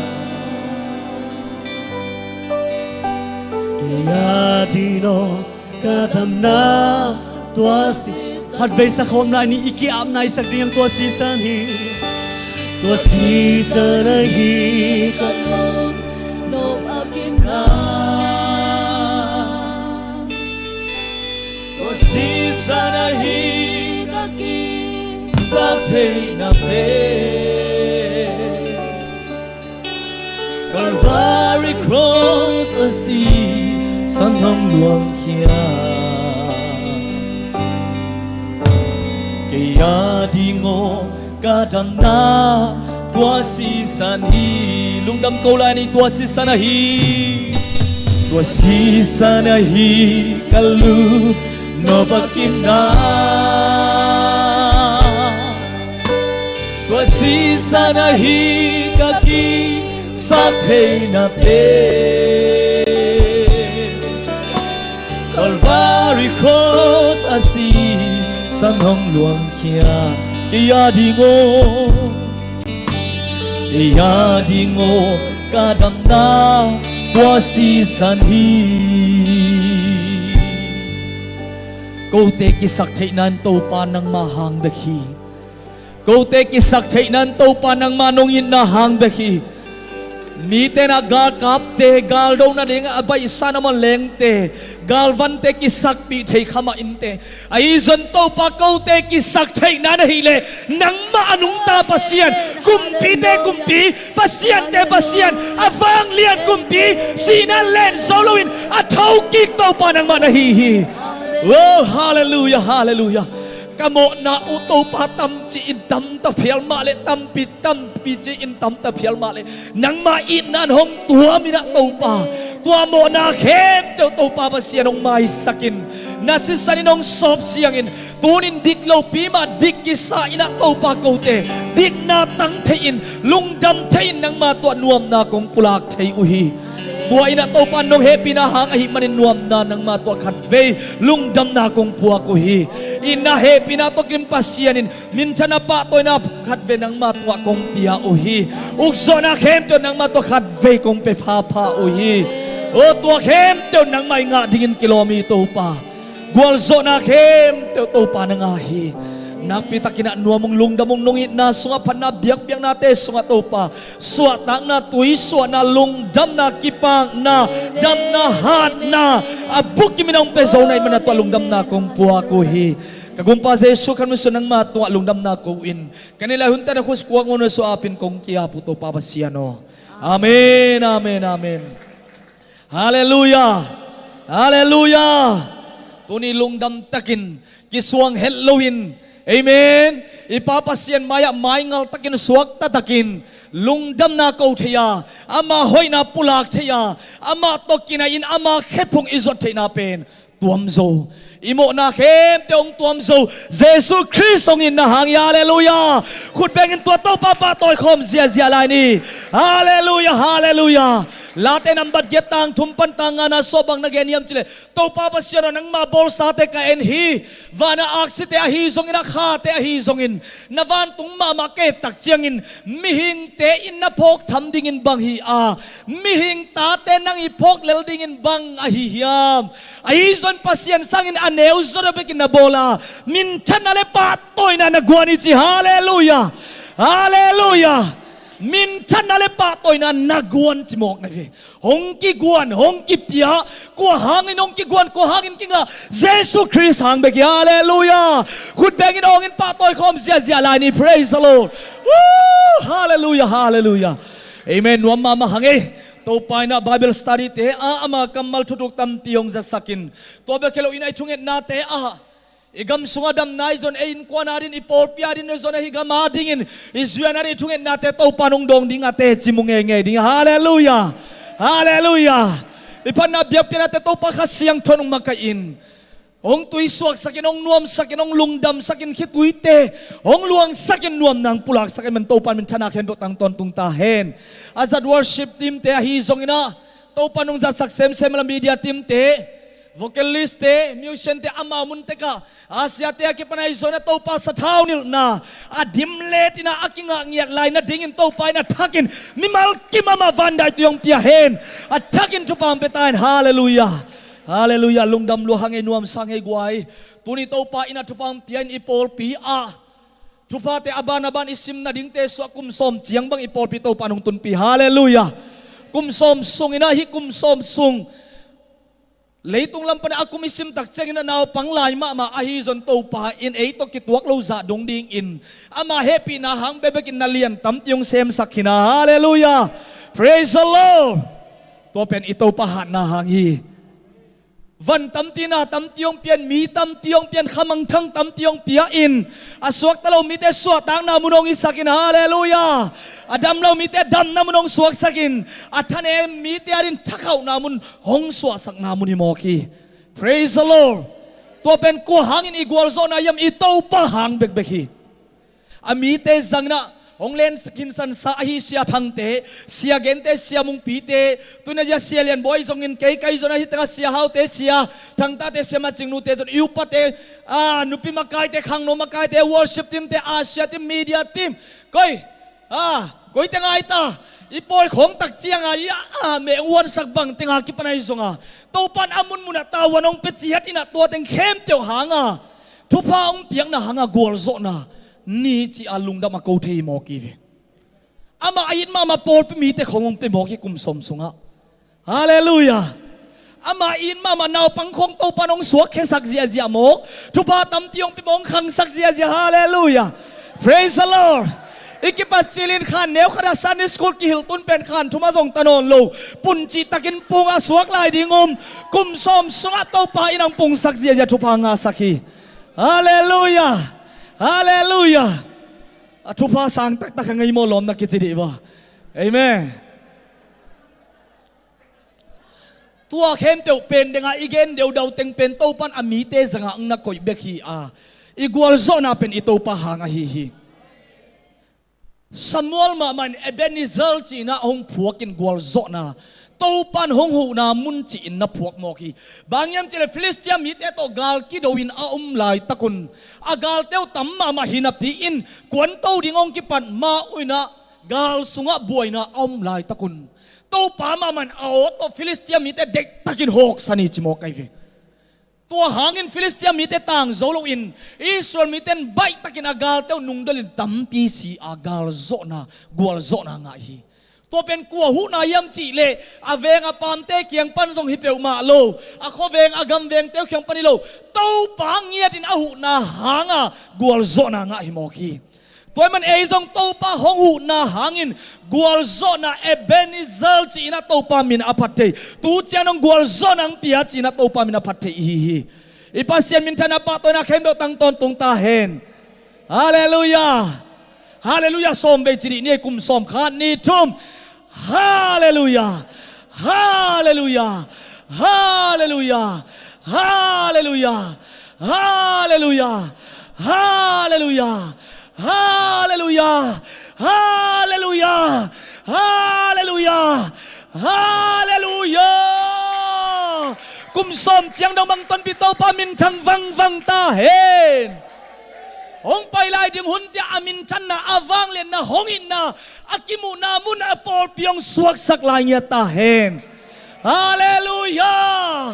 Kei a ding nong ka damna tua si. Khatvei sa khawm lai ni, i ki-apna i sak ding tua sisan hi. Tua sisan ahi ka lung nop a kimna. Tua sisan ahi ka kisak theihna pen. Calvary cross a sisan hong luang hiam? Kei a ding aw ka damna tua sisan hi. Lungdam ko lai ni, tua sisan ahi. Tua sisan ahi ka lung nop a kimna. Tua sisan ahi ka ki Sak theihna pen Calvary cross a si san hong luangkhia kei a ding aw, kei a ding aw, ka damna tua sisan hi. Kote kisak theihna in Topa nangmah hang bek hi. Kote kisak theihna in Topa nangmah nong itna hang bek hi. Mite na galkapte, galdo nading a baihsa na manlengte, galvante kisakpih thei kha mah inteh. Ahi zong Topa kote kisak theihna na hih leh nangmah a nungta Pasian, kumpite kumpi, pasiante Pasian, a vanglian kumpi, sihna len zo loin a thokik Topa nangmah na hi hi. Oh, halleluiah, halleluiah. Ka mawhna uh Topa tamci in tamta phial mah leh, tampi tampi ci in tamta phial mah leh, nangmah itna in hong tuam in ah Topa, tua mawhna khempeuh Topa Pasian hong maisak in, na sisan in hong sawp siangin, tunin dik lopi mah dik kisa in ah Topa kote dikna tang thei in, lungdam thei in nangmah tuah nuamna kong pulak thei uh hi. Tua in ah Topa nong hehpihna hang ahih manin nuamna nangmah tuah khatvei lungdamna kong puak uh hi. I na hehpihna tawh kin Pasian in minthanna pahtawina khatvei nangmah tuah kong pia uh hi. Ukzawhna khempeuh nangmah tuah khatvei kong pia phapha uh hi. Oh, tua khempeuh nangmah i ngah dingin kilawm hi Topa. Gualzawhna khempeuh Topa na ngah hi. Nakpi takin ah nuam ung, lungdam ung, nong itna sungah phatna biakpiaknate sungah Topa suahtakna, tuisuahna, lungdamna, kipakna, damna, hatna a bukim in hong pia zo na ahih manin tua lungdamna kong puak uh hi. Ka Gumpa Jesu Khrist min suang nangmah tungah lungdamna ko-in, ka neih lai hunte na khuasik kuak ngawn uh suah apin kong ki-ap uh Topa Pasian aw. Amen, amen, amen. Halleluiah. Halleluiah. Tuni lungdam takin kisuang het loin, amen, i Pa Pasian mai-ah maingal takin suakta takin lungdamna ko thei a, ama hoihna pulak thei a, amah tawh kinai-in ama khephung i zuat theihna pen tuam zo. I mawhna khempeuh hong tuam zo Jesu Khrist hong itna hang hi. Halleluiah. Khut bengin tua Topa pahtawi khawm ziahziah lai ni. Halleluiah, halleluiah. Late nambat giat tang thum pan tang ngana sungah bang na gen hiam cih leh, Topa Pasian aw, nangma bawlsate ka en hi. Vana aksite ahi zongin, a khate ahi zongin, na vantung mahmah ka et tak ciangin mihingte in na phawk tham dingin bang hi a, mihing tate nang i phawk lel dingin bang ahi hiam? Ahi zongin Pasian sangin a neu zaw deuh bekin na bawl a, minthanna le pahtawina na guan hi ci. Halleluiah. Halleluiah. Minthanna le pahtawina na guan ci mawk na hi ve. Hong kiguan, hong kipia, kua hangin hong kiguan, kua hangin kingah? Jesu Khrist hang bek hi. Halleluiah. Khut bengin awngin pahtawi khawm ziahziah lai ni. Praise the Lord. Woo! Halleluiah, halleluiah. Amen. Nuam mahmah hang ei. Topa in ah Bible study te ah ama kammal thuthuk tampi hong zatsakin, tua bek hi loin ah i thungetnate ah, i gam sungah damna i zon, ei innkuan adingin, i pawlpi adingin, i zon ahi gam adingin i zuian adingin i thungetnate Topa in hong dawng ding a teci mu ngeingei ding. Halleluiah. Halleluiah. I phatna biakpiaknate Topa Kha Siangtho in hong makaih in, hong tuisuaksakin, hong nuamsakin, hong lungdamsakin, khituite hong luangsakin, nuamna hong pulaksak ahih manin Topa in minthanna khempeuh tang tawntung ta hen. A zat worship team te ahi zongin ah Topa in hong zatsak semsem a, media team te, vocalist te, musician te, amau mun tekah, Asia te a kipan ahi zongin ah Topa sathau nilhna a dimlet in ah a kingah ngiat lai nadingin Topa in a thakin mimal kim amah vandaitui hong pia hen. A thakin thupha hong pia ta hen. Halleluiah. Halleluiah. Lungdam lua hang ei, nuamsa hang ei guai. Tuni Topa in ah thupha hong pia in i pawlpi ah thuphate a ban a ban i sim nadingte sungah kum sawm ciang bang i pawlpi Topa in hong tunpih. Halleluiah. Kum sawm sungin ah, hih kum sawm sung leitung lam pan a kum i sim tak ciangin ah naupang lai mahmah ahi zong Topa in ei tawh kituak lo zah dong dingin ama hehpihna hang bekbekin na lian tampi hong semsak hi na. Halleluiah. Praise the Lord. Tua pen i Topa hatna hang hi. Van tampi, na tampi hong pia in, mi tampi hong pia in, khamangthang tampi hong pia in, a suakta lo mite suahtakna mun hong hisak in. Halleluiah. A dam lo mite damna mun hong suaksak in, a thanem mite adingin thakhauhna mun hong suahsakna mun hi mawk hi. Praise the Lord. Tua pen kua hangin i gualzawhna hiam? I Topa hang bekbek hi. A mite zangin ah Hong len khinsansa ahi Sia Thangte, Sia Gente, Sia Mungpite, tuna zia Sia Lianbawi zongin kei kai zona hi tengah Sia Haute, Sia Thangtate, Sia Macing Nute zon i upate, a, nupi makaite, khangno makaite, worship team te, a, sia team, media team, koi, a, koi teng ai ta, i pawi khawng tak cianga i a, a, meh hong huansak bang tenga kipan ahi zonga, Topan a munmunah tavuan hong pia ciat inah tua teng khempeuh hanga thupha hong piakna hanga gualzawhna ni ci-a lungdam a ko thei mawk hi ve. Amah a it mahmah pawlpi mite khawng hong pia mawk hi kum sawm sungah. Halleluiah. Amah a it mahmah naupang khawng Topan hong suakkhiasak ziahziah mawk, thupha tampi hong pia mawk, hong khangsak ziahziah. Halleluiah. Praise the Lord. I kipat cilin khan neu khatah Sunday school kihilh tun pen khan thum a zong ta nawn lo, puncih takin pungah suak lai ding um, kum sawm sungah Topa in hong pungsak ziahziah thupha ngahsak hi. Halleluiah. Halleluiah. A thupha sang taktak a ngei maw lawm na kici dih ba. Amen. Tua khempeuh pen dengah i gen deudau teng pen Topan a mite zangah hong na koih bek hi a, i gualzawhna pen i Topa hang ahi hi. Samuel mahmah in Ebenezer ci-inah hong phuakin gualzawhna Topan hong huhna mun ci-in na phuak mawk hi. Bang hiam cihleh Filistia mite tawh gal kido in a um laitakun a galteu tam mahmah hi napi-in kuanto ding hong kipat ma uh inah gal sungah buaina a um laitakun Topa mahmah in a aw tawh Filistia mite deihtakin hawksan hi ci mawk ahi ve. Tua hangin Filistia mite tang zo loin Israel mite in baihtakin a galteu nungdolin tampi si a galzawhna gualzawhna ngah hi. Tua pen kua huhna hiam cihleh a veng a paamte kiang pan zong hi peuhmah lo, a khuaveng a gamvengte uh kiang pan hi lo, Topa ngiatin a huhna hanga gualzawhna ngah hi mawk hi. Tua ahih man ei zong Topa hong huhna hangin gualzawhna Ebenezer ci-inah Topa min a phat thei, tu ciang hong gualzawhna hong pia ci-inah Topa min a phat thei ihi hi. I Pasian minthanna pahtawina khempeuh tang tawntung ta hen. Halleluiah. Halleluiah sawm vei ci dih ni ei, kum sawm, khat, nih, thum. Halleluiah. Halleluiah. Halleluiah. Halleluiah. Halleluiah. Halleluiah. Halleluiah. Halleluiah. Halleluiah. Kum sawm ciang dong bang tonpih Topa minthang vangvang ta hen. Hong pai lai ding hunte a minthanna, a vangliatna, hong itna, a kimuhna mun a pawlpi hong suaksak lai ngiat ta hen. Halleluiah.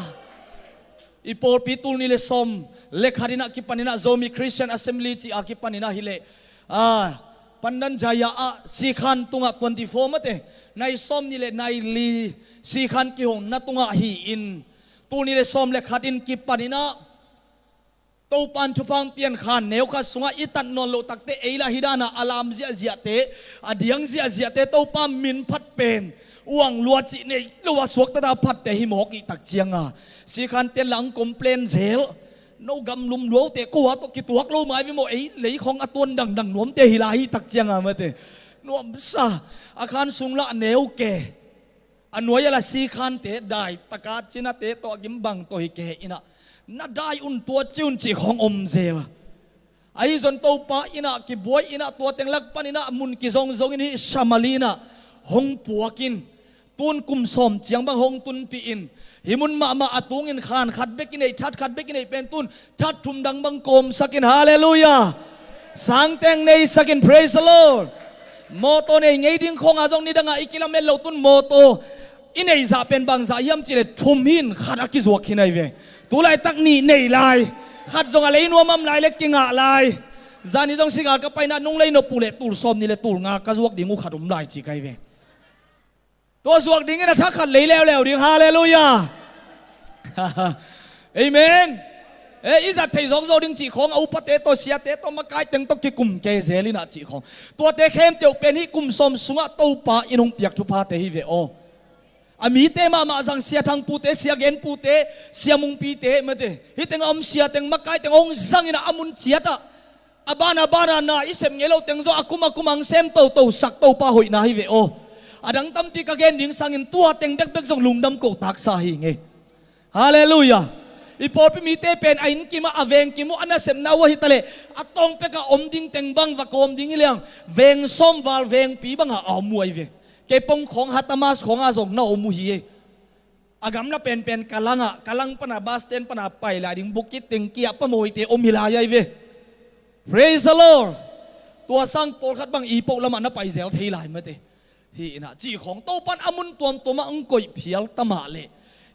I pawlpi tul nih le sawm le khat inah kipan inah Zomi Christian Assembly ci-a kipan inah hileh, a, Pandan Jaya ah sikhan tungah twenty-four mate, nai sawm nih le nai li sikhan kihong na tungah hi-in, tul nih le sawm le khat in kipan inah Topan thupha hong pian khan neu khat sungah i tat nawn loh takte ei lah hih danah a lam ziahziahte, a diang ziahziahte Topa min phat pen uang lua cih nei lo a suakta a phatte hi mawk ih tak cianga sikhan ten lah hong complain zel. No gamlum luaute ko a tawh kituak lo mai ve maw, ei lei khawng a tuan dangdang nuamte hi lai hi tak cianga mate. Nuamsa, a khan sung lah neu ke. A nuai a la sikhante dai taka cinate tawh a gimbang tawh hi kei inah na dai un tua ci un cih khawng om zel. Ahi zon Topa inah kibuai inah tua teng lak pan inah mun kizongzong in hih Samali inah hong puakin tun kum sawm ciang bang hong tunpih in hih mun mahmah a tungin khan khat bek i neih, that khat bek i neih pen tun that thum dang bang kawmsakin, halleluiah. Sangteng neisakin, praise the Lord. Mawtaw nei ngei ding khawngah zong nidangah i kilamen lo tun mawtaw i neih zah pen bangzah hiam cihleh thum hin khat a kizuak hi nai ve. Tulaitak nih nei lai. Khat zong a lei nuamam lai le kingah lai. Zani zong sigal ka paina nung lei nop uh leh tul sawm nih le tul nga ka zuak ding uh khat um lai ci kai ve. Tua zuak dingin a thak khat lei leuleu ding. Halleluiah. Amen. E, i zat thei zawkzawk ding cih khawng a upate tawh siate tawh makaiteng tawh kikum kei zel inah cih khawng. Tuate khempeuh pen hih kum sawm sungah Topa in hong piak thuphate hi ve aw. A mite mahmah zang, Sia Thang pute, Sia Gen pute, Sia Mung pite mate, hih tengah om siateng makaiteng hong zang inah a mun ciatah a bana bana na i sep ngei lo teng zaw a kum a kum ang sem toto sak Topa hoihna hi ve aw. A dang tampi ka gen ding sangin tua teng bekbek zong lungdam ko taksa hi ngei. Halleluiah. I pawlpi mite pen a inn kim ah, a veng kim uh, a nasepna uh ahi taleh a tawng pekah om ding teng bang va kawm ding hi leng, veng sawmval vengpi bangah a om uh ahi ve. Kei pong khawng Hatamas khawngah zong na om uh hi. A gamla penpen Kalangah, Kalang pana bus stand pana pai lai ding Bukit Tengki ah pamawite om hi lai ahi ve. Praise the Lord. Tua sang pawlkhat bang i poh lamah na pai zel thei lai mate. Hi inah cih khawng Topan a mun tuamtuamah hong koih phial tamah leh,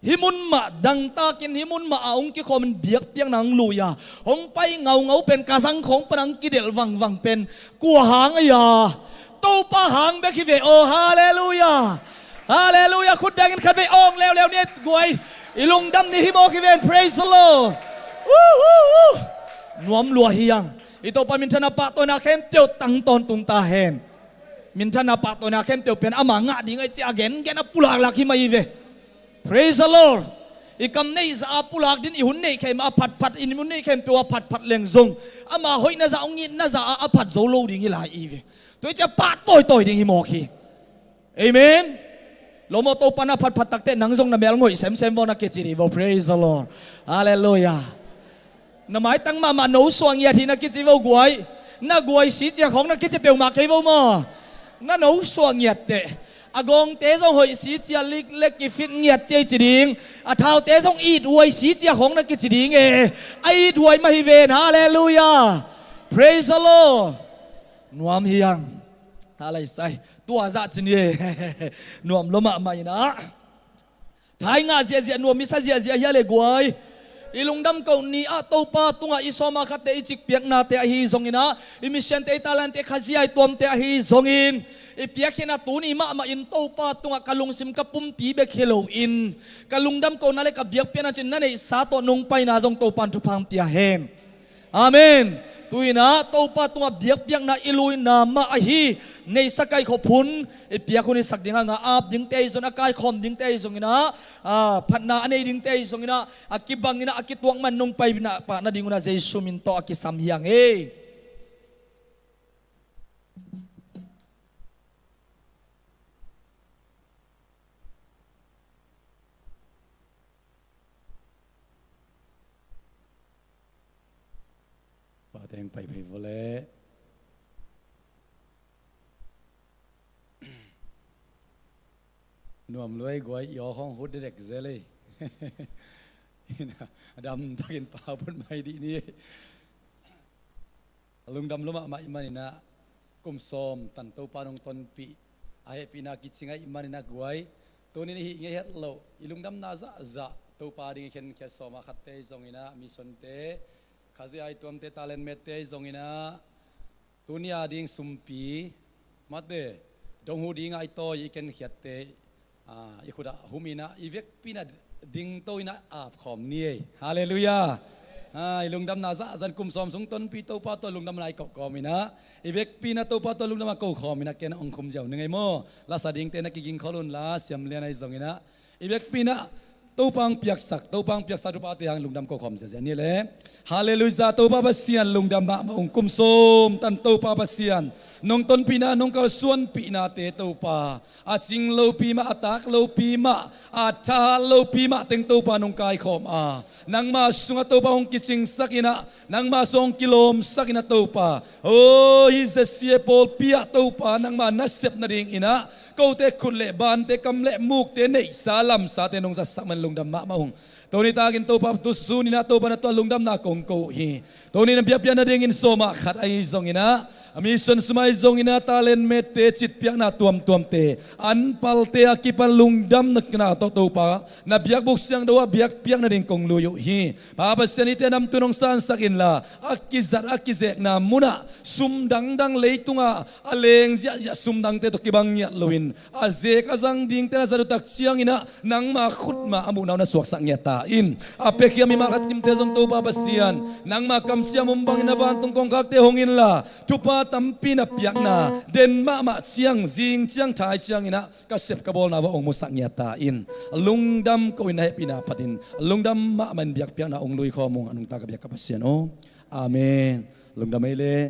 hih mun mah dangtakin, hih mun mah a hong kikhawmin biakpiakna hong lui a, hong pai ngaungau pen ka zang khawng pana hong kidelh vangvang pen kua hang ahi a? Topa hang bek hi ve aw. Halleluiah. Halleluiah. Khut bengin khat vei awng leuleu ni guai. I lungdam ni hi mawk hi ven. Praise the Lord. Woo, woo, woo. Nuam lua hi ang. I Topa minthanna pahtawina khempeuh tang tawntung ta hen. Minthanna pahtawina khempeuh pen ama ngah ding ahi ci a gengen a pulaklak hi mah hi ve. Praise the Lord. I kam neihzah a pulak din, i hun neih khem a phatphat, i hun neih khempeuh a phatphat leng zong ama hoihna zah, hong itna zah a phat zo lo ding hi lai hi ve. Tua hi ci a pahtawi tawi ding hi mawk hi. Amen. Lo maw, Topa na phatphat takteh nang zong na mel ngoih semsem vaw na kici dih vaw. Praise the Lord. Halleluiah. Na maitang mahmah no suah ngiat hi na kici vo guai. Na guai si cia khawng na kici peuhmah kei vo maw. Na no suah ngiat teh. A gawngte zong hoih si cia lik le kifit ngiat cia i ci ding. A thaute zong it huai si cia khawng na kici ding e. A it huai mah hi ven. Halleluiah. Praise the Lord. Nuam hi ang. Hallelujah. Tua zah ci ni e. Nuam lo mahmah inah. Thai ngah ziahziah, nuam i sa ziahziah hi a le guai. I lungdam koh ni ah Topa tungah i sawma khatte i cikpiaknate ahi zonginah, i misiante, i talante, khaziai tuamte ahi zongin, i piakkhiatna tuni mahmah in Topa tungah ka lungsim ka pumpi bek hi loin, ka lungdam kohna le ka biakpiakna cin na neihsa tawh nong paina zong Topa in thupha hong pia hen. Amen. Tu inah Topa tungah biakpiakna i luina mah ahi. Neihsa kaikhop hun, i piak hun i sak ding hang a, ap dingte ahi zongin, a kaikhawm dingte ahi zonginah, a phatna a nei dingte ahi zonginah, a kibang inah, a kituak man nong paina pah nading unah Jesu min tawh a kisam hi ang e. Pateng pai phei vawleh. Nuam luai guai i aw khawng hut dedek zel ei. Dam takin pau put mai dih ni ei. A lungdam lo mahmah i maninah kum sawm tan Topa nong tonpih a hehpihna kicing ah i maninah guai. Tunin i hih ngei het loh i lungdamna zahzah Topa ding i khenkhiat sawma khatte ahi zonginah, missionte, khaziai tuamte, talent mette ahi zonginah, tuni a ding sumpi mate dong hu dingah i tawi i kenkhiatte, a, i khutah huminah i vekpinah dingto inah apkhawm ni ei. Halleluiah. A, i lungdamna zahzah in kum sawm sung tonpih Topa tawh lungdamna i kohkhawm inah, i vekpinah Topa tawh lungdamna kohkhawm inah ken hong khum ziau ning ei maw. Lasa dingte na kigingkhol unla siamlian ahi zonginah, i vekpinah Topa hong piaksak, Topa hong piaksak thupate hang lungdam kohkhawm ziazia ni le. Halleluiah. Topa Pasian lungdam mahmah ung. Kum sawm tan Topa Pasian nong tonpihna, nong kalsuanpihnate Topa, a cing lopi mah, a tak lopi mah, a thahat lopi mah teng Topa nong kaikhawm a, nangma sungah Topa hong kicingsak inah, nangma sungah hong kilawmsak inah Topa, o, hih Z C A pawlpi ah Topa nangma nasep nadinginah kote khut le bante, kam le mukte, neihsa lamsate nong zatsak man lungdam mahmah ung. Tuni takin Topa tu suninah Topa na tuah lungdamna kong ko uh hi. Tuni na biakpiak nadingin sawma khat ahi zonginah, a mission sum ahi zonginah, talent mette, citpiakna tuamtuamte, anpalte a kipan lungdamna tawh Topa na biakbuk siangtho ah biakpiak nading kong lui uh hi. Pa Pasian, hihte namtui nong sansak inla, a kizat a kizekna munah sum dangdang, leitungah a leng ziahziah sum dangte tawh kibang ngiat loin, a zek a zang dingte na zat uh tak cianginah nangma khutma a muhna uh na suaksak ngiat ta in. A piakhia mimal khat kimte zong Topa Pasian, nangma kamciam om bangin na vantung kongkhakte hong inla, thupha tampi na piakna den mahmah ciang, zing ciang, thai cianginah ka sep ka bawlna uh hong musak ngiat ta in. Lungdam ko in, na hehpihna phatin lungdam mahmah in biakpiakna hong lui khawm ung, a nungta ka biak ka Pasian aw. Amen. Lungdam ei leh.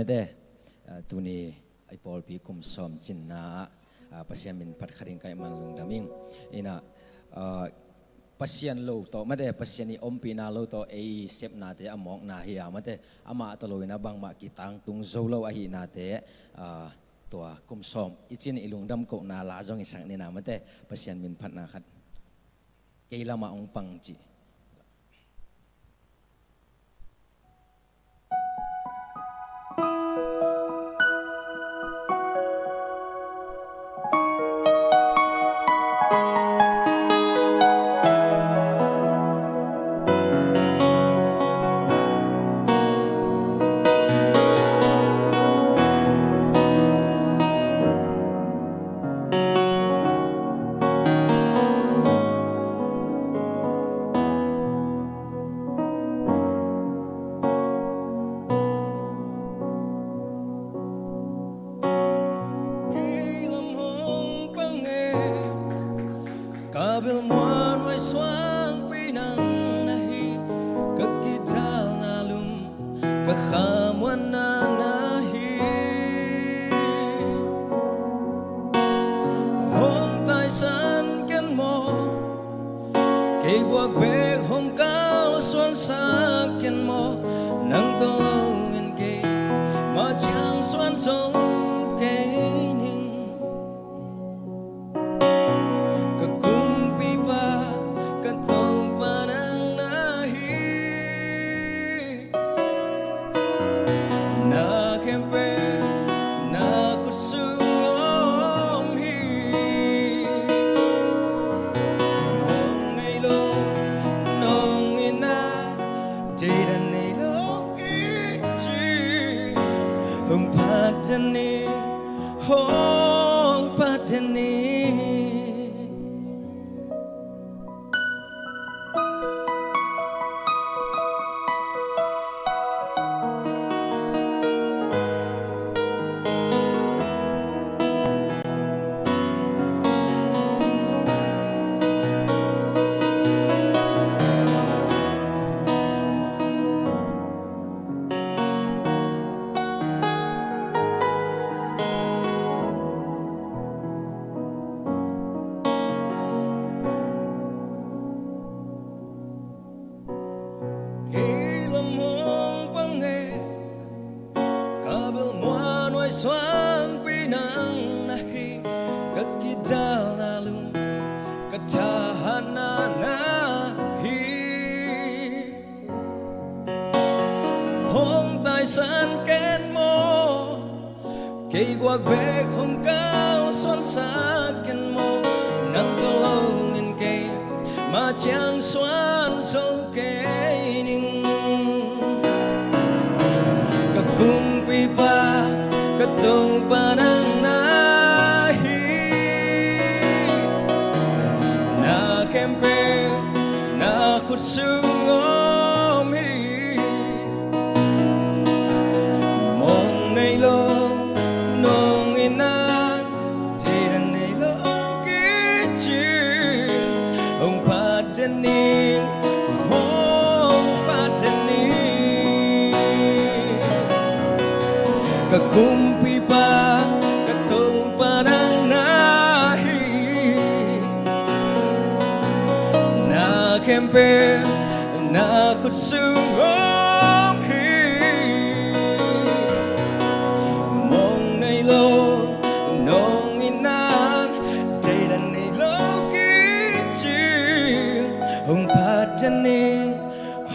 Mate, ah, tuni i pawlpi kum sawm cinna ah, ah, Pasian min phat kha ding ka hih man lungdam ing. Ina, ah, Pasian lo tawh mate, Pasian i ompihna lo tawh ei sepnate a mawkna hi a mate, amah tawh lo ina bangmah kitangtung zo lo ahihnate, ah, tua kum sawm i cin i lungdam kohna la zong i sak nina mate, Pasian min phatna khat kei lamah hong pang cih. Kei lam hong pang e, ka bel muanhuai suangpi nang na hi, ka kidalna lum ka khamuanna na hi. Hong taisan ken maw, kei guak bek hong kalsuansak ken maw, nang tawh lo in kei mah ciang suan zo kei ning. Ka kumpipa, ka Topa nang na hi. Na khempeuh na khut sung om hi. Mong nei lo, nong itna, deidan nei lo kici. Hong phat den ni, hong phat den ni. Kei lam hong pang e, ka bel muanhuai suangpi nang na hi, ka kidalna lum ka thahatna na hi. Hong taisan ken maw, kei guak bek hong kalsuansak ken maw, nang tawh lo in kei mah ciang suan zo kei ning. Ka kumpipa, ka Topa nang na hi. Na khempeuh na khut sung om hi. Mong nei lo, nong itna, deidan nei lo kici. Hong phat den ni, hong phat den ni. Ka kumpipa, ka Topa nang na hi. Na khempeuh na khut sung om hi. Mong nei lo, nong itna, deidan nei lo kici. Hong phat den ni,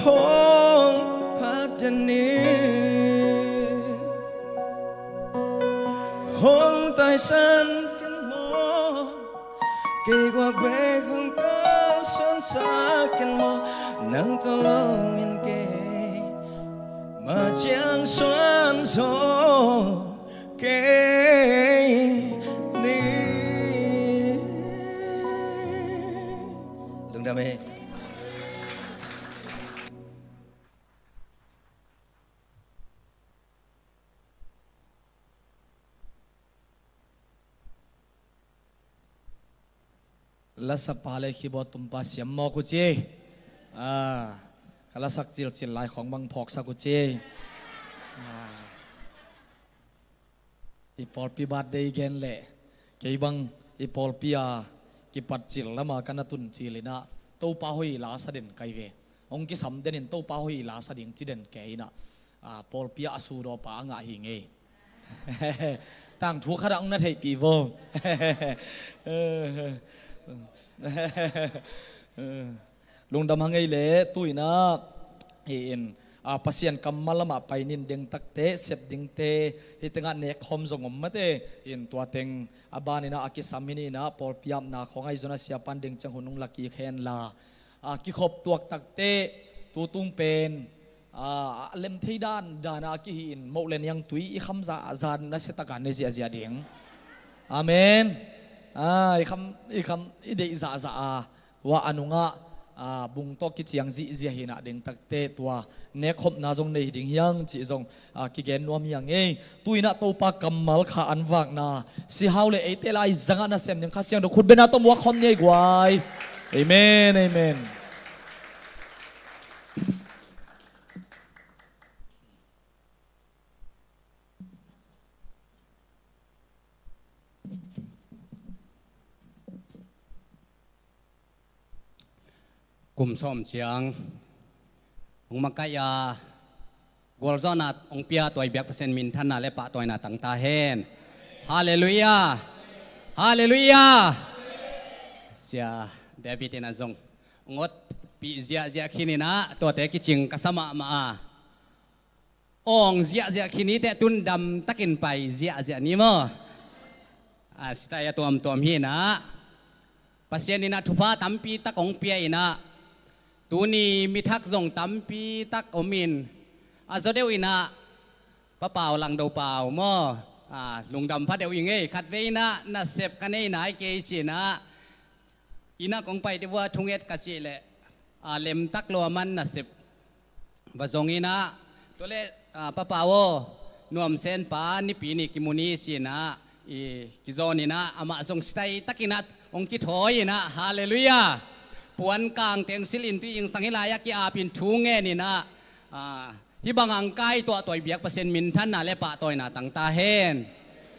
hong phat den ni. Hong taisan ken maw, kei guak bek hong kalsuansak ken maw, nang tawh lo in kei mah ciang suan zo kei ning. Lungdam hi. Lasapa le keyboard tumpa siam mawk uh ci. Ah, ka lasak cilcil lai khawng bang phawksak uh ci. Ah. I pawlpi birthday gen leh kei bang i pawlpi a kipat cil lama ka na tun cil inah Topa hoih i lasa den kai ve. Hong kisam den in Topa hoih i lasa ding ci den kei inah, a, pawlpi ah a sudawpa a ngah hi ngei. Tangthu khatah hong na theihpih vo. Lungdam hang ei le tu inah hi in, a, Pasian kammal lamah pai nin dengtakte sep dingte hih tengah nekkhawm zong om mate in tua teng a ban inah a kisam hi ni inah pawlpi apna khawng ahi zona siapan deng ciang hun hong la kik hen la, a, kikhop tuak takte tutung pen, a, a lem thei dan dan a kihi in moh le niang tui i kham zahzah na siatak a ne ziahziah ding. Amen. A, i kham i kham i deih zahzah a tua a nungah, a, bung tawh kiciang zihziah hinah dengtakte tua nekkhopna zong nei hi ding hiang cih zong, a, kigen nuam hiang ei. Tu inah Topa kammal kha an vakna sihau le eite lai zangah na sem ding Kha Siangtho khut bena tawh muak khawm ni ei guai. Amen, amen. Kum sawm ciang hong makaih a gualzawhna hong pia tua i biak Pasian minthanna le pahtawina tangta hen. Halleluiah. Halleluiah. Sia David inah zong hong otpih ziahziah khin inah tuate kicing ka sa mahmah a, awng ziahziah khin iteh tun damtakin pai ziahziah ni maw? A, sitai a tuamtuam hinah Pasian inah thupha tampi tak hong pia inah tuni mithak zong tampi tak om in a zaw deuh inah Papau Langdo Pau maw? A, lungdam pha deuh i ngei khatvei inah nasep ka nei nai kei sinah inah kong pai te vua thunget ka cih leh, a, lemtak lo a man nasep va zong inah tua le, a, Papa aw, nuam sen pa nipi ni kimu ni sinah i kizawn inah amah zong sitai tak inah hong kithawi inah. Halleluiah. Puan kang teng silh in tui ingsang hi lai a ki-ap in thu ngen inah, a, hih bang hang kai tuah tua i biak Pasian minthanna le pahtawina tangta hen.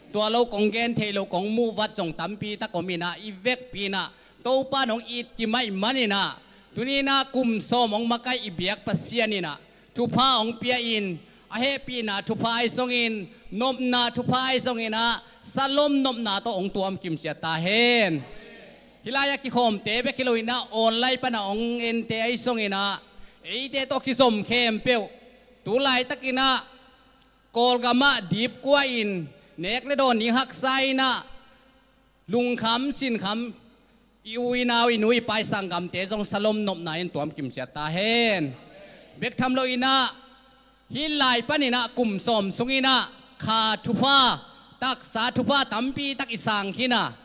Tua lo kong gen theih lo kong muh vat zong tampi tak om inah i vekpi inah Topa nong it kimaih man inah tuni inah kum sawm hong makaih i biak Pasian inah thupha hong pia in a hehpihna thupha ahi zongin nopna thupha ahi zong inah salom nopna tawh hong tuam kimsiat ta hen. Hih lai a kikhawmte bek hi lo inah online panah hong ente ahi zong inah eite tawh kizom khempeuh tu laitak inah Kawlgamah dipkua in nek le dawn ding haksa inah lungkham sinkham i u i nau i nu i pa i sanggamte zong salom nopna in tuam kimsiat ta hen. Bek tham lo inah hih lai pan inah kum sawm sung inah kha thupha taksa thupha tampi tak i sang khin a,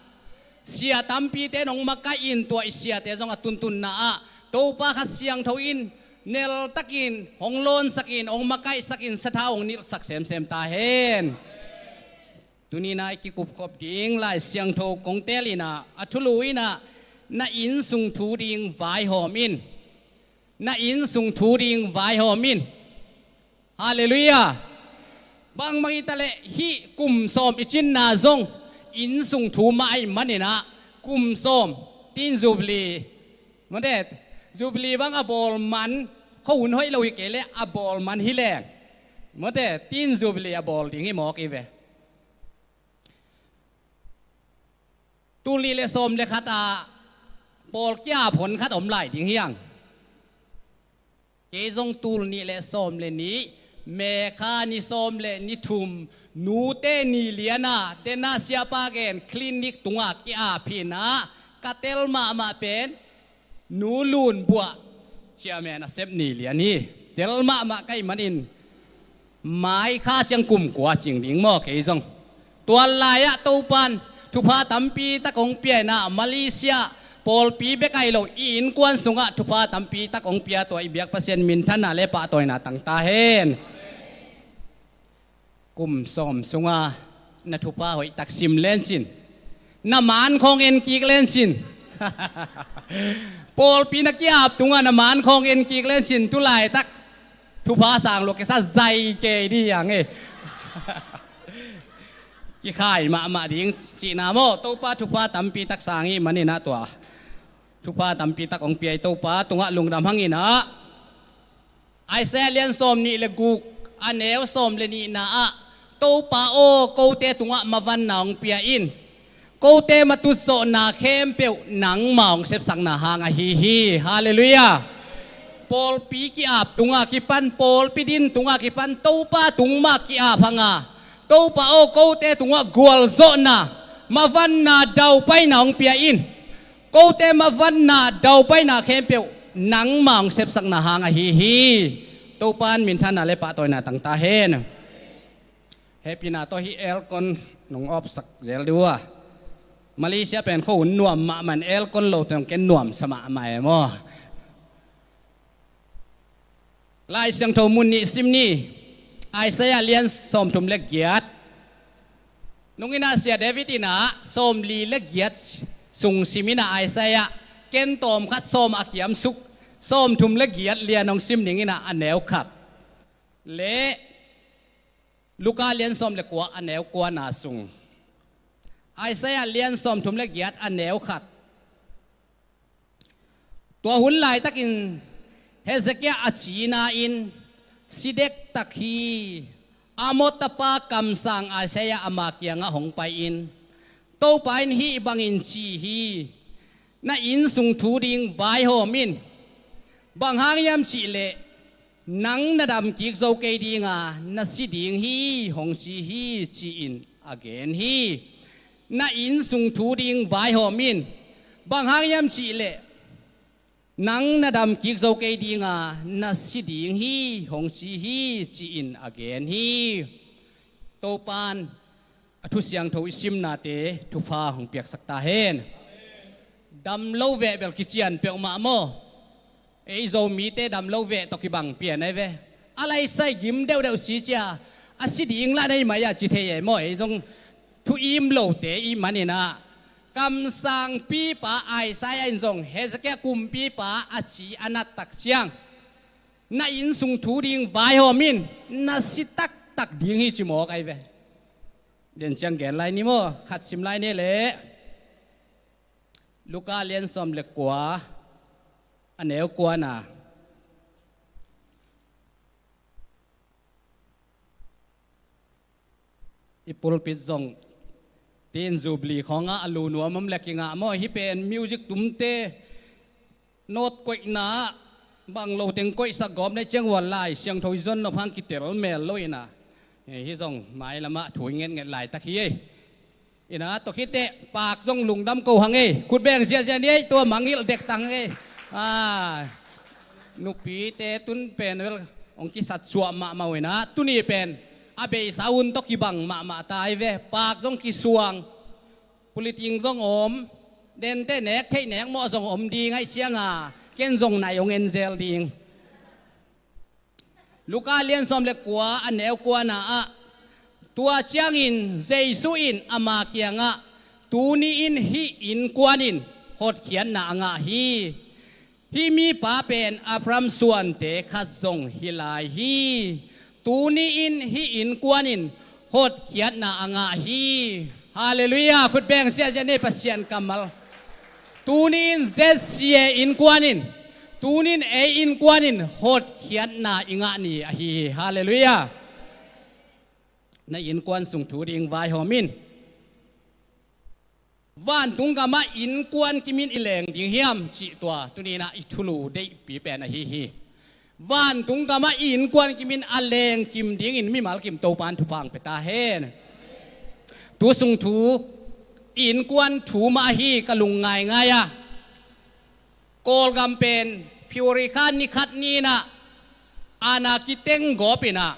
sia tampite nong makaih in tua i siate zong a tuntunna ah Topa Kha Siangtho in neltakin hong lawnsakin hong makaihsakin sathau hong nilhsak semsem ta hen. Tuni inah i kikupkhop ding Lai Siangtho kong teel inah a thulu inah na innsung thu ding vaihawm in. Na innsung thu ding vaihawm in. Halleluiah. Bangmah hi ta leh hih kum sawm i cinna zong innsung thu mah ahih man inah kum sawm tin Jubilee, mawte, Jubilee bang a bawl man kho hun hoih lo hi kei leh a bawl man hi leng, mawte, tin Jubilee a bawl ding hi mawk hi ve. Tul nih le sawm le khat ah pawl kia phon khat om lai ding hiang. Kei zong tul nih le sawm le nih, May kha ni sawm le ni thum, nute ni lian ah, dena siapa gen clinic tungah kia phin ah ka tel mahmah pen Nu Lun Buah chairman a sep ni lian hi. Tel mahmah ka hih manin mai kha ciang kum kua cing ding maw kei zong. Tua lai-ah Topan thupha tampi tak hong pia inah Malaysia pawlpi bek ahi lo i innkuan sungah thupha tampi tak hong pia tua i biak Pasian minthanna le pahtawina tang ta hen. Kum sawm sunga na thupha hoih tak sim lencin, na man khawng en kik lencin. Pawlpi na ki-ap tungah na man khawng en kik lencin, tu laitak thupha sang lua kisa zai kei dih hiang e. kikhai mahmah ding cihna maw? Topa thupha tampi tak sang ih manin ah tua thupha tampi tak hong pia i Topa tungah lungdam hang in ah, Isaiah lian sawm nih le guk, a neu sawm le nihna ah, Topa aw, kote tungah mavanna hong pia in, kote matutzawhna khempeuh nangma hong sepsakna hang ahi hi. Halleluiah. Pawlpi ki-ap tungah kipan, pawlpi din tungah kipan, Topa tung mah ki-ap hang a, Topa aw, kote tungah gualzawhna, mavanna, daupaina hong pia in, kote mavanna, daupaina khempeuh nangma hong sepsakna hang ahi hi. Topa in minthanna le pahtawina tang ta hen. Hehpihna tawh hih aircon nong off sak zel dih uh a, Malaysia pen khuahun nuam mahmah in aircon lo teng ken nuamsa mahmah e maw? Lai Siangtho mun nih sim ni. Isaiah lian sawmthum le giat. Nung in ah Sia David in ah sawmli le giat sung sim in ah, Isaiah ken tawmkhat sawm a kiamsuk, sawmthum le giat lian hong sim ning in ah, a neu khat le Luka lian sawm le kua, a neu kuana sung. Isaiah lian sawmthum le giat, a neu khat. Tua hun laitakin Hezekiah a cina in si dektak hi. Amoz tapa kamsang Isaiah ama kiangah hong pai-in, Topa in hih bangin ci hi: Na inn sung thu ding vaihawm in. Bang hang hiam cihleh, nang na damkik zo kei dinga, na si ding hi, hong ci hi, ci-in a gen hi. Na inn sung thu ding vaihawm in. Bang hang hiam cihleh, nang na damkik zo kei dinga, na si ding hi, hong ci hi, ci-in a gen hi. Topan a thu siangtho i simnate thupha hong piaksak ta hen. Dam lo veh bel kician peuhmah maw? Ei Zomite dam lo veh tawh kibang pian ai ve. A laisai gim deuhdeuh si cia, a si ding lah nei mai a ci thei ei maw? Ei zong thu im lote i manin ah, kamsangpipa Isaiah in zong Hezekiah kumpipa a ci a nattak ciang, na inn sung thu ding vaihawm in, na si taktak ding hi ci mawk ai ve. Den ciang gen lai ni maw? Khat sim lai ni leh. Luka lian sawm le kua, a neu kuana. I pulpit zong tin Jubilee khawngah a lu nuam om le kingah maw? Hih pen music tumte note koihna bang lo teng koihsak gawp nei ciang, ua Lai Siangtho i zon nop hang kitel mel lo in ah, hih zong mailamah thu i ngetnget laitak hi ei. In ah, tua khit teh Paak zong lungdam ko hang ei. Khut beng ziahziah ni ei, tua mangngilh dektak hang ei. Ah, nupite tun pen bel hong kisatsuah mahmah uh in ah, tuni pen a beisa hun tawh kibang mahmah ta ai ve. Paak zong kisuang, puliting zong om, dente nek theih nek mawh zong om ding ahih cianga, ken zong nai hong en zel ding. Luka lian sawm le kua, a neu kuana ah, tua ciangin Jesu in ama kiangah, tuni-in hih innkuan in hotkhiatna a ngah hi. Hih mipa pen Abraham suante khat zong hi lai hi. Tuni-in hih innkuan in hotkhiatna a ngah hi. Halleluiah. Khut beng ziahziah ni, Pasian kammal. Tuni-in Z C A innkuan in, tuni-in ei innkuan in hotkhiatna i ngah ni ahi hi. Halleluiah. Na innkuan sung thu ding vaihawm in. Vantung gamah innkuan kimin i leng ding hiam cih tua tuni-in ah i thulu deihpi pen ahi hi. Vantung gamah i innkuan kimin a leng kim dingin mimal kim Topan thupha hong pia ta hen. Tu sung thu, i innkuan thu mah ahi ka lung ngaingai a. Kawlgam pen February kha ni khat ni-in ah, ana kiteng gawp in ah,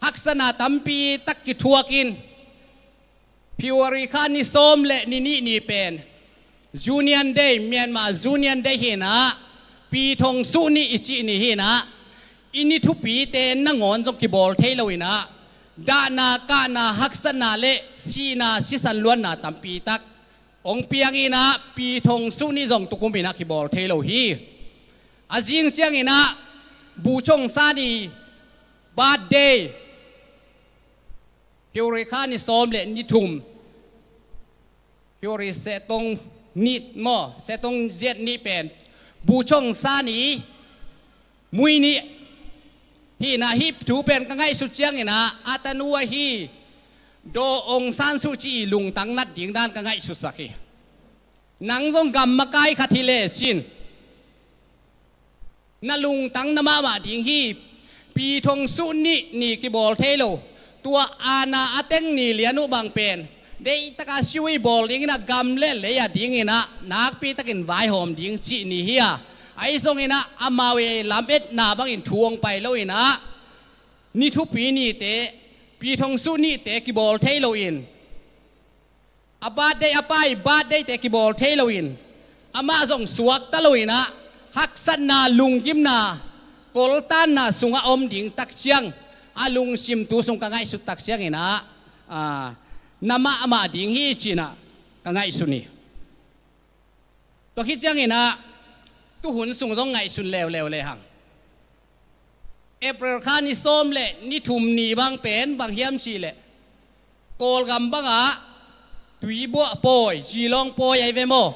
haksatna tampi tak kithuak in, February kha ni sawm le ni nih ni pen Union Day, Myanmar Union Day hi-in ah, Pi Thong Suh Ni i cih ni hi-in ah, i ni thupite nangawn zong kibawl thei lo in ah, dahna, kahna, haksatna le sihna, sisan luanna tampi tak hong piang in ah, Pi Thong Suh Ni zong tukum in ah kibawl thei lo hi. A zing ciangin ah, Bu Chong Sa Ni birthday, February kha ni sawm le ni thum, February setong ni maw, setong ziat ni pen Buchong San i mui ni hi inah, hih thu pen ka ngaihsut ciang inah a tanu ahi Daw Aung San Suu Kyi i lungtang nat ding dan ka ngaihsutsak hi. Nang zong gam makai khat hi lecin na lungtang na mahmah ding hi. Pi Thong Suu Kyi ni kibawl thei lo, tua aana a teng ni lian uh bang pen deihtaka siu i bawl ding inah gam le lei a ding inah nakpi takin vaihawm ding cih ni hi a, ahi zong inah amau i lametna bangin thu hong pai lo inah ni thupi nite, Pi Thong Suu Kyi nite kibawl thei lo in, a birthday, a pa i birthday te kibawl thei lo in, amah zong suakta lo inah haksatna, lunggimna, koltanna sungah om ding tak ciang, a lungsim tu sung ka ngaihsut tak ciang inah, a, na mahmah ding hi ci inah ka ngaihsun hi. Tua khit ciang inah tuhun sung zong ngaihsun leuleu lehang, April kha ni sawm le ni thum ni bang pen bang hiam cihleh, Kawlgam bangah Tuibuah pawi, Zilawng pawi ahi ve maw?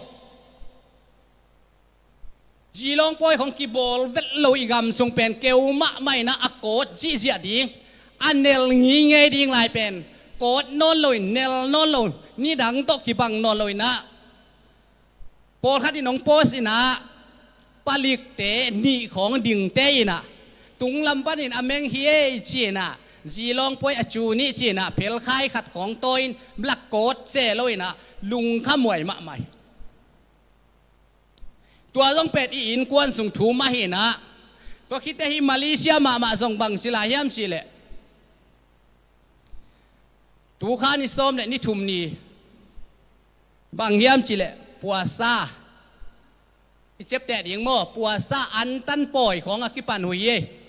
Zilawng pawi khong kibawl vet lo i gam sung pen keu mahmah inah a kawt zihziah ding, a nel ngingei ding lai pen kawt nawn lo in, nel nawn lo, nidang tawh kibang nawn lo inah pawlkhat in hong post inah, palikte nih khawng dingte inah tunglam panin a meng hi ei ci inah, Zilawng pawi a cu nih ci inah phelkhai khat khawng tawi in blakkawt se lo inah lungkhamhuai mahmah hi. Tua zong pen i innkuan sung thu mah hi inah, tua khit teh hih Malaysia mahmah zong bang ci lai hiam cihleh, tu kha ni sawm le ni thum ni bang hiam cihleh, puasa i ciapteh ding maw, puasa antan pawi khawng a kipan hui ei.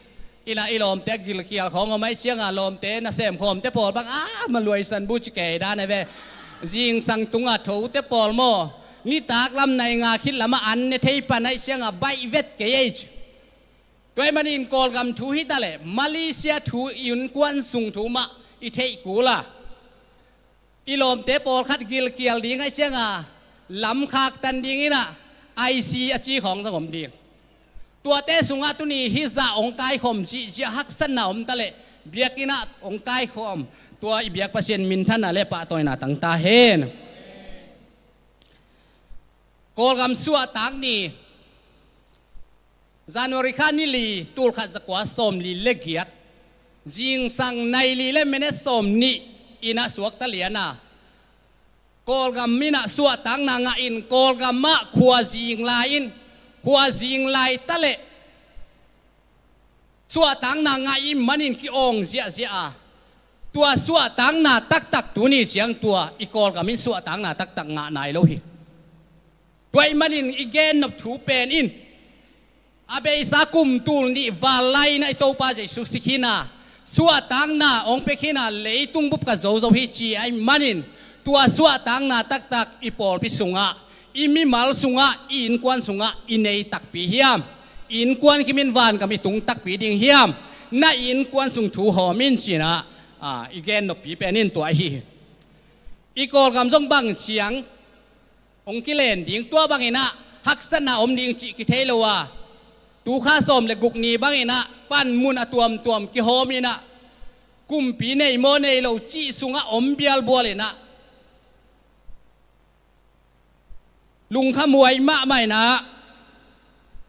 Inah i lawmte a gilkial khawng om ahih cianga lawmte nasem khawmte pawl bang a maluaisan bu ci kei dan ahi ve. Zingsang tunga thote pawl maw, nitak lam nai nga khit lamah an ne thei pan ahih cianga baih vet kei ei ci. Tua ahih manin Kawlgam thu hi taleh Malaysia thu, innkuan sung thu mah i theih kul a, i lawmte pawlkhat gilkial ding ahih cianga lam khaktan ding inah I C a ci khawng zong om ding. Tuate sungah tuni hih zah hong kaikhawm zihziah haksatna om taleh biakinn ah hong kaikhawm, tua i biak Pasian minthanna le pahtawina tang ta hen. Kawlgam suahtak ni, January kha ni li, tulkhat zakua sawmli le giat, zingsang nai li le minute sawmnih inah suakta lian a, Kawlgam inah suahtakna ngah in, Kawlgam ah khuazing lai in, khuazing lai taleh suahtakna ngah i hih manin ki-awng ziahziah a, tua suahtakna taktak tuni ciang tua i Kawlgam in suahtakna taktak ngah nai lo hi. Tua ahih manin i gennop thu pen in, a beisa kum tul nih val lai inah i Topa Jesu si khin a, suahtakna hong pia khin a, leitung bup ka zozo hi ci ahih manin, tua suahtakna taktak i pawlpi sungah, i mimal sungah, i innkuan sungah i nei takpi hiam? I innkuan kimin vangam i tung takpi ding hiam? Na i innkuan sung thu hawm in ci inah, a, i gennoppi pen in tua ahi hi. I Kawlgam zong bang ciang hong kilen ding, tua bang inah haksatna om ding cih kithei lo a, tu kha sawm le guk ni bang inah panmun a tuamtuam kihawm inah, kumpi nei maw nei lo cih sungah om bialbual inah, lungkhamhuai mahmah inah,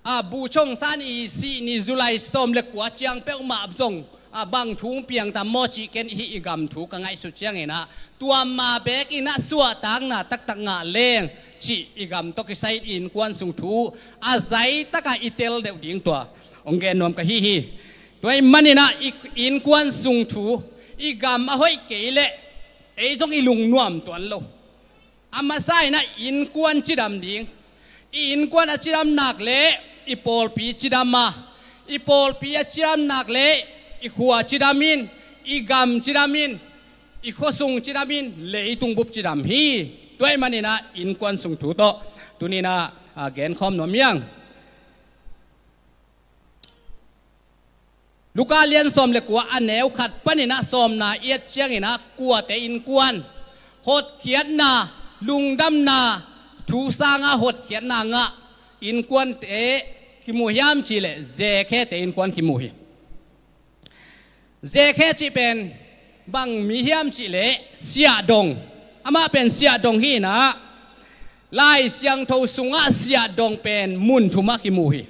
a, Buchong San i sih ni July sawm le kua ciang peuhmah zong, a, bang thu hong piang tam maw cih ken hih i gam thu ka ngaihsut ciang inah, tua ma bek inah suahtakna taktak ngah leng cih i gam tawh kisai in innkuan sung thu a zai taka i tel deuh ding tua hong gen nuam ka hi hi. Tua ahih manin ah i innkuan sung thu, i gam a hoih kei leh ei zong i lungnuam tuan lo. A masa inah innkuan cidam ding. I innkuan a cidam nak leh i pawlpi cidam a, i pawlpi a cidam nak leh i khua cidam in, i gam cidam in, i khuasung cidam in, leitung bup cidam hi. Tua ahih manin ah innkuan sung thu tawh tuni inah, a, genkhawm nuam hiang. Luka lian sawm le kua a neu khat panin ah sawmna i et ciangin ah kuate innkuan hotkhiatna, lungdamna, thu sanga hotkhiatna ngah innkuante kimu hiam cihleh Zekhete innkuan kimu hi. Zekhe cih pen bang mi hiam cihleh siahdong. Amah pen siahdong hi inah Lai Siangtho sungah siahdong pen mun thumah kimu hi.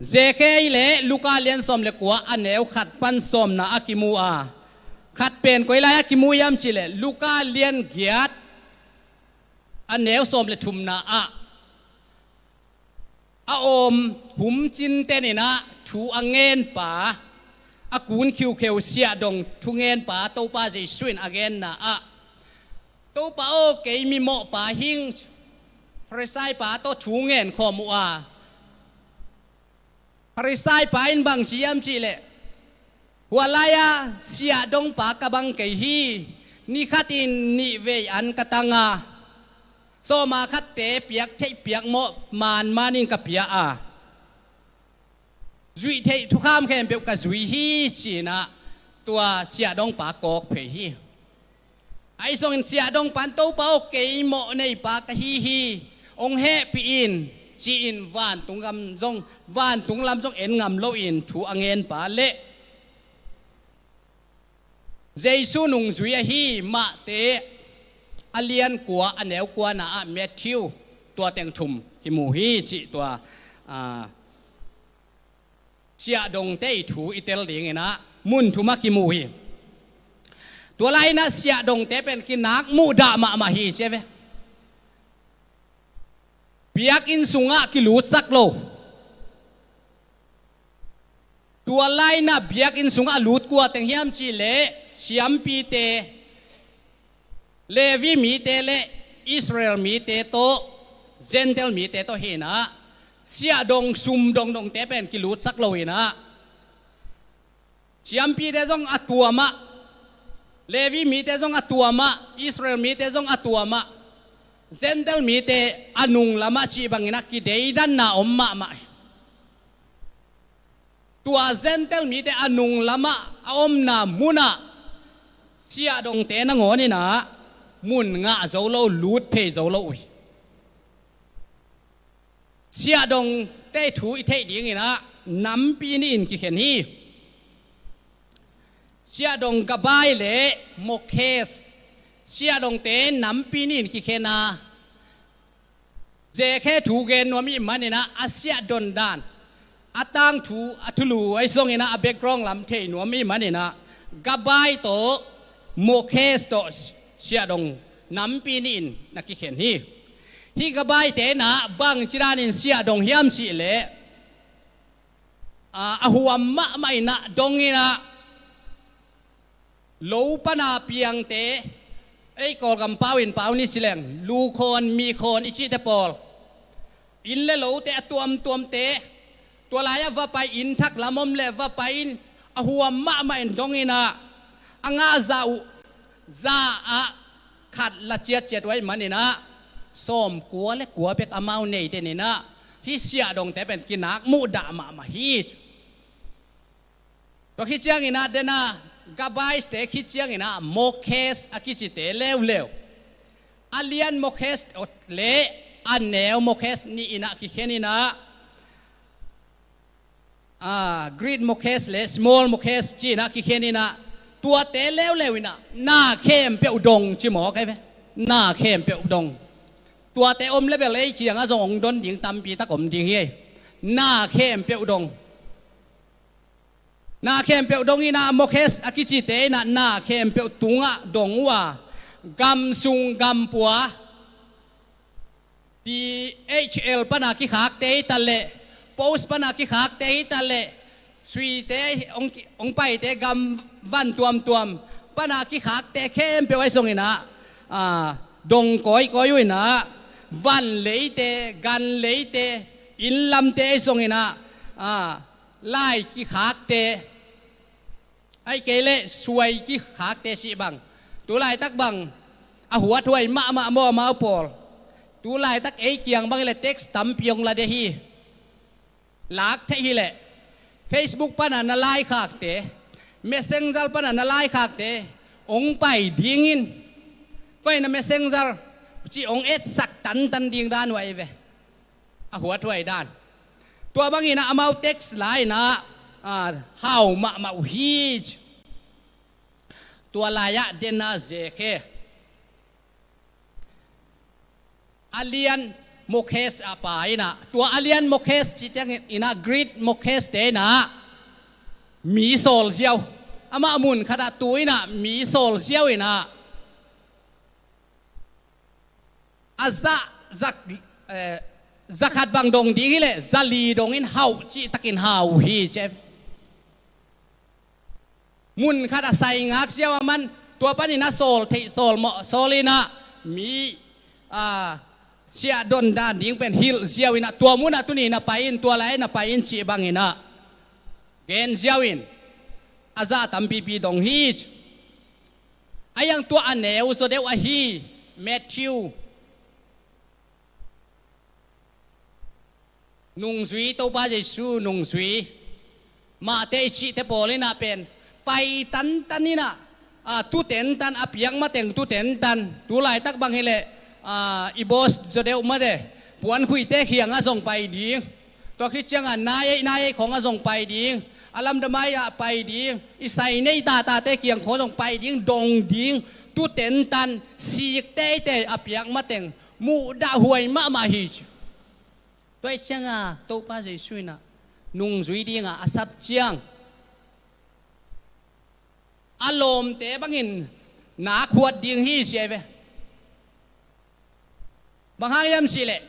Zekhe le Luka lian sawm le kua a neu khat pan sawmna a kimu a, khat pen koi lai a kimu hiam cihleh Luka lian giat a neu sawm le thumna ah a om humcin teninah thu a ngenpa, a kun khiukheu siahdong thungenpa Topa Jesu in a genna ah, Topa aw, kei mimawhpa hing, Pharisai pa tawh thu ngen khawm uh a, Pharisai pa in bang ci hiam cihleh, hua lai-a siahdongpa ka bang kei hi. Nikhatin nihvei an ka tang a, sawma khatte piak theih piak mawh manmanin ka pia a, zuih theih thukham khempeuh ka zui hi, ci-inah tua siahdongpa kawk phei hi. Ahi zongin siahdongpa in, Topa aw, kei mawh neipa ka hi hi, hong hehpih in, ci-in vantung lam zong, vantung lam zong en ngam loin thu a ngenpa le Jesu nungzui ahi Mate a lian kua a neu kuana ah Matthew tua teng thum kimu hi cih tua, a, siahdongte i thu i tel dinginah mun thumah kimu hi. Tua lai-inah siahdongte pen kinak muhdah mahmah hi ci ve. Biakinn sungah kilutsak lo. Tua lai-inah biakinn sungah a lut kua teng hiam cihleh siampite, Levi mite le Israel mite tawh, Gentile mite tawh hinah, siahdong sum dongdongte pen kilutsak lo hinah, siampite zong a tuamah, Levi mite zong a tuamah, Israel mite zong a tuamah, Gentile mite a nunglamah cih banginah kideidanna om mahmah hi. Tua Gentile mite a nunglamah a omna munah siahdongte nangawninah mun ngah zo lo, lut phei zo lo uh hi. Siahdongte thu i theih dinginah nampi nih in kikhen hi. Siahdong gabai le mokhes, siahdongte nampi nih in kikhen a, Zekhe thu gen nuam ih maninah a siahdon dan, a tangthu, a thulu ahi zonginah a background lam thei nuam ih maninah gabai tawh mokhes tawh siahdong nampi nih in na kikhen hi. Hih gabaite inah bangci danin siahdong hiam cihleh, a, a huam mahmah inah donginah lo pana piangte, ei Kawlgam pau in pau ni sileng, lukhawn mikhawn i cihte pawl, inn le lote a tuamtuamte, tua lai-ah va pai, inn thak lam om le va pai in a huam mahmah in donginah a ngah zah uh, zah ah khat la ciatciat uh ahih maninah sawmkua le kua bek amau nei teninah hih siahdongte pen kinak muhdah mahmah hi. Tua khit cianginah dena gabaiste khit cianginah mokhes a kicite leuleu, a lian mokhes le a neu mokhes nih inah kikhen inah, a, great mokhes le small mokhes ci-inah kikhen inah, tuate leuleu inah na khempeuh dong ci mawk ahi ve. Na khempeuh dong. Tuate om le bel ei kiangah zong hong don ding tampi tak om ding hi. Na khempeuh dong. Na khempeuh dong inah mokhes a kicite inah na khempeuh tungah dong uh a, gam sung gam pua, T H L pana kikhakte hi taleh, post pana kikhakte hi taleh, suite hong, hong paite gam van tuamtuam pana kikhakte khempeuh ahi zonginah, a, dong kawikawi uh inah, van leite, gan leite, inn lamte ahi zonginah, a, lai kikhakte, ahih kei leh suai kikhakte sih bang, tu laitak bang a huathuai mahmah maw amau pawl? Tu laitak ei kiang bang hileh tax tampi hong la ding hi. Lak theih hileh Facebook pana na laikhakte, Messenger pana na laikhakte hong pai dingin, koi na Messenger ci hong etsak tantan ding dan uh ahi ve. A huathuai dan. Tua bangin ah amau text lai-in ah, ah, hau mahmah uh hi. Tua lai-ah den a Zekhe, Alian Mokhes a pa in ah, tua Alian Mokhes cih ciangin ah Greek Mokhes te in ah mi sawl ziau. Amah mun khatah tu in ah mi sawl ziau in ah, a za, za, eh, za khat bang dong ding hi leh za li dongin hau cihtakin hau uh hi ci. Mun khat a sai ngak ziau a man, tua panin a sawl theih, sawl mawh, sawl in ah mi, a, siah don dan ding pen hilh ziau in ah, tua munah tuni na pai in, tua lai na pai in cih bangin ah gen ziau in a za tampipi dong hi. A iang tua a neu zaw deuh ahi Matthew, nungzui, Topa Jesu nungzui, Mate i cihte pawl in ah pen pai tantan in ah, a, tu tentan, a piak mateng tu tentan, tu laitak bang hi leh, a, i boss zaw deuh mate, puankhuite kiangah zong pai ding. Tua khit ciangah nai ei, nai ei khawngah zong pai ding, a lamdam ai-ah pai ding, i sai nei tatate kiang khawng zong pai ding, dong ding, tu tentan, sik teitei, a piak mateng muhdahhuai mahmah hi ci. Tua ahih ciangah Topa Jesu in ah nungzui dingah a sap ciang a lawmte bangin nak huat ding hi ci ahi ve. Bang hang hiam cih leh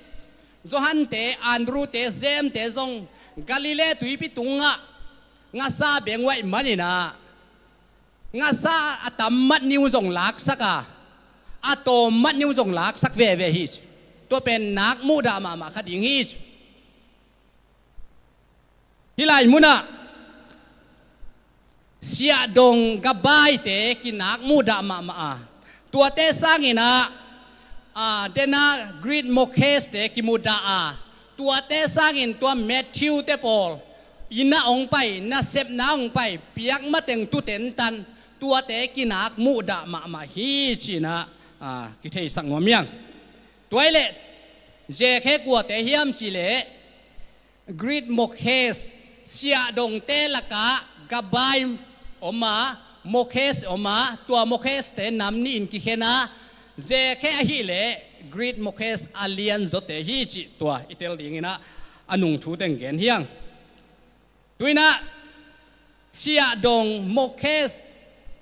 Johan te, Andrew te, James te zong Galilee tuipi tungah ngasa beng uh ahih manin ah, ngasa a tam mat ni uh zong laksak a, a tawm mat ni uh zong laksak veve hi ci. Tua pen nak muhdah mahmah kha ding hi ci. Hih lai munah siahdong gabaite kinak muhdah mahmah a, tuate sangin ah, a, den a Greek Mokhes te kimuhdah a, tuate sangin tua Matthew te pawl in ah hong pai, nasepna hong pai, piak mateng tu tentan, tuate kinak muhdah mahmah hi ci-in ah, a, kitheisak nuam hi hang. Tua ahih leh Zekhe kuate hiam cih leh Greek Mokhes, siahdongte lakah gabai om a, Mokhes om a, tua Mokhes te nam nih in kikhen a, Zekhe ahih leh Greek Mokhes a lianzawte hi cih tua i tel dingin ah a nung thu teng gen hi hang. Tu-in ah siahdong Mokhes,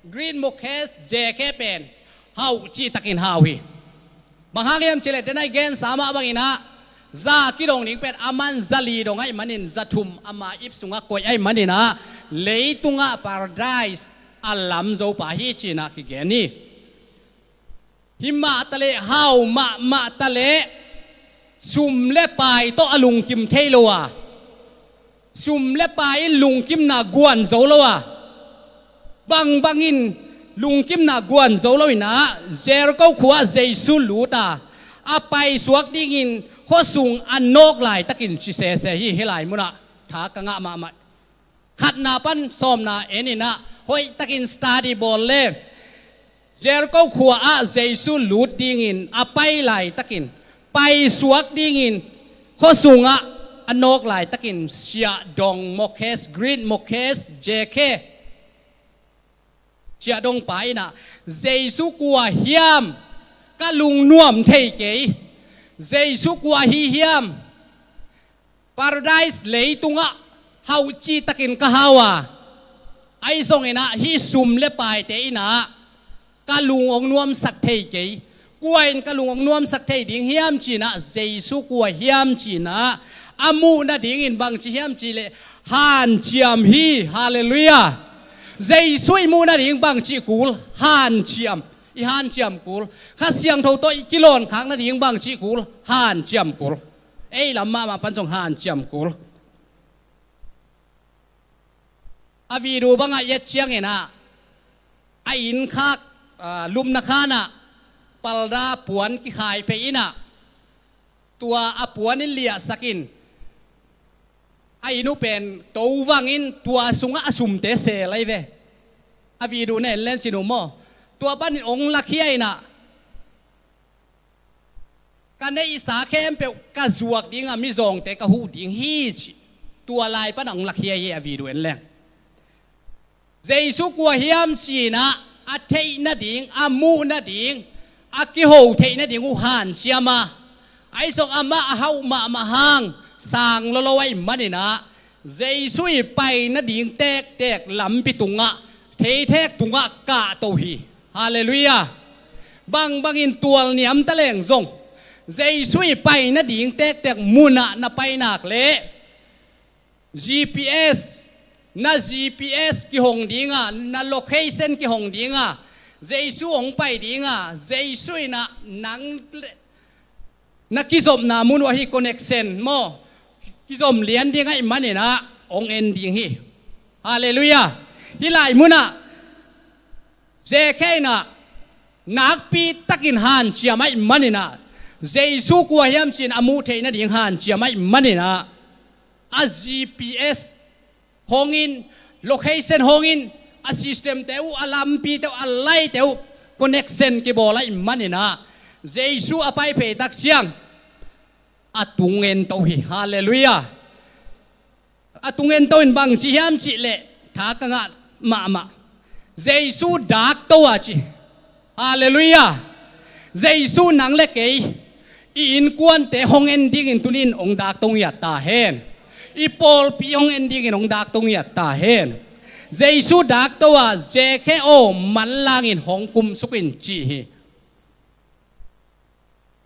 Greek Mokhes, Zekhe pen hau cihtakin hau hi. Bang hang hiam cih leh den a i gensa mah bangin ah za kidong ding pen aman za li dong ahih manin, za thum ama ip sungah koih ahih manin ah leitungah paradise a lam zo pa hi ci-in ah kigen hi. Himah taleh, hau mahmah taleh, sum le pai tawh a lungkim thei lo a, sum le pai in lungkimna guan zo lo a, bangbangin lungkimna guan zo lo in ah Jericho khua-ah Jesu lut a, a paisuak dingin khuasung a nawk laitakin ci sese hi. Hih lai munah tha ka ngah mahmah. Khatna pan sawmna en in ah hoihtakin study bawl leng, Jericho khua-ah Jesu lut dingin a pai laitakin, paisuak dingin khuasungah a nawk laitakin siahdong Mokhes, Greek Mokhes, Zekhe, siahdongpa in ah, Jesu kua hiam, ka lungnuam thei kei, Jesu kua hi hiam, paradise leitungah hau cihtakin ka hau a, ahi zongin ah hih sum le paite in ah ka lung hong nuamsak thei kei. Kua in ka lung hong nuamsak thei ding hiam ci-in ah, Jesu kua hiam ci-in ah a muh nadingin bangci hiam cih leh hanciam hi. Halleluiah. Jesu i muh nading bangci kul? Hanciam. I hanciam kul. Kha Siangtho tawh i kilawnkhak nading bangci kul? Hanciam kul. Ei lam mahmah pan zong hanciam kul. A video bangah i et ciangin ah a inn khak, a, lupna khanah palda puan kikhai phei in ah, tua a puan in liahsak in, a inn uh pen to vangin tua sungah a sumte sel ahi ve. A video na en len cin uh maw. Tua panin ong lakhia inah ka neihsa khempeuh ka zuak dinga mizawngte ka huh ding hi ci. Tua lai pana ong lakhia hi a video en leng. Jesu kua hiam cinah a theih nading, a muh nading, a kiho theih nading uh hanciam a, ahi zong amah a hauh mahmah hang sang lolo ahih maninah Jesu i pai nading tektek lampi tungah, theithek tungah kahto hi. Halleluiah. Bangbangin tual niamta leng zong Jesu i pai nading tektek munah na pai nak leh G P S, na G P S kihong dinga, na location kihong dinga, Jesu hong pai dinga, Jesu inah nang na kizopna mun uh ahi connection maw, kizom lian ding ahih maninah hong en ding hi. Halleluiah. Hih lai munah Zekhe inah nakpi takin hanciam ahih maninah, Jesu kua hiam cin a muh theih nading hanciam ahih maninah, a G P S hongin, location hongin, a system te uh, a lampi te uh, a lai te uh connection kibawl ahih maninah Jesu a pai phei tak ciang a tung en to hi. Halleluiah. A tung en to in bang ci hiam cih leh tha ka ngah mahmah. Jesu dak to a ci. Halleluiah. Jesu nang le kei i innkuante hong en dingin tunin hong dak to ngiat ta hen. I pawlpi hong en dingin hong dak to ngiat ta hen. Jesu dak to a, Zekhe aw, manlangin hong kumsuk in ci hi.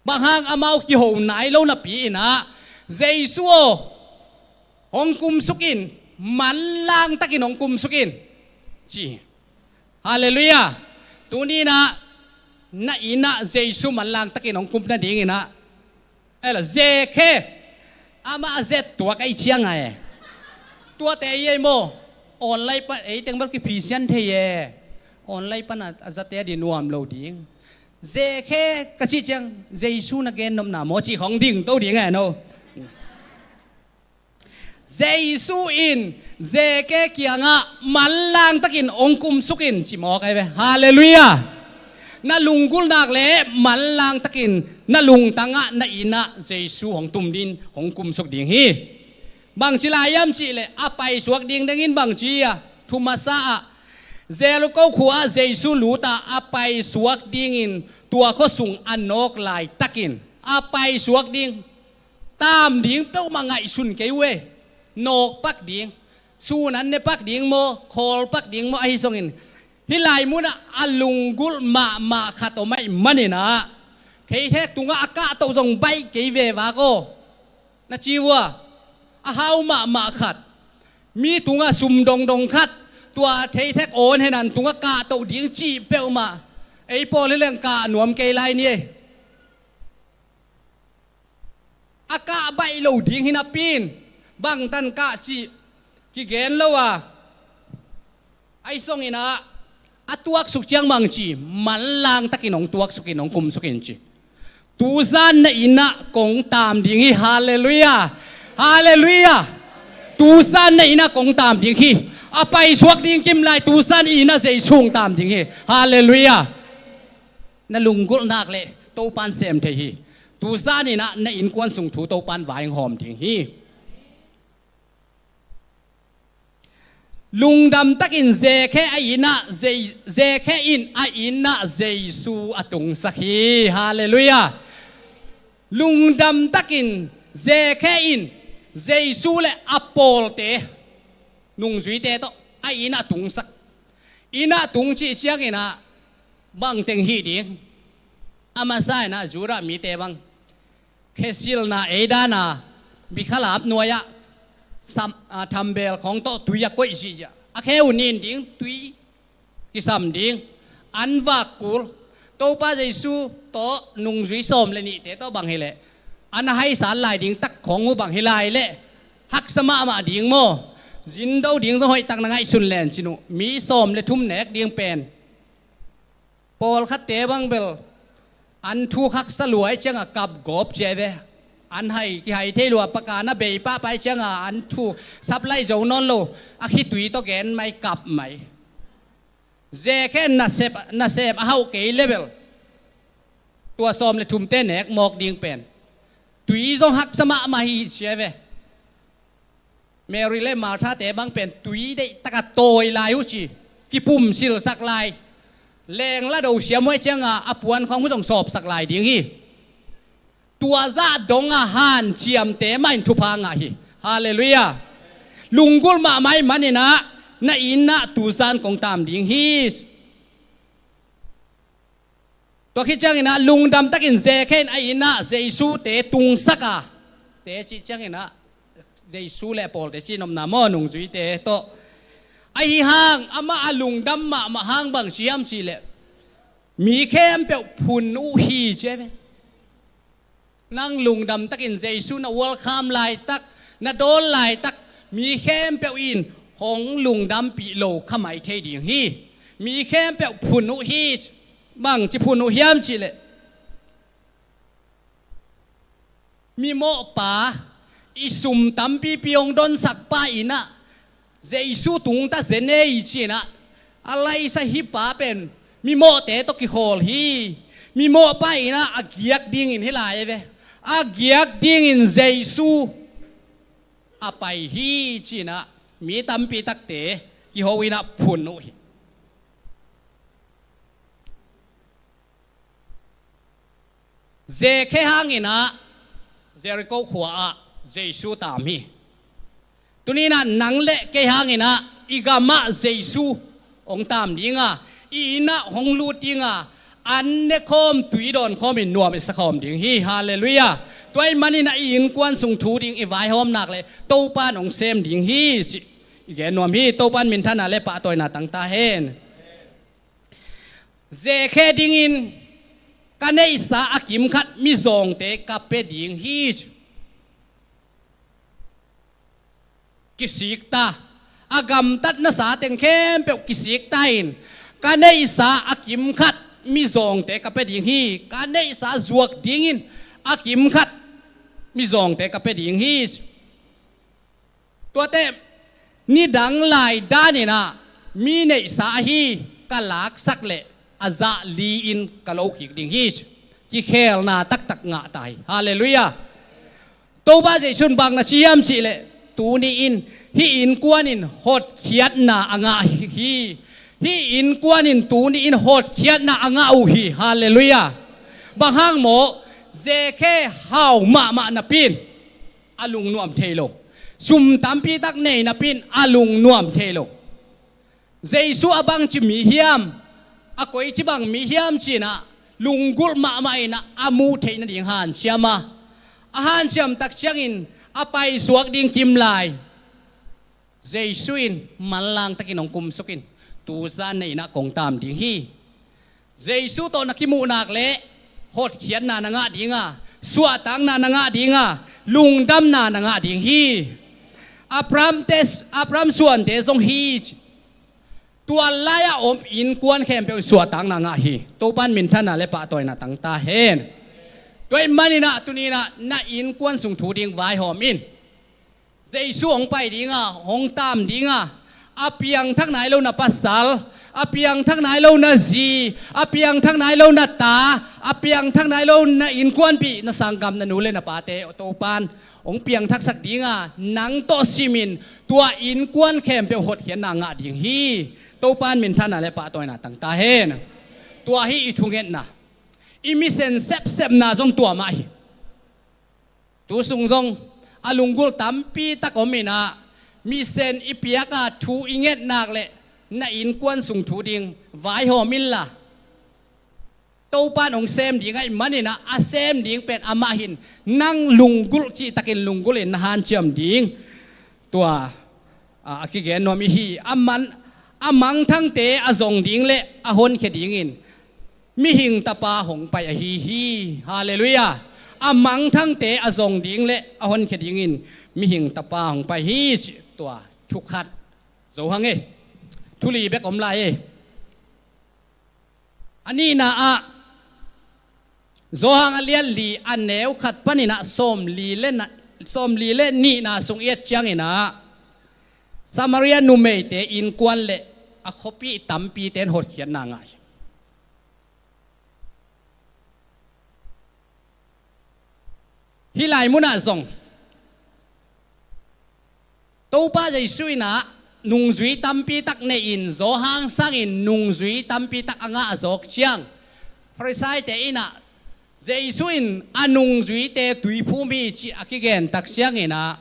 Bang hang amau kiho nai lo napi inah, Jesu aw, hong kumsuk in, manlang takin hong kumsuk in ci. Halleluiah. Tuni inah na innah Jesu manlang takin hong kum nading inah, ela Zekhe, amah a zet tuak ahi ciang a e. Tuate ei ei maw, online pan ei teng bel kiphisian thei e. Online pana a zate a di nuam lo ding. Zekhe ka cih ciang, Jesu na gennopna maw cih khong ding to ding e no. Jesu in Zekhe kiangah manlang takin hong kumsuk in ci mawk ahi ve. Halleluiah. Na lunggulh nak leh manlang takin na lungtangah na innah Jesu hong tum ding, hong kumsuk ding hi. Bangci lai hiam cih leh a paisuak ding dengin bangci a, thu masa ah Jericho khua ah Jesu lut a, a paisuak dingin tua khuasung a nawk laitakin a paisuak ding, tam ding peuhmah ngaihsun kei uh e. Nawk pak ding, sun an ne pak ding maw, khawl pak ding maw, ahi zongin hih lai munah a lunggulh mahmah khat om ahih maninah, theithek tungah a kahtoh zong baih kei ve vak aw. Na ci uh a, a hau mahmah khat, mi tungah sum dongdong khat, tua theithek awn henan tungah kahtoh ding cih peuhmah ei pawl hi leng kah nuam kei lai ni e. A kah baih lo ding hi napi in, bangtan kah cih kigen lo a, ahi zongin ah, a tuaksuk ciang bang ci, manlang takin hong tuaksuk in, hong kumsuk in ci. Tuzan na innah kong tam ding hi. Halleluiah. Halleluiah. Tuzan na innah kong tam ding hi. A paisuak ding kim lai, tuzan i innah Jesu hong tam ding hi. Halleluiah. Na lunggulh nak leh Topan sem thei hi. Tuzan innah na innkuan sung thu Topan vai hong hawm ding hi. Lungdam takin Zekhe a innah Zei-, Zekhe in a innah Jesu a tungsak hi. Halleluiah. Lungdam takin Zekhe in Jesu le a pawlte, nungzuite tawh a innah tungsak. Innah tung cih ciangin ah bangteng hih ding? A masa in ah Judah mite bang khesilna ei dan a, mikhalap nuai-ah sam-, a, thambel khawng tawh tui a koih zihziah. A khe uh nin ding, tui kisam ding, an vak kul. Topa Jesu tawh nungzui sawm le nihte tawh bang hileh, an a haisan lai ding tak khawng uh bang hi lai leh, haksa mahmah ding maw? Zindo ding zong hoih tak na ngaihsun len cin uh. Mi sawm le thum nek ding pen pawlkhatte bang bel an thuk haksa lua ahih ciangah kap gawp cia ve. An hai kihai thei lua, paka na bei pahpai cianga an thu sap lai zo nawn lo. A khitui tawh gen mai, kap mai. Zekhe nasep, nasep a hauh kei level. Tua sawm le thumte nek mawk ding pen tui zong haksa mahmah hi cia ve. Mary le Martha te bang pen tui deih taka tawi lai uh ci, kipum silsak lai. Leng la do siam uh ai cianga a puan khawng uh zong sawpsak lai ding hi. Tua zah donga hanciamte mah in thupha ngah hi. Halleluiah. Lunggulh mahmah ih maninah na innah tuzan kong tam ding hi. Tua khit cianginah lungdam takin Zekhe in a innah Jesu te tungsak a, te cih cianginah Jesu le a pawlte cih nopna maw, nungzuite tawh. Ahi hang amah a lungdam mahmah hang bang ci hiam cihleh, mi khempeuh phun uh hi ci ve. Nang lungdam takin Jesu na welcome laitak, na dawn laitak, mi khempeuh in hong lungdampih lo kha mai thei ding hi. Mi khempeuh phun uh hi. Bang ci phun uh hiam cihleh, mimawhpa, i sum tampipi hong donsakpa innah Jesu tungta zenei cinah a laisa hipa pen mimawhte tawh kikhawl hi. Mimawhpa innah a giak dingin hi lai ve. A giak dingin Jesu a pai hi cinah mi tampi takte kiho innah phun uh hi. Zekhe hanginah Jericho khua-ah Jesu tam hi. Tuninah nang le kei hanginah i gamah Jesu hong tam dinga, i innah hong lut dinga, an nekhawm tui dawnkhawmin nuam i sakhawm ding hi. Halleluiah. Tua ih maninah i innkuan sung thu ding i vaihawm nak le Topan hong sem ding hi cih i gen nuam hi. Topan minthanna le pahtawina tangta hen. Zekhe dingin ka neihsa a kimkhat mizawngte ka pia ding hi. Kisikta, a gamtatna sa teng khempeuh kisikta in, ka neihsa a kimkhat mizawngte ka pia ding hi. Ka neihsa zuak dingin a kimkhat mizawngte ka pia ding hi. Tuate nidang lai daninah mi neihsa ahi ka laksak leh a zah li-in ka lo kik ding hi. Kikhelna taktak ngah ta hi. Halleluiah. Topa Jesu in bang na ci hiam cihleh, tuni-in hih innkuan in hotkhiatna a ngah hi. Hih innkuan in tuni-in hotkhiatna a ngah uh hi. Halleluiah. Bang hang maw? Zekhe hau mahmah napi in a lungnuam thei lo. Sum tampi tak nei napi in a lungnuam thei lo. Jesu a bangci mi hiam, a koici bang mi hiam cinah lunggulh mahmah innah a muh theih nading hanciam a, a hanciam tak ciangin a paisuak ding kimlai Jesu in manlang takin hong kumsukin tuzan na innah kong tam ding hi. Jesu tawh na kimuh nak leh hotkhiatna na ngah dinga, suahtakna na ngah dinga, lungdamna na ngah ding hi. Abraham te, Abraham suante zong hi. Tua lai-ah om innkuan khempeuh in suahtakna ngah hi. Topan minthanna le pahtawina tangta hen. Tua ih maninah tuninah na innkuan sung thu ding vaihawm in. Jesu hong pai dinga, hong tam dinga, a piangthak nai lo na pasal, a piangthak nai lo na zi, a piangthak nai lo na ta, a piangthak nai lo na innkuanpih, na sanggam, na nu le na pate Topan hong piangthaksak dinga, nang tawh simin tua innkuan khempeuh hotkhiatna ngah ding hi. Topan minthanna le pahtawina tangta hen. Tua hi i thungetna. I misen sepsepna zong tua mah hi. Tu sung zong a lunggulh tampi tak om inah, misen i piaka thu i nget nak leh na innkuan sung thu ding vaihawm inla, Topan hong sem ding ahih maninah a sem ding pen amah hin nang lunggulh cihtakin lunggulhin na hanciam ding. Tua a, a kigen nuam i hi. A man, a mangthangte a zong ding le a honkhia dingin mihing tapa hong pai ahi hi. Halleluiah. A mangthangte a zong ding le a honkhia dingin mihing tapa hong pai hi. Tua thukhat zo hang e. Thuli bek om lai e. A nihna ah Johan a lian li a neu khat panin ah sawmli le na, sawmli le nihna sung i et ciangin ah Samaria numeite innkuan le a khuapi tampite in hotkhiatna ngah hi. Hih lai munah zong Topa Jesu in ah nungzui tampi tak nei-in, Johan sangin nungzui tampi tak a ngah zawk ciang, Farisaite in ah Jesu in a nungzuite tuiphum hi cih a kigen tak ciangin ah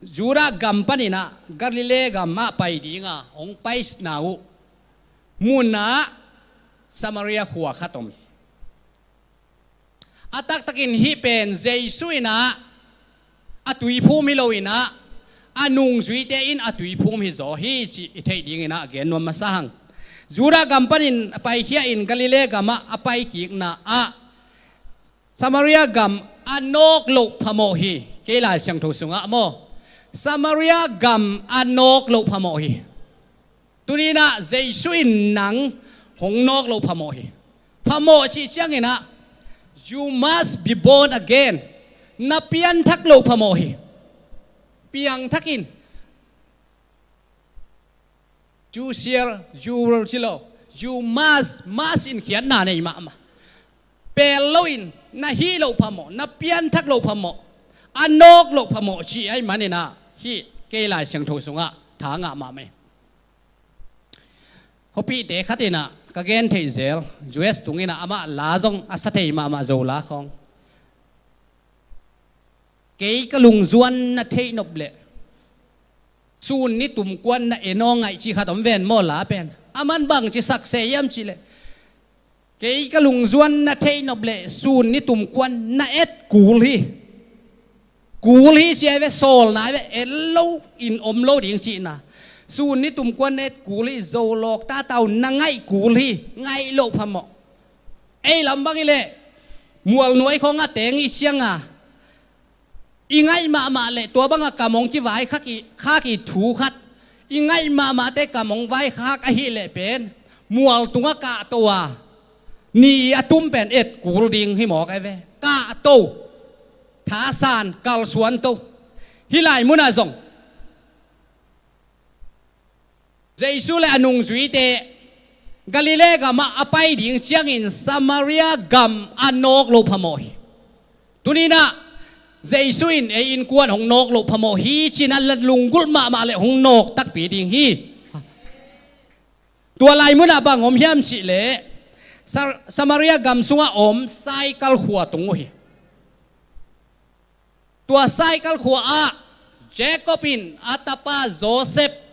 Judah gam panin ah Galilee gam ah pai dinga hong paina uh munah Samaria khua khat om hi. A taktakin hih pen Jesu in ah a tuiphum hi loin ah a nungzuite in a tuiphum hi zaw hi cih i theih dingin ah gen nuam masa hang. Judah gam panin a paikhia in Galilee gam ah a paikikna ah Samaria gam a nawk loh phamawh hi. Kei Lai Siangtho sungah maw, Samaria gam a nawk loh phamawh hi. Tuni in ah Jesu in nang hong nawk loh phamawh hi. Phamawh cih ciangin ah you must be born again. Na pianthak loh phamawh hi. Piangthak in. Jew siar, Jew ci lo. You must, must in khiatna nei mahmah. Pel loin na hih loh phamawh, na pianthak loh phamawh, a nawk loh phamawh cih ahih manin ah hih kei Lai Siangtho sungah tha ngah mahmah hi. Khuapihte khat in ah ka gen theih zel, U S tung in ah amah la zong a sa thei mahmah Zo la khawng. Kei ka lungzuan na theih nop leh sun ni tum kuan na en aw ngaih cih khat om ven maw, la pen. A man bang ci sak se hiam cih leh, kei ka lungzuan na theih nop leh sun ni tum kuan na et kul hi. Kul hi ci a hi ve, sawlna hi ve, et lo in om lo ding cihna. Sun ni tum kuan na et kul hi, Zo lawk tatau na ngaih kul hi, ngaih loh phamawh. Ei lam bang hi leh mual nuai khawng a teng i siang a, i ngaih mahmah leh tua banga kam hong kivaikhak i, khak i thu khat, i ngaih mahmahte kam hong vaikhak ahih leh pen mual tungah kahto a, ni a tum pen et kul ding hi mawk ahi ve. Kahto, thasan, kalsuanto. Hih lai munah zong Jesu le a nungzuite Galilee gamah a pai ding ciangin Samaria gam a nawk loh phamawh hi. Tuni-in ah Jesu in ei innkuan hong nawk loh phamawh hi ci-in ah lunggulh mahmah le hong nawk takpi ding hi. Tua lai munah bang om hiam cih leh Sa-, Samaria gam sungah om Saikal khua tung uh hi. Tua Saikal khua ah Jacob in a tapa Joseph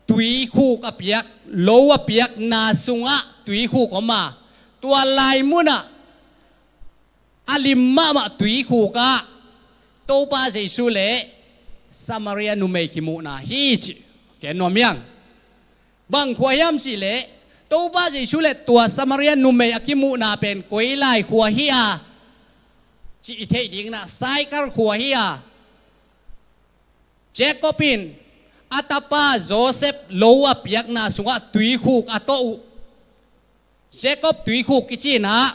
tuikhuk a piak, lo a piakna sungah tuikhuk om a, tua lai munah a lim mahmah tuikhuk ah Topa Jesu le Samaria numei kimuhna hi ci. Ken nuam hiang. Bang khua hiam cih leh Topa Jesu le tua Samaria numei a kimuhna pen koi lai khua hi a cih i theih ding in ah Saikal khua hi a, Jacob in a tapa Joseph lo a piakna sungah tuikhuk a tawh uh. Jacob tuikhuk kici in ah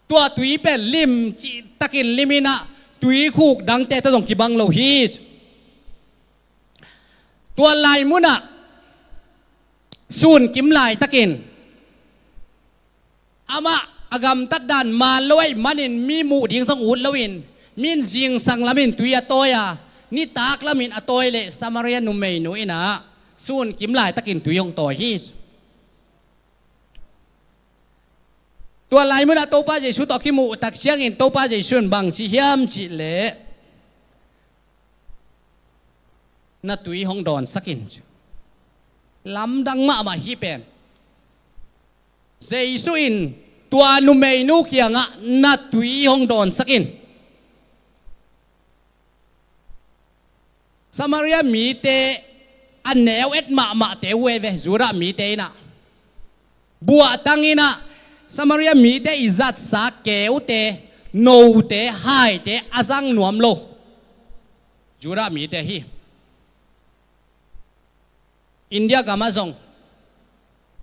tua tui pen lim cihtakin lim in ah tuikhuk dangte tawh zong kibang lo hi. Tua lai munah sun kim laitakin amah a gamtat dan maan lo ahih manin mi muh ding zong ut loin, mi in zingsang lamin tui a tawi a, nitak lamin a tawi leh Samaria numeinu in ah sun kim laitakin tui hong tawi hi. Tua lai munah Topa Jesu tawh kimuh tak ciangin Topa Jesu in bang ci hiam cih leh, na tui hong dawnsak in. Lamdang mahmah hi pen. Jesu in tua numeinu kiangah na tui hong dawnsak in. Samaria mite a neu et mahmahte uh ahi ve, Judah mite in ah buahtang in ah Samaria mite i zatsa keute, note, haite a zang nuam lo Judah mite hi. India gamah zong,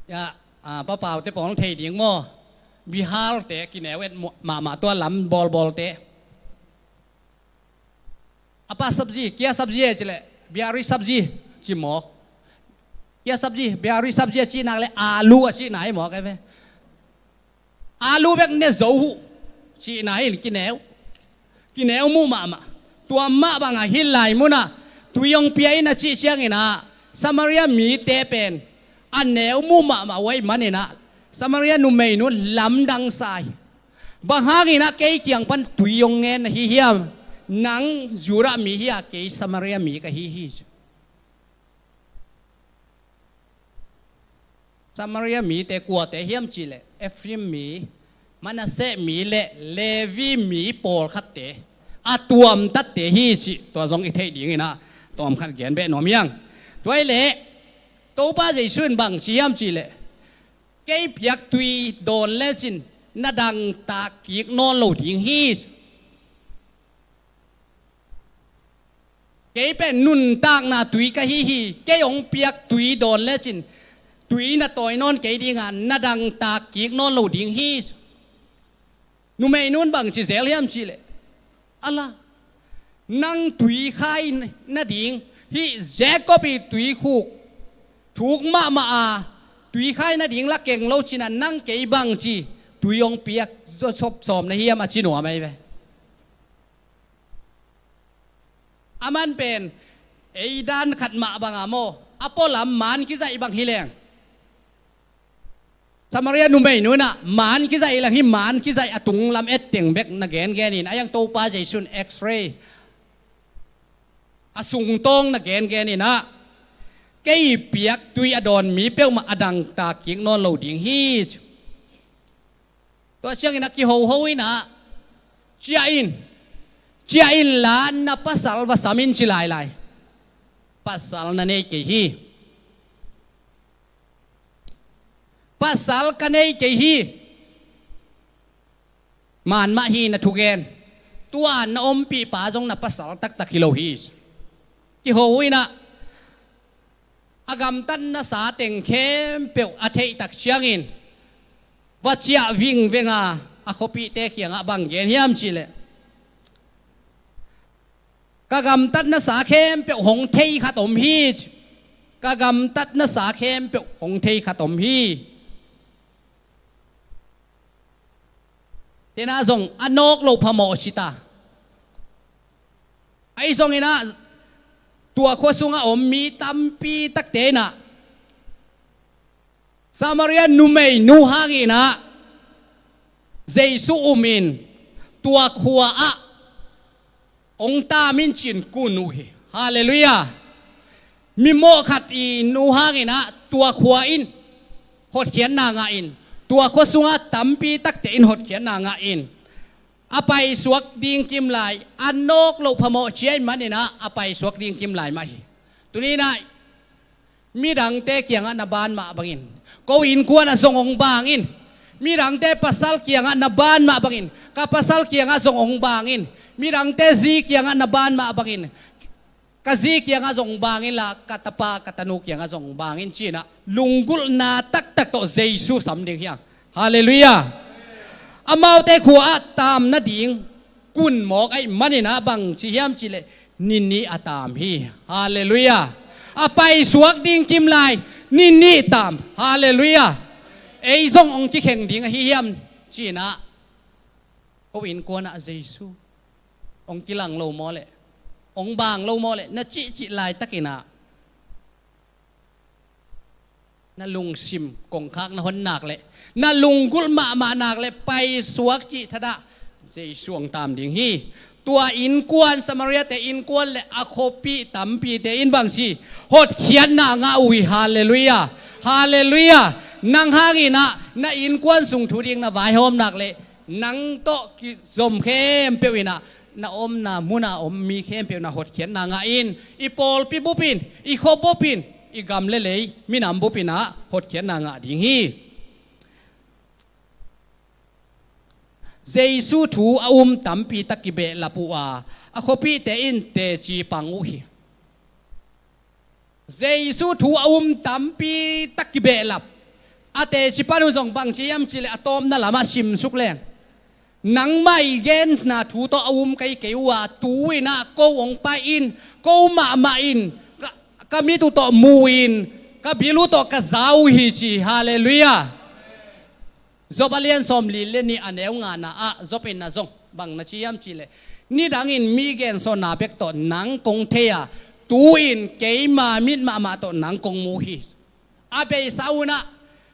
ya, a, papaute pawl thei ding maw? Bihalte kineu et mahmah, tua lam bawlbawlte. Apa sabji, kya sabji e ci leh, biari sabji ci maw. Kya sabji, biari sabji a cih nak leh alu a cihna hi maw, kai ve. Alu bek ne zo uh cihna hi, kineu. Kineu muh mahmah. Tua mah bangah hih lai munah tui hong pia in a cih cianginah Samaria mite pen a neu muh mahmah uh ahih maninah Samaria numei nu lamdang sa hi. Bang hanginah kei kiang pan tui hong ngen na hi hiam? Nang Judah mi hi a, kei Samaria mi ka hi hi. Samaria mite kuate hiam cihleh Ephraim mi, Manasseh mi le Levi mi pawlkhatte, a tuamtatte hi cih tua zong i theih dinginah tawmkhat gen beh nuam hiang. Tua hileh Topa Jesuh in bang ci hiam cihleh, kei piak tui dawn lecin na dangtak kik nawn lo ding hi. Kei pen nuntakna tui ka hi hi. Kei hong piak tui dawn lecin tui na tawi nawn kei dinga na dangtak kik nawn lo ding hi. Numei nun bang ci zel hiam cihleh, ala, nang tui khai nading hih Jacob i tuikhuk thuk mahmah a, tui khai nading la keng lo cina nang kei bang ci tui hong piak sop sawm na hiam a ci nuam ahi ve. Aman pen ei dan khat mah banga maw, a pualam man kizaih bang hi leng. Samaria numei nunah man kizaih lang hi, man kizaih a tunglam etteng bek na gengenin a, a yang Topa Jesuh in X-ray a sungtawng na gengeninah, kei piak tui a dawn mi peuhmah a dangtak kik nawn lo ding hi. Tua ciangin a kihoho inah, ciah in, ciah inla na pasal va sam in ci lailai. Pasal na nei kei hi. Pasal ka nei kei hi. Man mah hi na thugen. Tua na ompih pa zong na pasal taktak hi lo hi. Kihoho inah, a gamtatna sa teng khempeuh a theihtak ciangin va ciah vingvenga a khuapihte kiangah bang gen hiam cihleh, ka gamtatna sa khempeuh hong thei khat om hi. Ka gamtatna sa khempeuh hong thei khat om hi. Tena zong a nawk loh phamawh cita. Ahi zonginah tua khua sungah om mi tampi takte inah Samaria numei nu hanginah Jesuh umin tua khua ah hong taam in cin kun uh hi. Halleluiah. Mimawh khat i nu hanginah tua khua in hotkhiatna ngah in, tua khua sungah tampi takte in hotkhiatna ngah in, a paisuak ding kimlai, a nawk loh phamawh ciai maninah a paisuak ding kimlai mah hi. Tuninah midangte kiangah na ban mah bangin ko innkuanah zong hong bang in. Midangte pasal kiangah na ban mah bangin ka pasal kiangah zong hong bang in. Midangte zi kiangah na ban mah bangin ka zi kiangah zong hong bang inla, ka tapa ka tanu kiangah zong hong bang in cinah lunggulhna taktak tawh Jesuh sam ding hiang. Halleluiah. Amaute khua ah taam nading kun mawk ahih maninah bang ci hiam cihleh, ni nih a taam hi. Halleluiah. A paisuak ding kimlai ni nih taam. Halleluiah. Ei zong hong kikheng ding ahi hiam cinah ko innkuanah Jesuh hong kilang lo maw leh, hong bang lo maw leh na cihcih laitakinah na lungsim kongkhak na hon nak leh, na lunggulh mahmah nak leh paisuak cih thadah Jesuh hong taam ding hi. Tua innkuan, Samaria-te innkuan le a khuapi tampite in bangci hotkhiatna ngah uh hi. Halleluiah. Halleluiah. Nang hanginah na innkuan sung thu ding na vaihawm nak leh nang tawh kizom khempeuh inah na omna muna om mi khempeuh na hotkhiatna ngah in, i pawlpi bupin, i khua bupin, i gam le lei minam bupinah hotkhiatna ngah ding hi. Jesuh thu a um tampi tak kibehlap uh a, a khuapihte in teci pang uh hi. Jesuh thu a um tampi tak kibehlap, A teci pan uh zong bangci hiam cihleh a tawpna lamah simsuk leng, nangmah i genna thu tawh a um kei kei uh a, tu-in ah ko hong pai in, ko mahmah in, ka, ka mit uh tawh mu in, ka bil uh tawh ka za uh hi ci. Halleluiah. Job a lian sawmli le nih a neu ngana ah Job in ah zong bang na ci hiam cihleh, nidangin mi gensawnna bek tawh nang kong thei a, tu-in keima mit mahmah tawh nang kong mu hi. A beisa un ah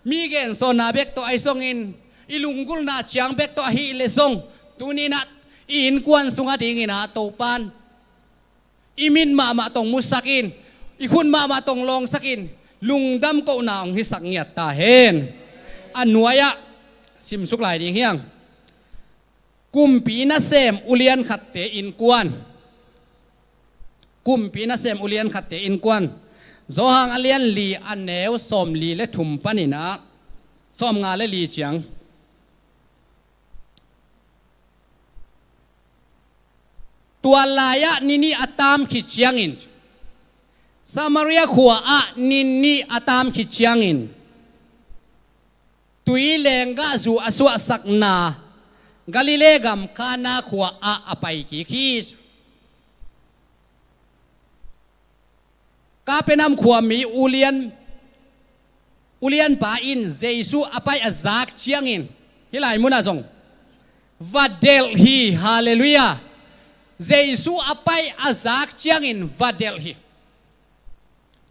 mi gensawnna bek tawh ahi zongin, i lunggulhna ciang bek tawh ahih leh zong, tuni-in ah i innkuan sungah dingin ah Topa'n i mit mahmah tawh hong musak in, i khut mahmah tawh hong lawngsak in, lungdam kohna hong hisak ngiat ta hen. A nuai-ah simsuk lai ding hi hang. Kumpi nasem ulian khatte innkuan. Kumpi nasem ulian khatte innkuan. Johan a lian li a neu sawmli le thum panin ah sawmnga le li ciang. Tua lai-ah ni nih a tam khit ciangin, Samaria khua-ah ni nih a tam khit ciangin, tui lenggahzu a suahsakna Galilee gam Kana khua-ah a pai kik hi. Kapernaum khuami ulian, ulianpa in Jesu a pai a zak ciangin, hih lai munah zong va delh hi. Halleluiah. Jesu a pai a zak ciangin va delh hi.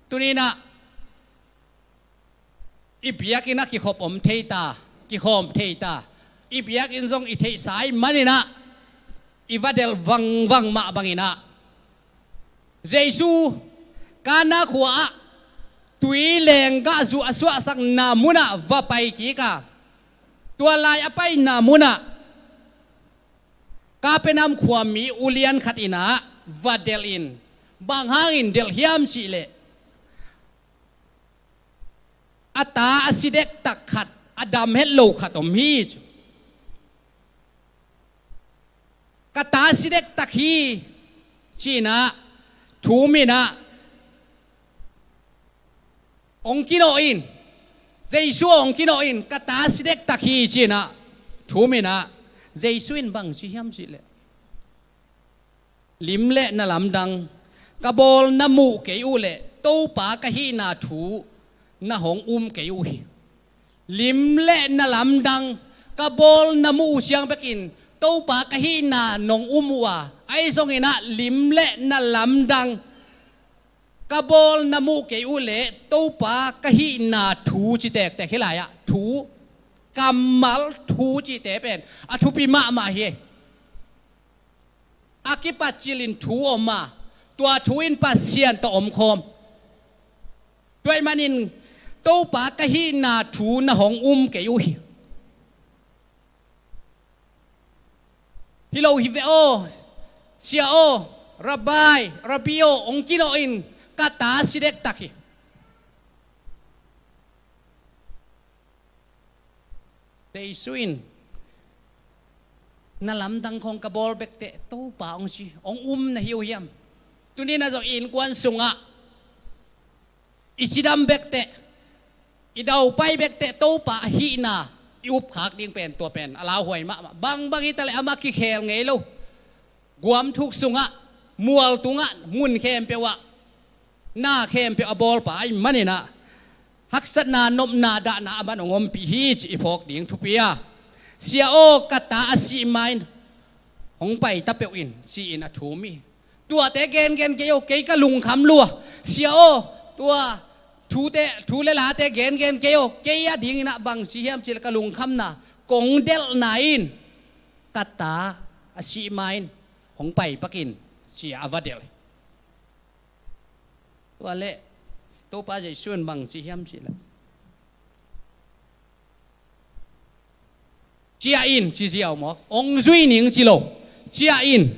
Tuni-in ah i biakinn ah kikhop om thei ta, kikhawm thei ta. I biakinn zong i theihsa ahih manin ah i va delh vangvang mah bangin ah, Jesu Kana khua-ah tui lenggahzu a suahsakna munah va pai kik a, tua lai a paina munah Kapernaum khuami ulian khat in ah va delh in, bang hangin delh hiam cihleh, a ta a si dektak khat, a dam het lo khat om hi. Ka ta a si dektak hi, ci-in ah thum in ah hong kinawh in, Jesu hong kinawh in, ka ta a si dektak hi, ci-in ah thum in ah, Jesu in bang ci hiam cihleh, lim le na lamdang ka bawl na muh kei uh leh Topa ka hihna thu na hong um kei uh hi. Lim le na lamdang ka bawl na muh uh ciang bekin Topa ka hihna nong um uh a, ahi zongin ah lim le na lamdang ka bawl na muh kei uh leh Topa ka hihna thu ci tektek, hih lai-ah thu, kammal thu cihte pen a thupi mahmah hi. A kipat cilin thu om a, tua thu in Pasian tawh omkhawm. Tua ahih manin Topa ka hihna thu na hong um kei uh hi. Hi lo hi ve aw, sia aw, rabbi, rabbi aw, hong kinawh in, ka ta a si dektak hi. Jesu in, na lamdang khawng ka bawl bek teh Topa hong ci, hong um na hi uh hiam? Tuni-in ah zong i innkuan sungah i cidam bek teh, i daupai bek teh Topa a hihna i upkhak ding pen, tua pen a lauhuai mahmah. Bangbang hi taleh amah kikhel ngei lo. Guam thuk sungah, mual tungah, mun khempeuh ah, na khempeuh a bawlpa ahih manin ah, haksatna, nopna, dahna aman hong ompih hi cih i phawk ding thupi a. Sia aw, ka ta a sih ma-in hong pai ta peuh in, ci-in a thum hi. Tuate gengen kei aw, kei ka lungkham lua. Sia aw, tua thute, thu le late gengen kei aw, kei a dingin ah bang ci hiam cihleh ka lungkhamna, kong delhna in ka ta a sih ma-in hong pai pak in, ci-a a va delh hi. Tua leh Topa Jesu in bang ci hiam cihleh, ciah in, ci ziau maw, hong zui ning ci lo. Ciah in.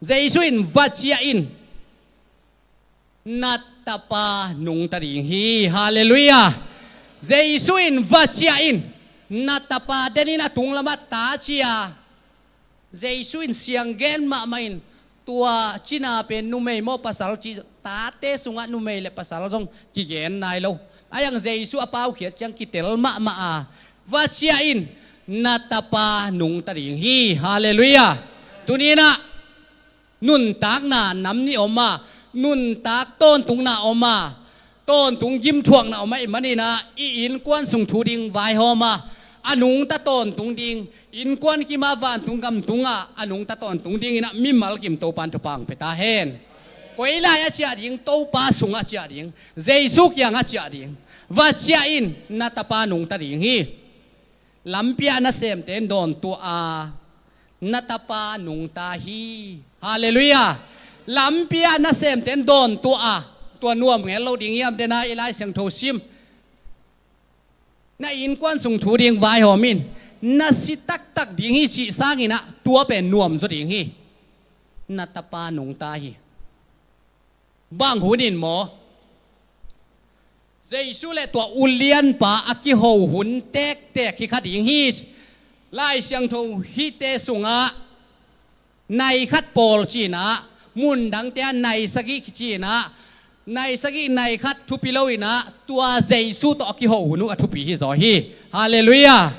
Jesu in va ciah in. Na tapa nungta ding hi. Halleluiah. Jesu in va ciah in. Na tapa den in, a tunglamah ta ci a. Jesu in siang gen mahmah in, tua cina pen numei maw pasal cih, tate sungah numei le pasal zong kigen nai lo. A iang Jesu a paukhiat ciang kitel mahmah a, va ciah in, na tapa nungta ding hi. Halleluiah. Tuni-in ah nuntakna nam nih om a, nuntak tawntungna om a, tawntung gimthuakna om ahih manin ah i innkuan sung thu ding vaihawm a, a nungta tawntung ding, innkuan kim a vantung gam tungah a nungta tawntung dingin ah mimal kim Topa'n thupha hong pia ta hen. Koi lai a ciah ding? Topa sungah ciah ding, Jesu kiangah ciah ding. Va ciah in, na tapa nungta ding hi. Lampi ah nasemte in dawn tuah a, na tapa nungta hi. Halleluiah. Lampi ah nasemte in dawn tuah a, tua nuam ngel lo ding hiam? Dena i Lai Siangtho sim, na innkuan sung thu ding vaihawm in, na si taktak ding hi cih sangin ah tua pen nuam zaw ding hi. Na tapa nungta hi. Bang hun in maw? Jesu le tua ulianpa a kiho hun tektek hi kha ding hi. Lai Siangtho hihte sungah nai khat pawl ci-in ah, mun dangte ah nai sagih kici-in ah, nai sagih nai khat thupi lo-in ah, tua Jesu tawh a kiho hun uh a thupi hi zaw hi. Halleluiah.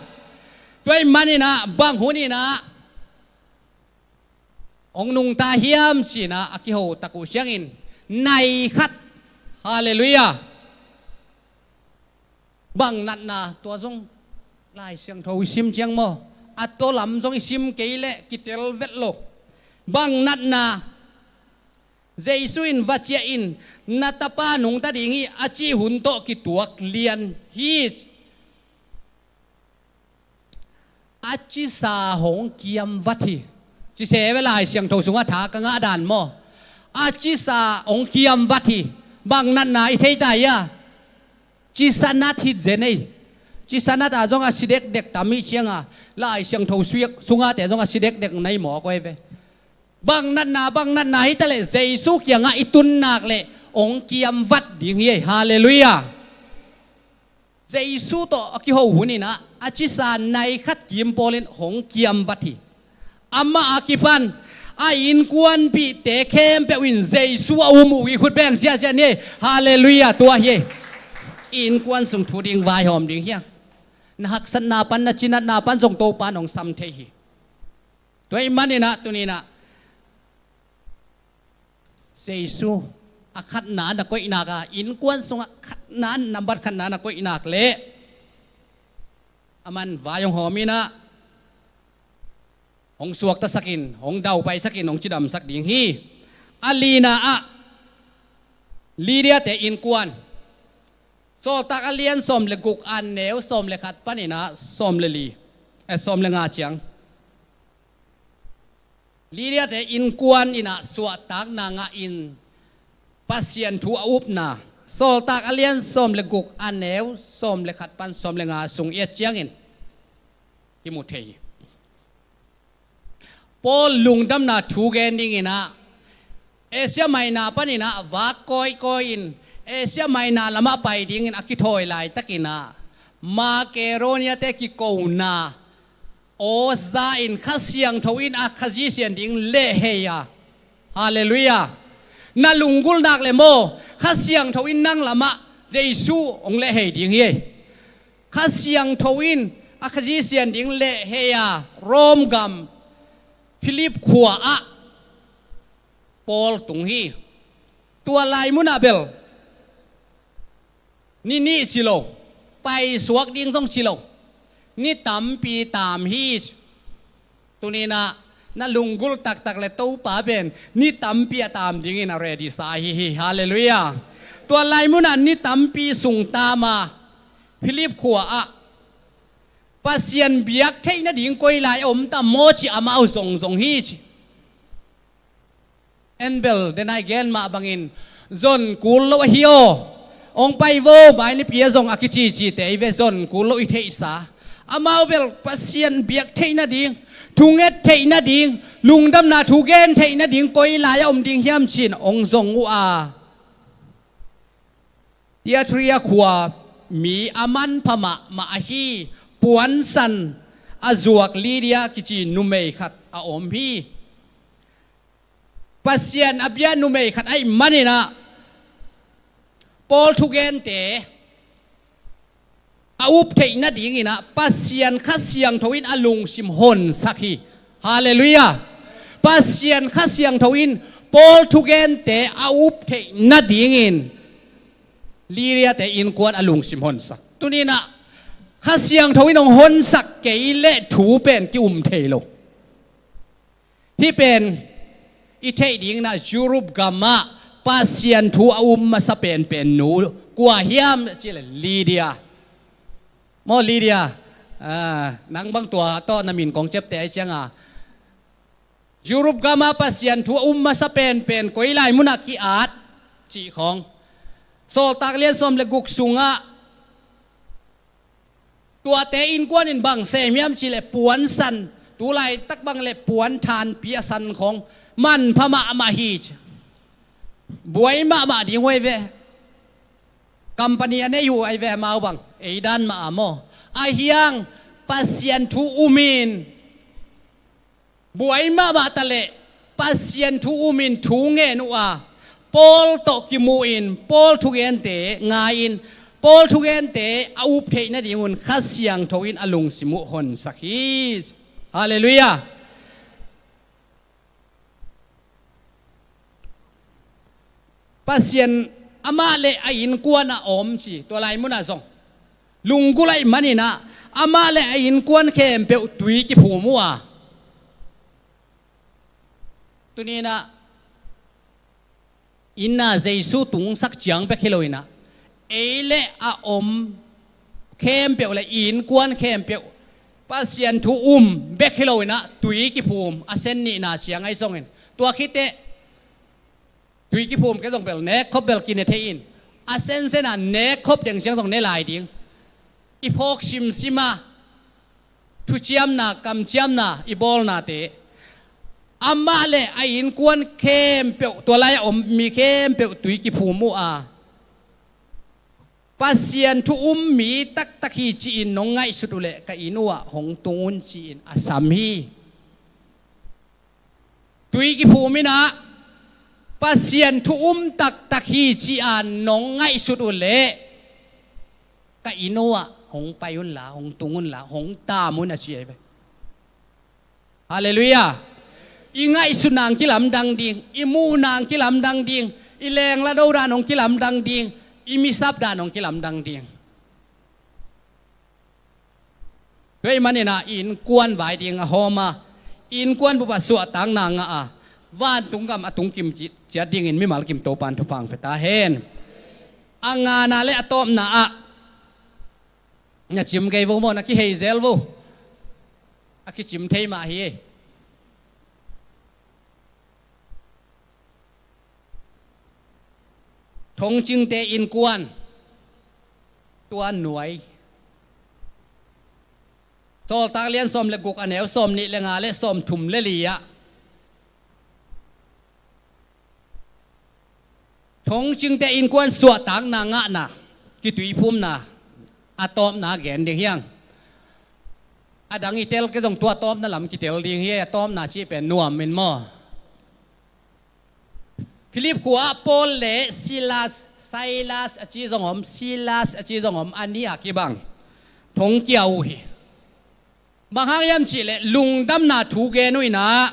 Tua ahih manin ah bang hun in ah hong nungta hiam ci-in ah a kiho tak uh ciangin, nai khat. Halleluiah. Bang natna? Tua zong Lai Siangtho i sim ciang maw, a tua lam zong i sim kei leh kitel vet lo. Bang natna? Jesu in, va ciah in, na tapa nungta ding hi, a cih hun tawh kituak lian hi. A cisa hong kiamvat hi. Ci se ve, Lai Siangtho sungah tha ka ngah dan maw? A cisa hong kiamvat hi. Bang natna i thei ta hia? Cisa nat hi zen ei. Cisa nat ah zong a si dekdek tam hi ciang a, Lai Siangtho sungate zong a si dekdek na hi mawk uh ei ve. Bang natna, bang natna hi ta leh, Jesu kiangah i tun nak leh hong kiamvat ding hi ei. Halleluiah. Jesu tawh a kiho hun in ah, a cisa nai khat kim pawl in hong kiamvat hi. Amah a kipan a innkuanpihte khempeuh in Jesu a um uh i khut beng ziahziah ni ei. Halleluiah. Tua hi ei. I innkuan sung thu ding vaihawm ding hi hang. Na haksatna pan, na cinatna pan zong Topa'n hong sam thei hi. Tua ahih manin ah tuni-in ah Jesu a khatna na koih nak a, innkuan sungah khatna, nambat khatna na koih nak leh, aman vai hong hawm in ah, hong suaktasak in, hong daupaisak in, hong cidamsak ding hi. A lina ah, Lydia-te innkuan. Sawltak a lian sawm le guk, a neu sawm le khat panin ah sawm le li, eh, sawm le nga ciang. Lydia-te innkuan in ah suahtakna ngah in, Pasian thu a upna. Sawltak a lian sawm le guk, a neu sawm le khat pan sawm le nga sung i et ciangin kimu thei hi. Paul lungdamna thu gen dingin ah, Asia Minor panin ah vak kawikawi in, Asia Minor lamah pai dingin a kithawi laitakin ah, Makedonia-te kikona aw za in Kha Siangtho in a Khazih sian ding lehhei a. Halleluiah. Na lunggulh nak leh maw, Kha Siangtho in nang lamah Jesu hong lehhei ding hi ei. Kha Siangtho in a Khazih sian ding lehhei a, Rome gam, Philip khua ah Paul tung hi. Tua lai munah bel ni nih ci lo, paisuak ding zong ci lo, ni tampi taam hi. Tuni-in ah na lunggulh taktak leh Topa pen ni tampi a taam dingin a ready sa ahi hi. Halleluiah. Tua lai munah ni tampi sung taam a, Philip khua ah Pasian biak theih nading koi lai a om tam maw ci, amau zongzong hi ci. En bel, dena i gen mah bangin, zon kul lo ahi aw. Hong pai vo, mai nipi a zong a kicicite i ve, zon kul lo i theihsa. Amau bel Pasian biak theih nading, thunget theih nading, lungdamna thu gen theih nading koi lai a om ding hiam ci-in hong zong uh a. Tiatira khua mi a manpha mahmah ahi, puansan a zuak Lydia kici numei khat a om hi. Pasian a bia numei khat ahih manin ah, Paul thugente a up theih nadingin ah Pasian Kha Siangtho in a lungsim honsak hi. Halleluiah. Pasian Kha Siangtho in Paul thugente a up theih nadingin Lydia-te innkuan a lungsim honsak. Tuni-in ah Kha Siangtho in hong honsak kei leh thu pen ki-um thei lo. Hih pen i theih dingin ah Europe gamah Pasian thu a um masa penpen nu kua hiam cih leh Lydia. Maw Lydia, ah, nang bang tua tawh na min kong ciamteh ahih ciangin, Europe gamah Pasian thu a um masa penpen koi lai munah ki-at cih khawng. Sawltak lian sawm le guk sungah tuate innkuan in bang sem hiam cih leh puansan, tu laitak bang leh puan thanpi a san khawng manpha mahmah hi ci. Buai mahmah ding uh ahi ve. Company a nei uh ahi ve amau bang. Ei dan mah a maw. Ahi hang Pasian thu um in buai mahmah ta leh Pasian thu um in thu ngen uh a, Paul tawh kimu in Paul thugente ngai in Paul thugente a up theih nadingun Kha Siangtho in a lungsim uh honsak hi. Halleluiah. Pasian amah le a innkuan ah om ci, tua lai munah zong lunggulh ahih manin ah amah le a innkuan khempeuh tui kiphum uh a. Tuni-in ah inn ah Jesu tungsak ciang bek hi lo-in ah ei le a om khempeuh le innkuan khempeuh Pasian thu um bek hi lo-in ah tui kiphum a sen nihna ciang ahi zongin tua khit teh tui kiphum kei zong bel nek khop bel kine thei in, a sensen a nek khop deng ciang zong ne lai ding. I phawk simsim a thuciamna kamciamna i bawlnate amah le a innkuan khempeuh tua lai a om mi khempeuh tui kiphum uh a, Pasian thu um mi taktak hi ci-in nong ngaihsut uh leh ka inn uh ah hong tung un ci-in a sam hi. Tui kiphum in ah Pasian thu um taktak hi ci-a nong ngaihsut uh leh ka inn uh ah hong pai unla, hong tung unla, hong taam un a ci ahi ve. Halleluiah. I ngaihsut nang kilamdang ding, i muh nang kilamdang ding, i lengla do dan hong kilamdang ding, i misap dan hong kilamdang ding. Tua ahih manin ah innkuan vai ding a hawm a, innkuan bup ah suahtakna ngah a, vantung gam a tungkim ci-, ciat dingin mimal kim Topa'n thupha hong pia ta hen. A ngana le a tawpna ah na cim kei vo maw, na kihei zel vo. A kicim thei mah hi. Thongcingte innkuan tua nuai. Sawltak lian sawm le guk a neu sawm nih le nga le sawm thum le li ah Thongcingte innkuan suahtakna ngahna, kituiphumna, a tawpna gen ding hi hang. A dang i tel kei zong tua tawpna lam kitel ding hi, a tawpna cih pen nuam in maw. Philip khua ah Paul le Silas, Silas a ci zong om, Silas a ci zong om, a nih a kibang thong kia uh hi. Bang hang hiam cih leh lungdamna thu gen uh in ah,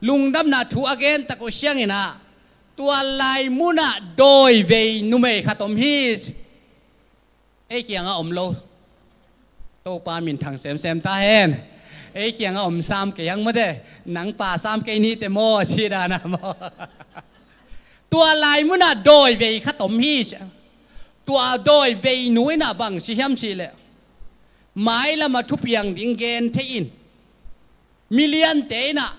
lungdamna thu a gen tak uh ciangin ah, tua lai munah dawivei numei khat om hi. Ei kiangah om lo. Topa minthang semsem ta hen. Ei kiangah om sam kei hang maw te, nang pa sam kei ni te maw, ci dan a maw. Tua lai munah dawivei khat om hi. Tua dawivei nu in ah bang ci hiam cih leh, mailam a thupiang ding gen thei in, miliante in ah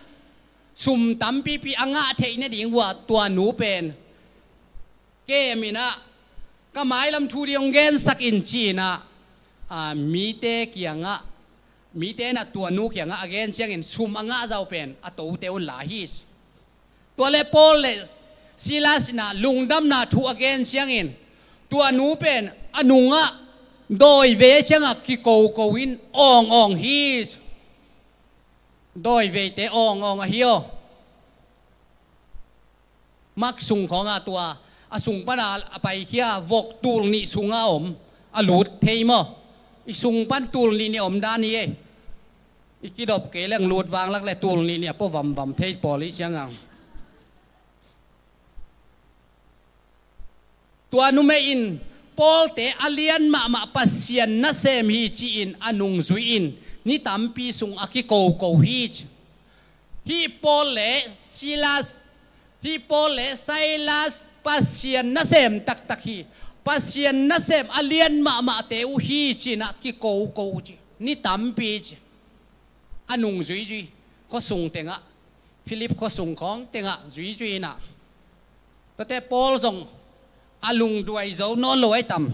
sum tampipi a ngah theih nading uh ah tua nu pen kem in ah, ka mailam thu ding hong gensak in ci-in ah, a, mite kiangah, mite in ah tua nu kiangah a gen ciangin sum a ngah zah uh pen a tote un la hi. Tua le Paul le Silas in ah lungdamna thu a gen ciangin, tua nu pen a nungah dawivei ciangah kikoko in awngawng hi. Dawiveite awngawng ahi aw. Mak sung khawngah tua a sung pana a paikhia vok tul nih sungah om, a lut thei maw. I sung pan tul nih nih om dan hi ei. I kidop kei leng lut vanglak le tul nih nih a pua vamvam thei pawl i ciang ang. Tua numei in Pawlte a lian mahmah Pasian nasem hi ci-in a nungzui in ni tampi sung a kikoko hi ci. Hih Paul le Silas, hih Paul le Silas Pasian nasem taktak hi. Pasian nasem a lian mahmahte uh hi ci-in a kikoko ci. Ni tampi ci. A nungzuizui khuasung tengah, Philip khuasung khawng tengah zuizui inah. Tuate Paul zong a lungduai zo nawn lo ahi tam.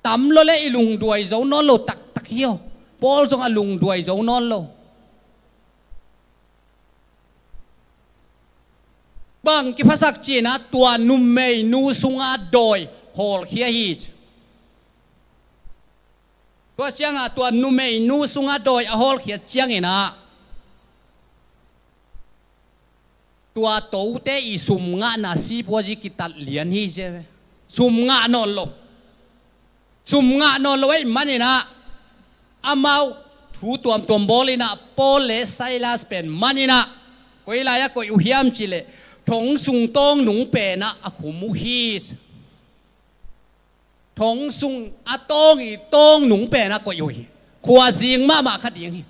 Tam lo le i lungduai zo nawn lo taktak hi aw. Paul zong a lungduai zo nawn lo. Bang kiphasak ci-inah tua numeinu sunga dawi hawlkhia hi. Tua ciangah tua numeinu sungah dawi a hawlkhiat cianginah tua tote i sum ngahna sipuazi kitat lian hi cia ve. Sum ngah nawn lo. Sum ngah nawn lo ei maninah amau thu tuamtuam bawlinah Paul le Silas pen maninah koi lai-ah koih uh hiam cihleh thong sung tawng nung penah a khum uh hi. Thong sung a tawng i tawng nung penah koih uh hi. Khuazing mahmah kha ding hi.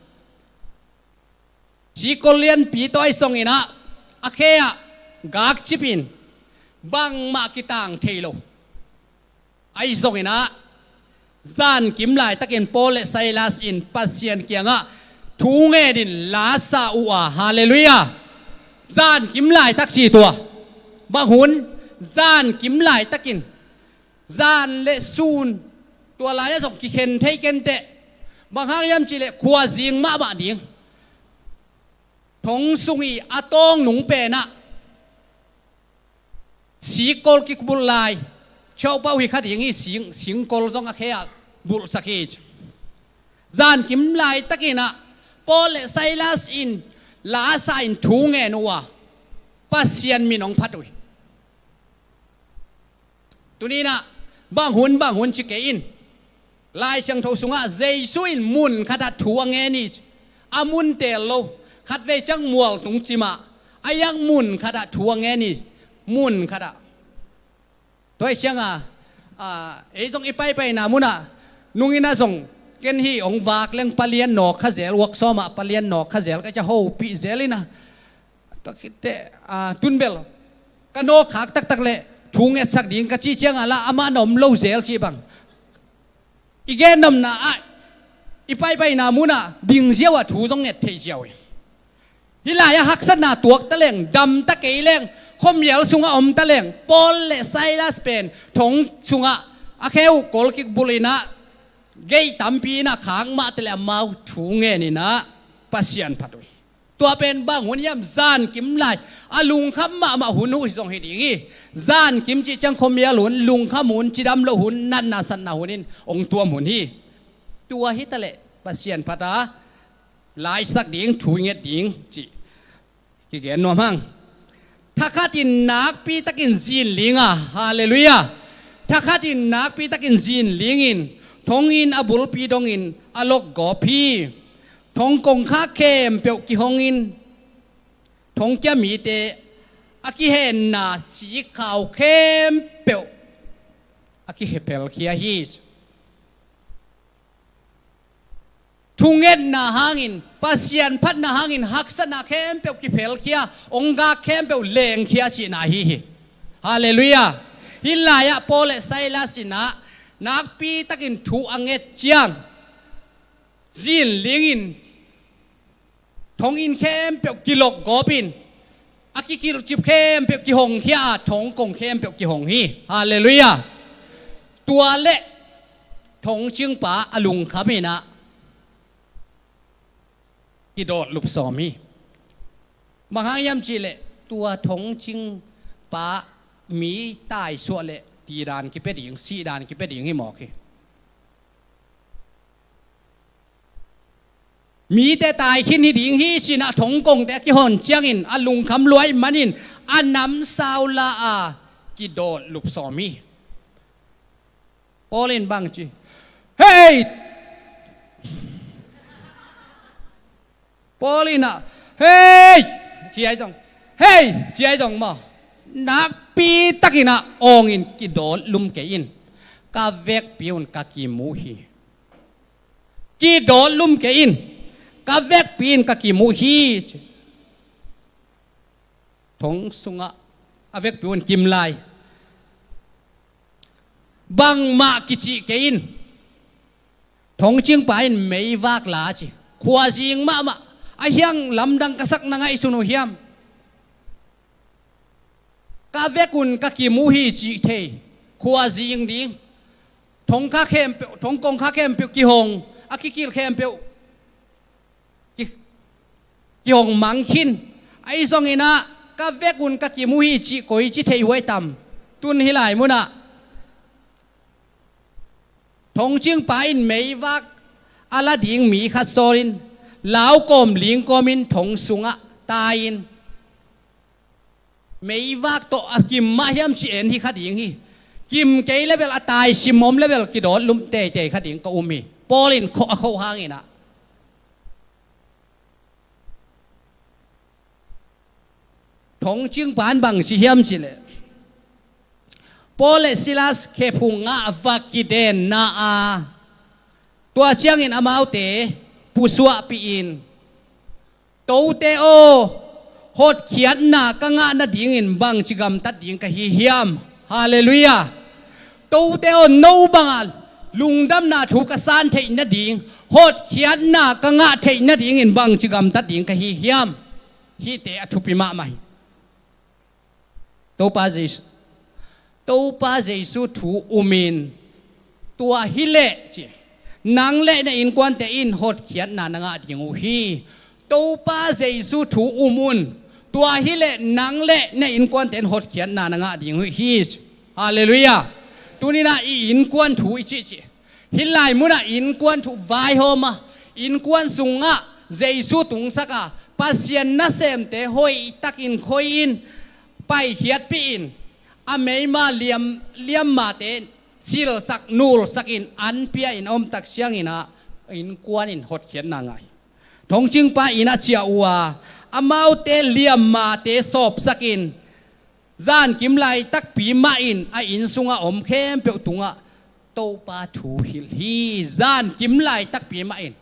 Sikol lianpi tawh ahi songinah a khe-ah gakcipin bangmah kitang thei lo. Ahi songinah zankim laitakin Paul le Silas in Pasian kiangah thu ngenin la sa uh a, halleluiah. Zankim laitak ci tua. Bang hun zankim laitakin zan le sun tua lai-ah zong kikhen thei kenteh. Bang hang hiam cihleh khuazing mahmah ding. Thong sung i a tawng nung penah sikol kibulh lai. Ciaupa uh hi kha ding hi sing, singkol zong a khe-ah bulhsak hi. Zankim laitakinah Paul le Silas in la sa in thu ngen uh a Pasian min hong phat uh hi. Tuninah bang hun bang hun ci kei in. Lai Siangtho sungah Jesu in mun khatah thu a ngen hi. A mun teel lo. Khatvei ciang mualtung cimah a iang mun khatah thu a ngen hi. Mun khatah. Tua hi cianga ei zong i paipaina munah nungin a zong ken hi hong vak leng palian nawk kha zel, workshop ah palian nawk kha zel ka cia hopih zel inah. Tua khitteh tunbel ka nawk khak taktak le thu ngetsak ding ka cih cianga la amah na om lo zel cih bang. I gen nopna ah i paipaina munah ding ziau ah thu zong nget thei ziau hi. Hih lai-ah haksatna tuak taleng, damta kei leng, khuamial sungah om taleng, Paul le Silas pen thong sungah a khe uh kol kibulh inah gei tampi inah khak mah taleh amau thu ngen inah Pasian phat uh hi. Tua pen bang hun hiam zankim lai a lungkham mahmah hun uh hi zong hi ding hi. Zankim cih ciang khuamial hun, lungkham hun, cidam loh hun, natna satna hun in hong tuam hun hi. Tua hi taleh Pasian phat a laisak ding, thu i nget ding cih kigen nuam hang. Thakhatin nakpitakin zinling a, halleluiah. Thakhatin nakpitakin zinlingin thonginn a bulpi dongin a lokgawp hi. Thong kongkhak khempeuh kihongin thongkia mite a kihenna sikkhau khempeuh a kiphelkhia hi. Thungetna hangin, Pasian phatna hangin haksatna khempeuh kiphelkhia, hong gak khempeuh lengkhia cihna ahi hi. Halleluiah. Hih lai-ah Paul le Silas inah nakpitakin thu a nget ciang zinlingin thonginn khempeuh kilokgawpin a kikilhcip khempeuh kihongkhia a thongkong khempeuh kihong hi. Halleluiah. Tua le thongcingpa a lungkham inah kidawt lupsawm hi. Bang hang hiam cihleh tua thongcingpa mi taisuah le tidan kipia ding, sihdan kipia ding hi mawk hi. Mite taikhin hi ding hi cinah thongkongte a kihon ciangin a lungkham luai manin a namsau la a kidawt lupsawm hi. Paul in bang ci, hei, Paul in ah, "Hei!" ci-a zong, "Hei!" ci-a zong maw, nakpi takin ah awngin, "Kidawt lum kei in, ka vekpi un ka kimu hi. Kidawt lum kei in, ka vekpi in ka kimu hi," ci. Thong sungah a vekpi un kim lai. "Bangmah kicih kei in." Thongcingpa in meivak la ci. "Khuazing mahmah, a hiang lamdang ka sak na ngaihsun uh hiam? Ka vek un ka kimu hi cih thei, khuazing ding. Thongkha khempeuh, thongkong kha khempeuh kihong, a kikil khempeuh ki, kihong mang khin. Ahi zongin ah, ka vek un ka kimu hi cih koici theih huai tam?" Tun hih lai munah thongcingpa in meivak a la ding mi khat sawlin, laukawm lingkawmin thong sungah tai-in, meivak tawh a kim mah hiam ci en hi kha ding hi. Kim kei le bel, a taisim om le bel, kidawt lum teitei kha ding ka um hi. Paul in khoh a khoh hangin ah, thongcingpa in bang ci hiam cih leh, Paul le Silas khephung ah va kidenna a, tua ciangin amaute pusuahpih in, "Tote aw, hotkhiatna ka ngah nadingin bangci gamtat ding ka hi hiam?" Halleluiah. "Tote aw, no bangah lungdamna thu ka san theih nading, hotkhiatna ka ngah theih nadingin bangci gamtat ding ka hi hiam?" Hihte a thupi mahmah hi. Topa Jesu, Topa Jesu thu umin, "Tua hileh," ci, "nang le na innkuante in hotkhiatna na ngah ding uh hi. Topa Jesu thu um un. Tua hileh nang le na innkuante in hotkhiatna na ngah ding uh hi," ci. Halleluiah. Tuni-in ah i innkuan thu i cih cih, hih lai munah innkuan thu vaihawm a, innkuan sungah Jesu tungsak a, Pasian nasemte hoihtakin khoi-in, paikhiatpih in, a meima liam, liammate silsak nulsakin an pia-in a om tak ciangin ah, innkuan in hotkhiatna ngah hi. Thongcingpa in a ciah uh a, amaute liammate sawpsakin, zankim laitakpi mahin a inn sungah om khempeuh tungah Topa thu hilh hi. Zankim laitakpi mahin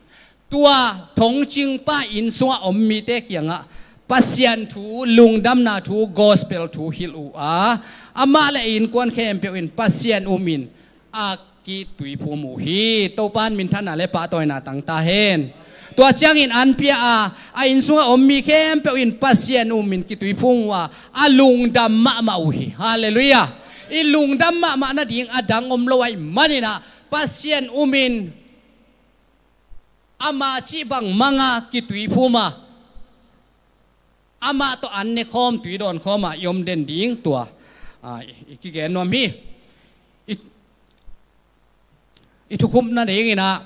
tua thongcingpa inn sungah om mite kiangah Pasian thu, lungdamna thu, gospel thu hilh uh a, amah le innkuan khempeuh in Pasian umin a kituiphum uh hi. Topa in minthanna le pahtawina tang ta hen. Tua ciangin an pia a, a inn sungah om mi khempeuh in Pasian umin kituiphum uh a, a lungdam mahmah uh hi. Halleluiah. I lungdam mahmah nading a dang om lo ahih manin ah, Pasian umin ama cih bang manga kituiphum a, amah tawh an nekhawm, tui dawnkhawm a i om den ding tua, a, i, i kigen nuam hi. I, i thukhupna dingin ah,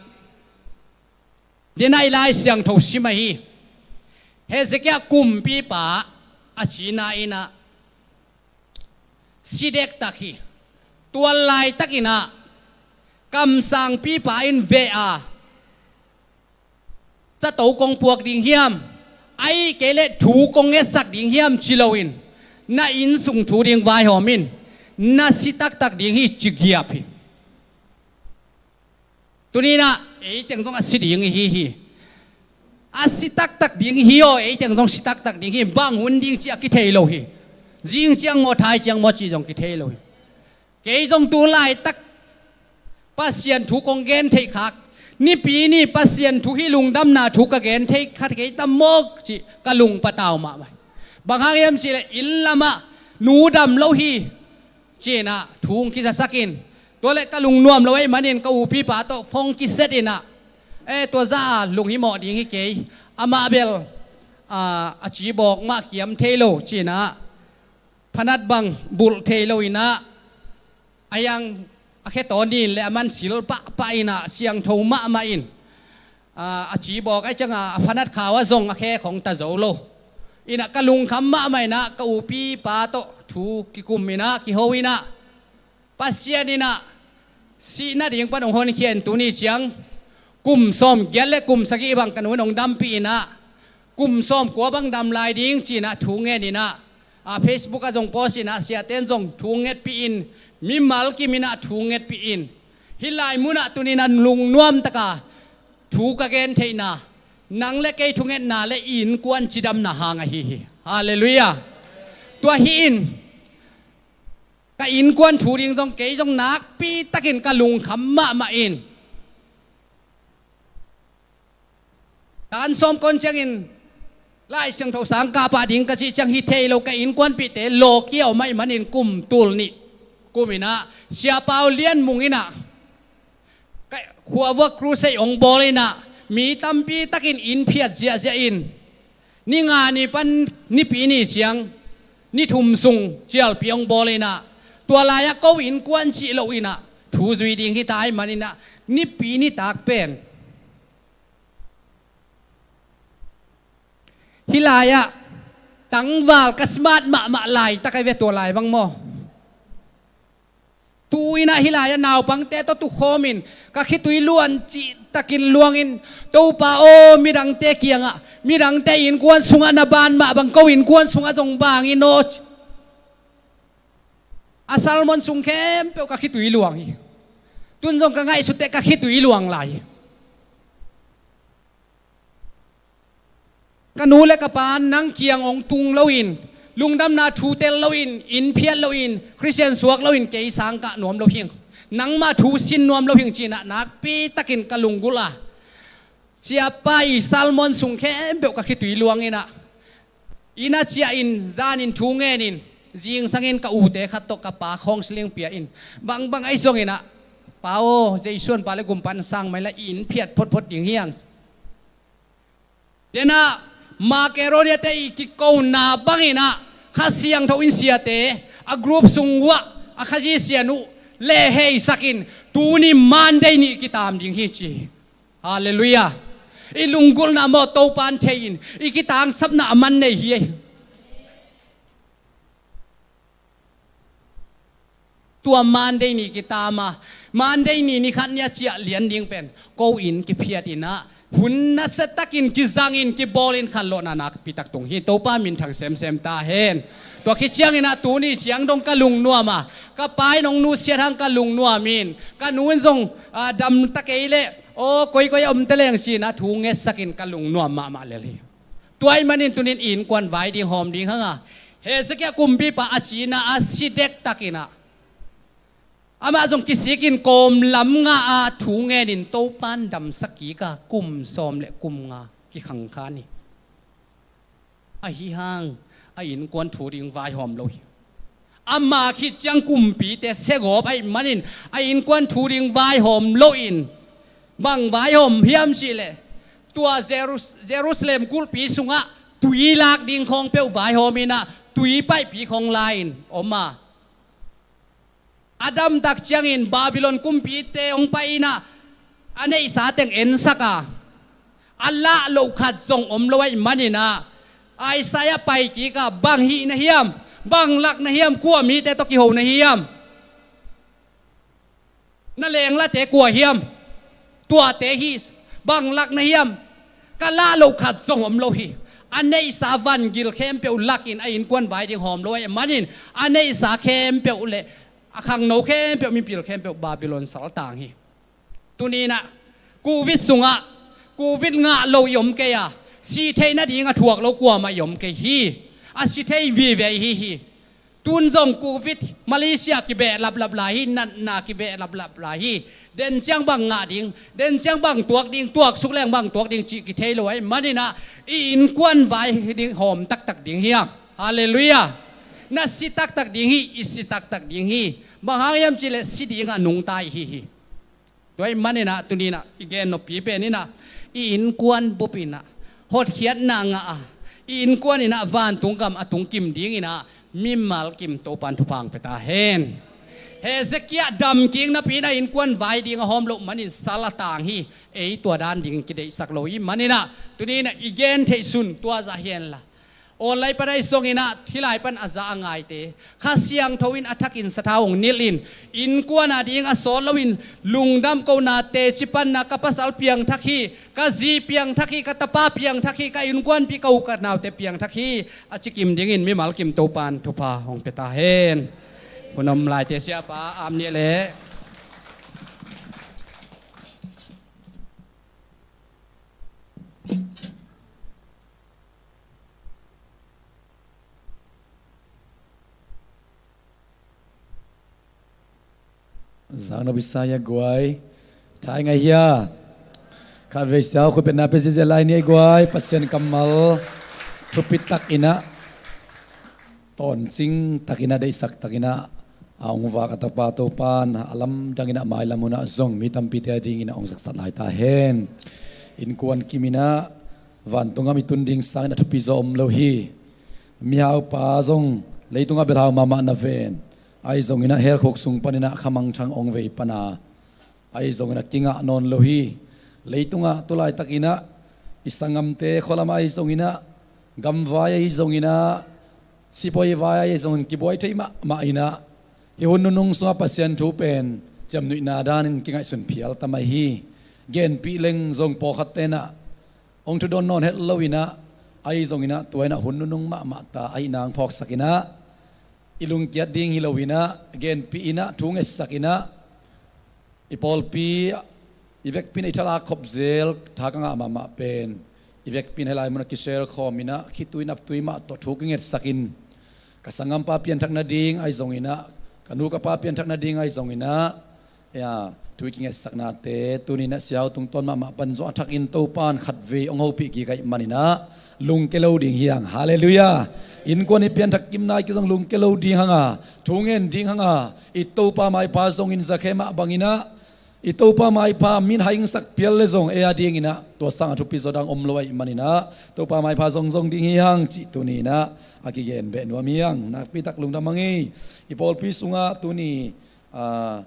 den a i Lai Siangtho sim ahi Hezekiah kumpipa a cina in ah, si dektak hi. Tua laitakin ah, kamsangpipa in veh a, zato kong puak ding hiam, ahih kei leh thu kong ngetsak ding hiam ci loin, na inn sung thu ding vaihawm in, na si taktak ding hi ci giap hi. Tuni-in ah, ei teng zong a si ding i hi hi. A si taktak ding i hi aw, ei teng zong si taktak ding hi. Bang hun ding cih a kithei lo hi. Zing ciang maw, thai ciang maw cih zong kithei lo hi. Kei zong tu laitak Pasian thu kong gen theih khak, nipi ni Pasian thu hi, lungdamna thu ka gen thei kha kei tam mawk cih ka lung patau mahmah. Bang hang hiam cih leh inn lamah nu dam lo hi, ci-in ah thu hong kizasak in. Tua leh ka lungnuam lo ahih manin ka upipa tawh phone kiset in ah, "Eh, tua zah a lunghimawh ding hi kei. Amah bel, a, a cibawk mah kiam thei lo," ci-in ah, phanat bang bulh thei lo in ah, a hiang a khe taw nin leh a man sil pahpah in ah, siangtho mahmah in, a, a cibawk ahih ciangin a phanat khau ah zong a khe khong ta zo lo. In ah ka lungkham mahmah in ah ka upipa tawh thu kikum in ah, kiho in ah, Pasian in ah sih nading pan hong honkhia in, tuni ciang kum sawmgiat le kum sagih bang ka nu in hong dampih in ah, Kum sawmkua bang dam lai ding ci-in ah thu ngen in ah, a, Facebook ah zong post in ah, siate in zong thu ngetpih in, mimal kim in ah thu ngetpih in, hih lai mun ah tuni-in ah lungnuam takin thu ka gen theihna, nang le kei thungetna le i innkuan cidamna hang ahi hi. Halleluiah. Tua hi in, ka innkuan thu ding zong kei zong nakpi takin ka lungkham mahmah in, tan sawm kon ciangin Lai Siangtho sang kah pah ding ka cih ciang hi thei lo, ka innkuanpihte lawkia om ahih manin kum tul nih kum in ah Sia Pau Lian Mung in ah ka khua vuah crusade hong bawl in ah mi tampi takin inn phiat ziahziah in, ni nga ni pan Nipi ni ciang ni thum sung cialpi hong bawl in ah, tua lai-ah ko innkuan cih loin ah thu zui ding hi ta ahih manin ah Nipi nitak pen hih lai-ah tangval ka smart mahmah laitak ahi ve, tua lai bang maw. Tu-in ah hih lai-ah naupangte tawh tukhawm in ka khitui luang cihtakin luang in, Topa aw, midangte kiangah, midangte innkuan sungah na ban mah bang ko innkuan sungah zong bang in aw. A sermon sung khempeuh ka khitui luang hi. Tun zong ka ngaihsut teh ka khitui luang lai hi. Ka nu le ka pa nang kiang hong tung loin, lungdamna thu tel loin, inn phiat loin, Khristian suak loin kei sang kah nuam lo hing, nangmah thu sin nuam lo hing ci-in ah nakpi takin ka lunggulh a, Sia Pau i sermon sung khempeuh ka khitui luang in ah, inn ah ciah in, zan in thu ngen in, zingsang in ka ute khat tawh ka pa counselling pia in, bangbang ahi zongin ah, Pa aw, Jesu in Pa le Gumpa in sang mah inla, inn phiat photphot ding hi hang. Den ah, Macedonia-te i kikona bangin ah Kha Siangtho in siate a group sung uah a Khazih sianu lehheisak in, tuni Monday ni kitam ding hi ci. Halleluiah. I lunggulhna maw Topa in thei in, i kitangsapna a man nei hi. Tua Monday ni kitam a, Monday ni ni khat ni a ciah lian ding pen ko inn kiphiat in ah, hun nasiatakin kizang in, kibawl in, khanlawhna nakpi tak tung hi. Topa minthang semsem ta hen. Tua khit ciangin ah tuni ciang dong ka lungnuam a, ka pa in hong nusiat hang ka lungnuam in, ka nu in zong, a, dam ta kei leh, aw, koikoi a om ta leng ci-in ah thu ngetsak in ka lungnuam mahmah lel hi. Tua ahih manin tuni-in innkuan vai ding hawm ding hang a, Hezekiah kumpipa a cina a si dektak in ah, amah zong kisik in kawmlam ngah a thu ngen in Topa in damsak kik a, kum sawm le kum nga kikhangkhan hi. Ahi hang a innkuan thu ding vaihawm lo hi. Ama khit ciang kumpite siagawp ahih manin a innkuan thu ding vaihawm loin, bang vaihawm hiam cih leh, tua Jerus-, Jerusalem kulhpi sungah tui lak ding khawng peuh vaihawm in ah, tui paihpi khawng la-in om a, a damtak ciangin Babylon kumpite hong pai in ah, a neihsa teng ensak a, a lah loh khat zong om lo ahih manin ah, Isaiah pai kik a, bang hih na hiam, bang lak na hiam, kua mite tawh kiho na hiam, na lenglate kua hiam, tuate hi, bang lak na hiam, ka lah loh khat zong om lo hi. A neihsa vangil khempeuh lakin a innkuan vai ding hawm lo ahih manin, a neihsa khempeuh le a khangno khempeuh, mipil khempeuh Babylon saltang hi. Tuni-in ah, covid sungah, covid ngah lo i om kei a, sih theih nading a thuak lo kuamah i om kei hi. A si thei vive i hi hi. Tun zong covid, Malaysia kibehlaplap lai hi, natna kibehlaplap lai hi. Den ciang bang ngah ding, den ciang bang tuak ding, tuaksuk leng bang tuak ding cih kithei lo ahih manin ah, i innkuan vai ding hawm taktak ding hi hang. Halleluiah. Na si taktak ding hi, i si taktak ding hi. Bang hang hiam cih leh si dingah nungta i hi hi. Tua ahih manin ah tuni-in ah i gen noppi pen in ah, i innkuan bup in ah hotkhiatna ngah a, i innkuan in ah vantung gam a tungkim dingin ah mimal kim Topa in thupha hong pia ta hen. Hezekiah damkik napi-in a innkuan vai ding a hawm loh manin sal a tang hi. Ei tua dan dingin kideihsak lo ahih manin ah tuni-in ah i gen theih sun tua zah hi henla, Online pan ahi zongin ah hih lai pan a za a ngaite Kha Siangtho in a thakin sathau hong nilh in, innkuan a ding a sawt loin lungdam kohna, teci panna, ka pasal piangthak hi, ka zi piangthak hi, ka tapa piangthak hi, ka innkuanpih, ka u ka naute piangthak hi, a ci kim dingin mimal kim Topan thupha hong pia ta hen. Hun om laite siapa, am nih leh. Zang no bisa ya guai. Thai ngai hia. Khatvei siau khut betna pia ziazia lai ni ei guai. Pasian kammal thupi takin ah, tawncing takin ah, deihsak takin ah, a hong vak a tapa Topan a lamdang in ah, mailam hun ah zong mi tampite a dingin ah hong zaksat lai ta hen. Innkuan kim in ah vantung gam i tun ding sangin a thupi zaw om lo hi. Mihaupa zong leitungah belhau mahmah na ven. Ahi zongin ah hell khuk sung panin ah khamangthang hong vei pan a, ahi zongin ah kingah nawn lo hi. Leitungah tu laitakin ah i sanggamte khualam ahi zongin ah, gamvai ahi zongin ah, sipuai vai ahi zongin kibuai thei mahmah in ah, hih hun nunung sungah Pasian thu pen ciamnuihna danin kingaihsun phial ta mai hi. Genpih leng zong pawlkhatte in ah hong thudawn nawn het lo in ah, ahi zongin ah tua in ah hun nunung mahmah ta ahihna hong phawksak in ah, i lungkiat ding hi lo in ah, genpih in ah, thu ngetsak in ah, i pawlpi, i vekpi in ah i thalak khop zel, tha ka ngah mahmah pen, i vekpi in ah hih lai mun ah kishare khawm in ah, khitui naptui mah tawh thu kingetsak in, ka sanggampa pianthak nading ahi zongin ah, ka nu ka pa pianthak nading ahi zongin ah, ya, thu i kingetsaknate tuni in ah siau tungtawn mahmah pan zong a thakin Topan khatvei hong hopih kik ahih manin ah lungke lo ding hi hang. Halleluiah. Innkuan i pianthak kimna i kizong lungke lo ding hang a, thu ngen ding hang a, i Topa maipha zongin Zakhe mah bangin ah, i Topa maipha min haingsak phial le zong ei a dingin ah tua sang a thupi zaw dang om lo ahih manin ah, Topa maipha zongzong ding hi hang cih tuni in ah a kigen beh nuam hi hang. Nakpi tak lungdam hang ei. I pawlpi sungah tuni, ah,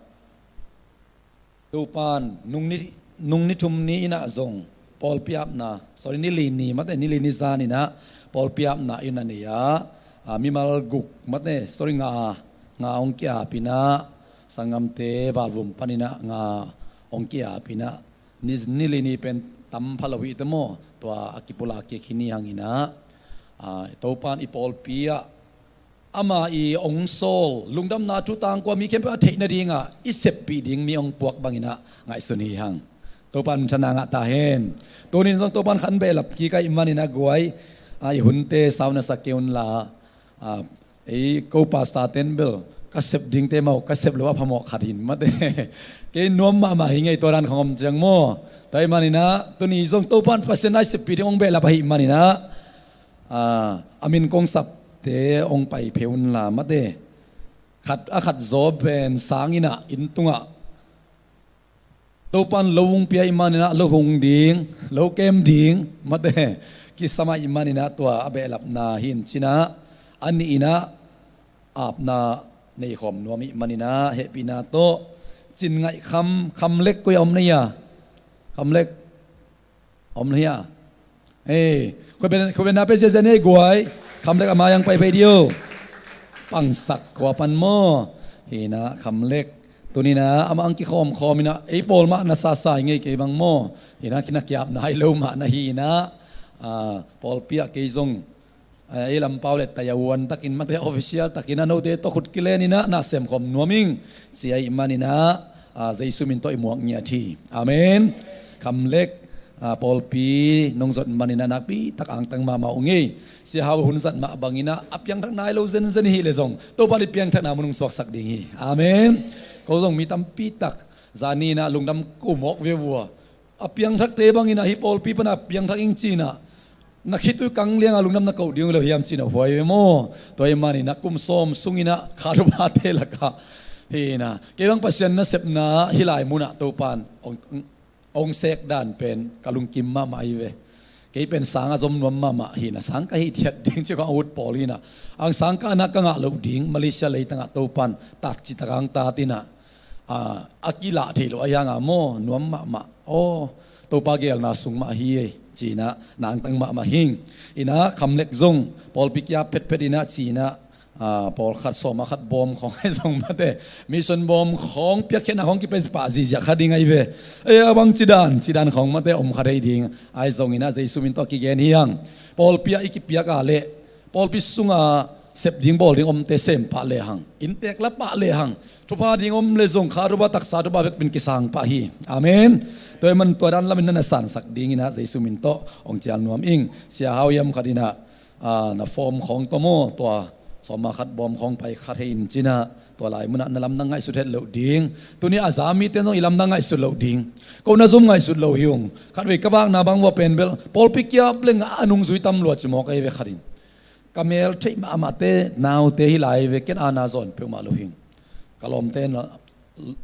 Topan nung ni, nung ni thum ni in ah zong pawlpi apna, sorry, ni li ni, mate, ni li ni zan in ah pawlpi apna in a nei a, ah, mimal guk, mate, sorry, nga, nga hong ki-ap in ah, sanggamte valvum panin ah nga hong ki-ap in ah, ni, ni li ni pen tam pha lo hi te maw, tua a kipulak kik hi ni hang in ah, ah, Topan i pawlpi ah ama i hong sawl lungdamna thu tangkua mi khempeuh a theih nadingah i seppih ding mi hong puak bangin ah ngaihsun hi hang. Topan minthanna ngah ta hen. Tunin zong Topan khan behlap kik ahih manin ah guai, ah, i hunte sau na sa kei un la, ah, ei ko pastor ten bel ka sep dingte mau, ka sep lo a phamawh khat hin mate. Kei nuam mahmah hi ngei tua dan khong om ciang maw. Tua ahih manin ah tuni zong Topan Pasian a i seppih ding hong behlap ahih manin ah, ah, a min kong sapte hong pai phei un la mate. Khat a khat zaw pen sang in ah inn tungah Topan lo hong pia ahih manin ah lo hung ding, lo kem ding mate, kisam ahih manin ah tua a behlapna hi in cin ah, a nih in ah apna nei khawm nuam ahih manin ah hehpihna tawh Cin Ngaih Kham, Kham Lek koi a om na hia? Kham Lek om hia? Ei, khut beng, khut bengna pia ziazia ni ei guai. Kham Lek a mai hong pai phei dih o. Pangsak khua pan maw. Hi in ah Kham Lek tuni in ah amah hong kikhawm khawm in ah ei pawl mah na sasa hi ngei kei bang maw. Hi in ah kina kiapna hi lo mah na hi in ah, ah, pawlpi ah kei zong ei lampau le taya uan takin mate official takin a note tawh khut kilen in ah na sem khawm nuam ing. Ci ahih manin ah, ah, Jesu min tawh i muak ngiat hi. Amen. Kham Lek, ah, pawlpi nong zot manin ah nakpi tak angtang mahmah uh ngei. Sia Hau hun zat mah bangin ah a piangthak nai lo zenzen hi le zong Topa i piangthakna mun hong suaksak ding hi. Amen. Ko zong mi tampi tak zani in ah lungdam ko mawk ve vua. A piangthakte bangin ah hih pawlpi pan a piangthak ing ci in ah na khitui kang liang a lungdam na koh ding uh lo hiam ci in ah huai ve maw. Tua ahih manin ah kum sawm sungin ah kha thupate lakah hi in ah kei bang Pasian nasepna hih lai mun ah Topan hong, hong sek dan pen ka lungkim mahmah hi ve. Kei pen sang a zom nuam mahmah hi in ah sang ka hih thiat ding ci kong a ut pawl hi in ah ang sang ka na ka ngah loh ding Malaysia leitangah Topan tak ci tak ang tat in ah, ah, a kilah theih loh a hiang a maw nuam mahmah. Aw, Topa gelna sung mah hi ei, ci-in ah nangtang mahmah hing. In ah khamlek zong pawlpi kia phetphet in ah ci-in ah, ah, pawlkhat sawm a khat bawm khawng ahi zong mate, mission bawm khawng piakkhiatna khawng kipia pah ziahziah kha ding ahi ve. Ei, a bang cidan cidan khawng mate om kha thei ding ahi zongin ah Jesu min tawh kigen hi hang. Pawlpi ah i kipiak a leh pawlpi sunga sep ding bawl ding omte sem pah lehang, inntek la pah lehang, thupha ding om le zong kha thupha taksa thupha vekpin kisang pah hi. Amen. Tua ahih man tua dan lamin na na sansak dingin ah Jesu min tawh hong cial nuam ing. Sia Hau Yam khat in ah, ah, na form khawng tawh maw, tua sawm a khat bawm khawng pai kha thei in ci-in ah, tua lai munah na lamdang ngaihsut het loh ding. Tuni a za mite zong i lamdang ngaihsut loh ding. Ko na zum ngaihsut lo hi ung. Khatvei ka vakna bang vua pen bel pawlpi kiap leng a nungzui tam lua ci mawk ahi ve khat in. Ka mel theih mahmahte naute hi lai ve, ken aana zawn peuhmah lo hing. Ka lawmte na,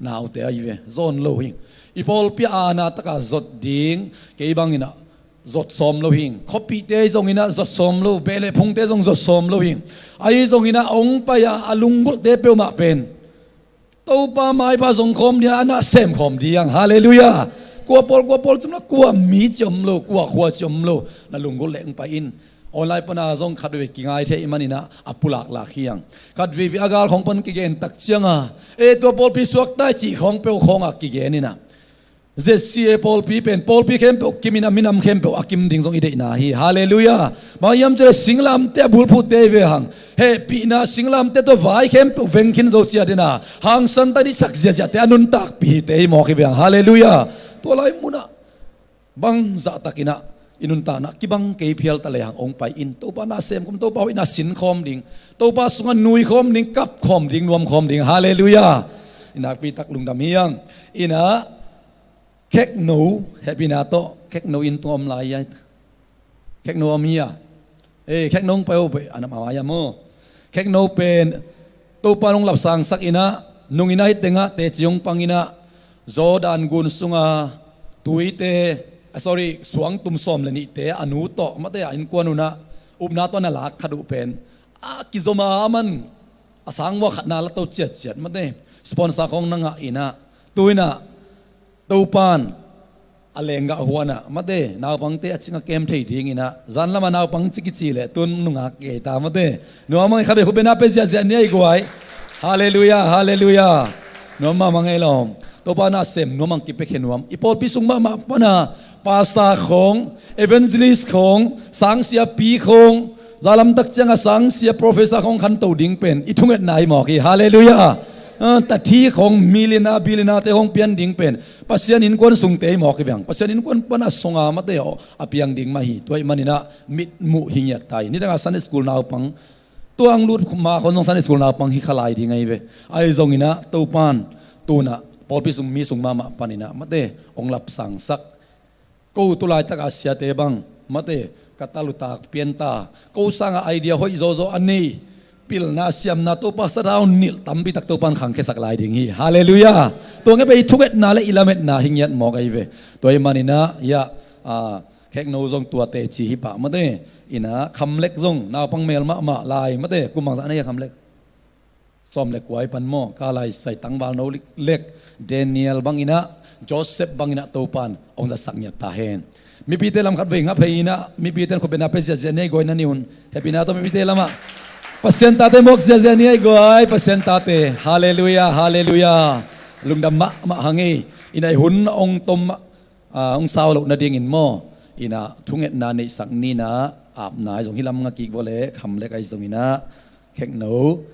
naute ahi ve, zawn lo hing. I pawlpi a aana taka zot ding, kei bangin ah zot sawm lo hing. Khuapihte ahi zongin ah zot sawm lo, beh le phungte zong zot sawm lo hing. Ahi zongin ah hong pai a, a lunggulhte peuhmah pen Topa maipha zong khawm ding a, a na sem khawm ding. Halleluiah. Kua pawl, kua pawl ci om lo, kua mi ci om lo, kua khua ci om lo, na lunggulh leh hong pai in. Online pana zong khatvei kingai thei manin ah a pulaklak hi hang. Khatveivei a gal khawng pan kigen tak cianga, e, tua pawlpi suakta i cih khawng peuh khawng a kigen in ah, Z C A pawlpi pen pawlpi khempeuh kim in ah minam khempeuh a kim ding zong i deihna hi. Halleluiah. Bang hiam cih leh singlamteh a bulphuhte hi ve hang. Hehpihna singlamteh tawh vai khempeuh veng khin zo ciat in ah hangsan ta in i sak ziahziahte a nuntakpih hite hi mawk hi ve hang. Halleluiah. Tua lai munah bang zahtakin ah i nuntakna kibang kei phial ta lehang hong pai in. Topa na sem khawm, Topa hoihna sin khawm ding, Topa sungah nui khawm ding, kap khawm ding, nuam khawm ding. Halleluiah. I nakpi tak lungdam hi hang. In ah khekno, hehpihna tawh khekno inn tung om lai a, khekno om hi a. E, khekno hong pai uh pen a nam a mai a maw. Khekno pen Topa in hong lapsangsak in ah, nung in ah hih tengah teci hong pang in ah, Jordan gun sunga tuite, ah, sorry, suangtum sawm le nihte a nu tawh mate a innkuan un ah upna tawh na lak khat uh pen a kizom a, aman a sang vua khatna la to ciatciat mate, sponsor khawng na ngah in ah, tu in ah Topa in a lenggah huan ah mate, naupangte a cing a kem thei dingin ah, zan lamah naupang ci kici leh tun nungak gei ta mate. Nuam a mang ei, khatvei khut bengna pia ziahziah ni ei guai. Halleluiah, halleluiah. Nuam a mang ei lawm. Topa na sem nuam ang, kipiakhia nuam. I pawlpi sung mahmah pana pastor khawng, evangelist khawng, sangsiapi khawng, zalam tak cianga sangsia professor khawng khanto ding pen i thungetna hi mawk hi. Halleluiah. Ah, tathi khawng, millionaire, billionaire te khawng pian ding pen Pasian innkuan sungte hi mawk hi ve hang. Pasian innkuan pana sunga mate aw a piang ding mah hi. Tua ahih manin ah mitmuh hi ngiat ta hi. Nidanga Sunday school naupang, tua ang lut ma khawng zong Sunday school naupang hi kha lai ding ahi ve. Ahi zongin ah Topa in tu in ah pawlpi sung mi sung mahmah panin ah mate hong lapsangsak. Ko tu laitaka siate bang mate, ka tal uh tak pian ta. Ko sanga idea hoih zawzaw a nei, pilna siamna, Topa sathau nilh tampi tak Topa in khangkhiasak lai ding hi. Halleluiah. Tua nge pen i thungetna le i lametna hi ngiat mawk ahi ve. Tua ahih manin ah, ya, ah, khekno zong tua teci hi pah mate. In ah khamlek zong naupang mel mahmah lai mate. Kum bangzah na hi a khamlek? Sawm le kua hi pan maw, ka lai sai tangval no lek, lek, Daniel bangin ah, Joseph bangin ah Topa in hong zatsak ngiat ta hen. Mipite lam khatvei ngap hei in ah, mipite in khut bengna pia ziahziah ni ei guai, na ni un. Hehpihna tawh mipite lamah Pasian tate muak ziahziah ni ei guai, Pasian tate. Halleluiah, halleluiah. Lungdam mahmah hang ei. In ah i hun hong tom mah, ah, hong sau loh nadingin maw, in ah thungetna neihsak ni in ah, apna ahi zong hi lam nga kik vua leh, khamlek ahi zongin ah, khekno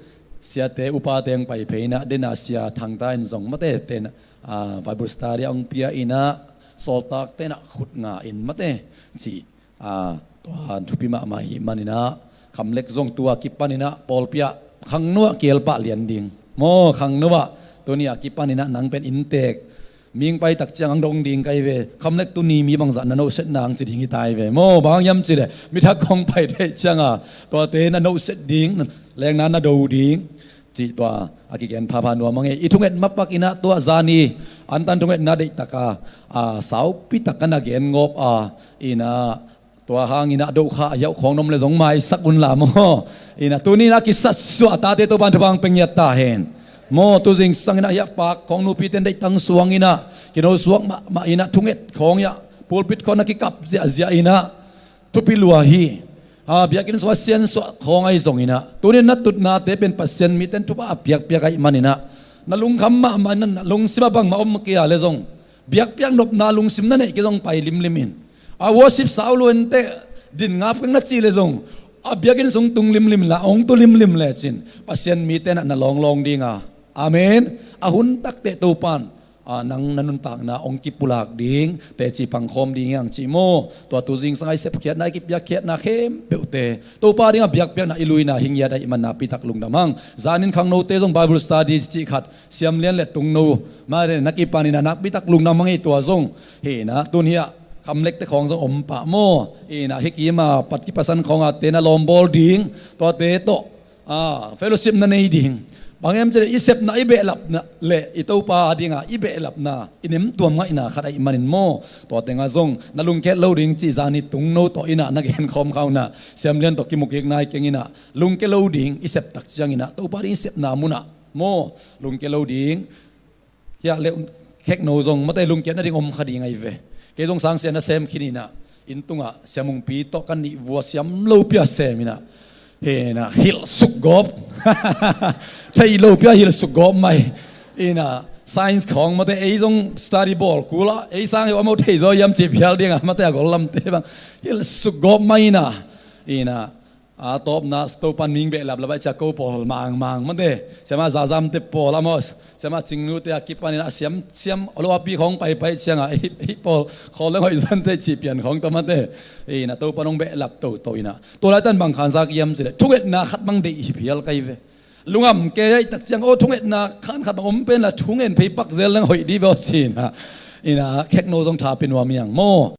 siate upate hong pai phei in ah, dena sia Thangta in zong mate ten, ah, Bible study a hong pia in ah, sawltakte in ah khut nga in mate cih, ah, tua thupi mahmah ahih manin ah, khamlek zong tua kipanin ah pawlpi ah khangno ah kielpah lian ding maw, khangno ah tuni a kipanin ah nang pen inntek ming pai tak ciang ang dong ding ka hi ve. Khamlek tuni mi bangzah na nohsetna ang ci ding hi ta hi ve. Maw, bang hang hiam cih leh, mi thak khawng pai theih cianga tuate na nohset ding, lengna na do ding cih tua a kigen phapha nuam a ngei. I thunget mapak in ah tua zani antan thungetna deihtaka, a, saupitak ka na gen ngawp a, in ah tua hangin ah dohkha a hiauh khawng na om leh zong maisak unla maw. In ah tuni in ah kisatsuah a tate Topa in thupha hong pia ngiat ta hen. Maw, tu zingsang in ah hiah pak khawng nupite in deihtang suang in ah, kino suak mahmah in ah thunget khawng hiah Pulpit khawng na kikap ziahziah in ah thupi lua hi. A, biakinn sungah siansuah khawng ahi zongin ah, tuni-in na tutnate pen Pasian mite in thupha a piakpiak ahih manin ah, na lungkham mahmah in ah, na lungsim ah bangmah om kei a leh zong, biakpiak nopna lungsim na neih kei zong pai limlim in. A, worship sau lua inteh, din ngap keng na cih leh zong, a, biakinn sung tung limlim in ah, hong tu limlim lecin Pasian mite in ah na lawnglawng ding a. Amen. A hun takteh Topa in, a, nang na nuntakna hong kipulak ding, teci pangkhawm ding hi hang ci maw. Tua tu zingsang a i sepkhiatna, i kipiakkhiatna khempeuhte Topa dingah biakpiakna i luina hi ngiat ahih man nakpitak lungdam hang. Zanin khangnote zong Bible study cih khat, Siam Lian le Tung No, mah le na kipan in ah nakpitak lungdam hang hi. Tua zong hi in ah, tun hiah Kham Lek te khawng zong om pah maw. Hi in ah hih kim a pat kipasan khawng a te na lawmbawl ding, tuate tawh, a, fellowship na nei ding. Bang hiam cih leh i sepna, i behlapna le i Topa a dingah i behlapna, i nemtuam ngaihna khat ahih manin maw. Tua tengah zong na lungkia lo ding cih zani Tung No tawh in ah na genkhawm kha un ah, Siam Lian tawh kimu kik nai keng in ah, lungkia lo ding, i sep tak ciangin ah Topa ding i sepna munah maw, lungkia lo ding. Hiah le Khek No zong mate lungkiat nading om kha ding ahi ve. Kei zong sangsia na sem khin in ah, inn tungah Sia Mungpi tawh kannih vua siam lopi a sem in ah, hi in ah hilh sukgawp. Thei lopi a hilh sukgawp mai. Hi in ah science khawng mate ei zong study bawl kul a, ei sang hi uh amau thei zaw hiam cih phial dingah mate a gol lamte bang hilh sukgawp mai in ah, hi in ah, a, tawpna Topa in mihing behlap lo a, cia ko pawl mangmang mate, siamah Zazam te pawl a maw, siamah Cingnu te a kipan in ah a siam siam lo a pi khawng paipai ciangah, ei, ei pawl khawl leng hoih zante cih pian khawng tawh mate, hi in ah Topa in hong behlap toto in ah. Tua laitak in bang khansa kiam cih leh thungetna khat bang deih hi phial ka hi ve. Lungam kei ahih tak ciang, aw, thungetna khan khat bang om pen la, thungen phei pak zel leng hoih dih ve aw ci in ah, hi in ah Khek No zong tha pia nuam hi hang maw.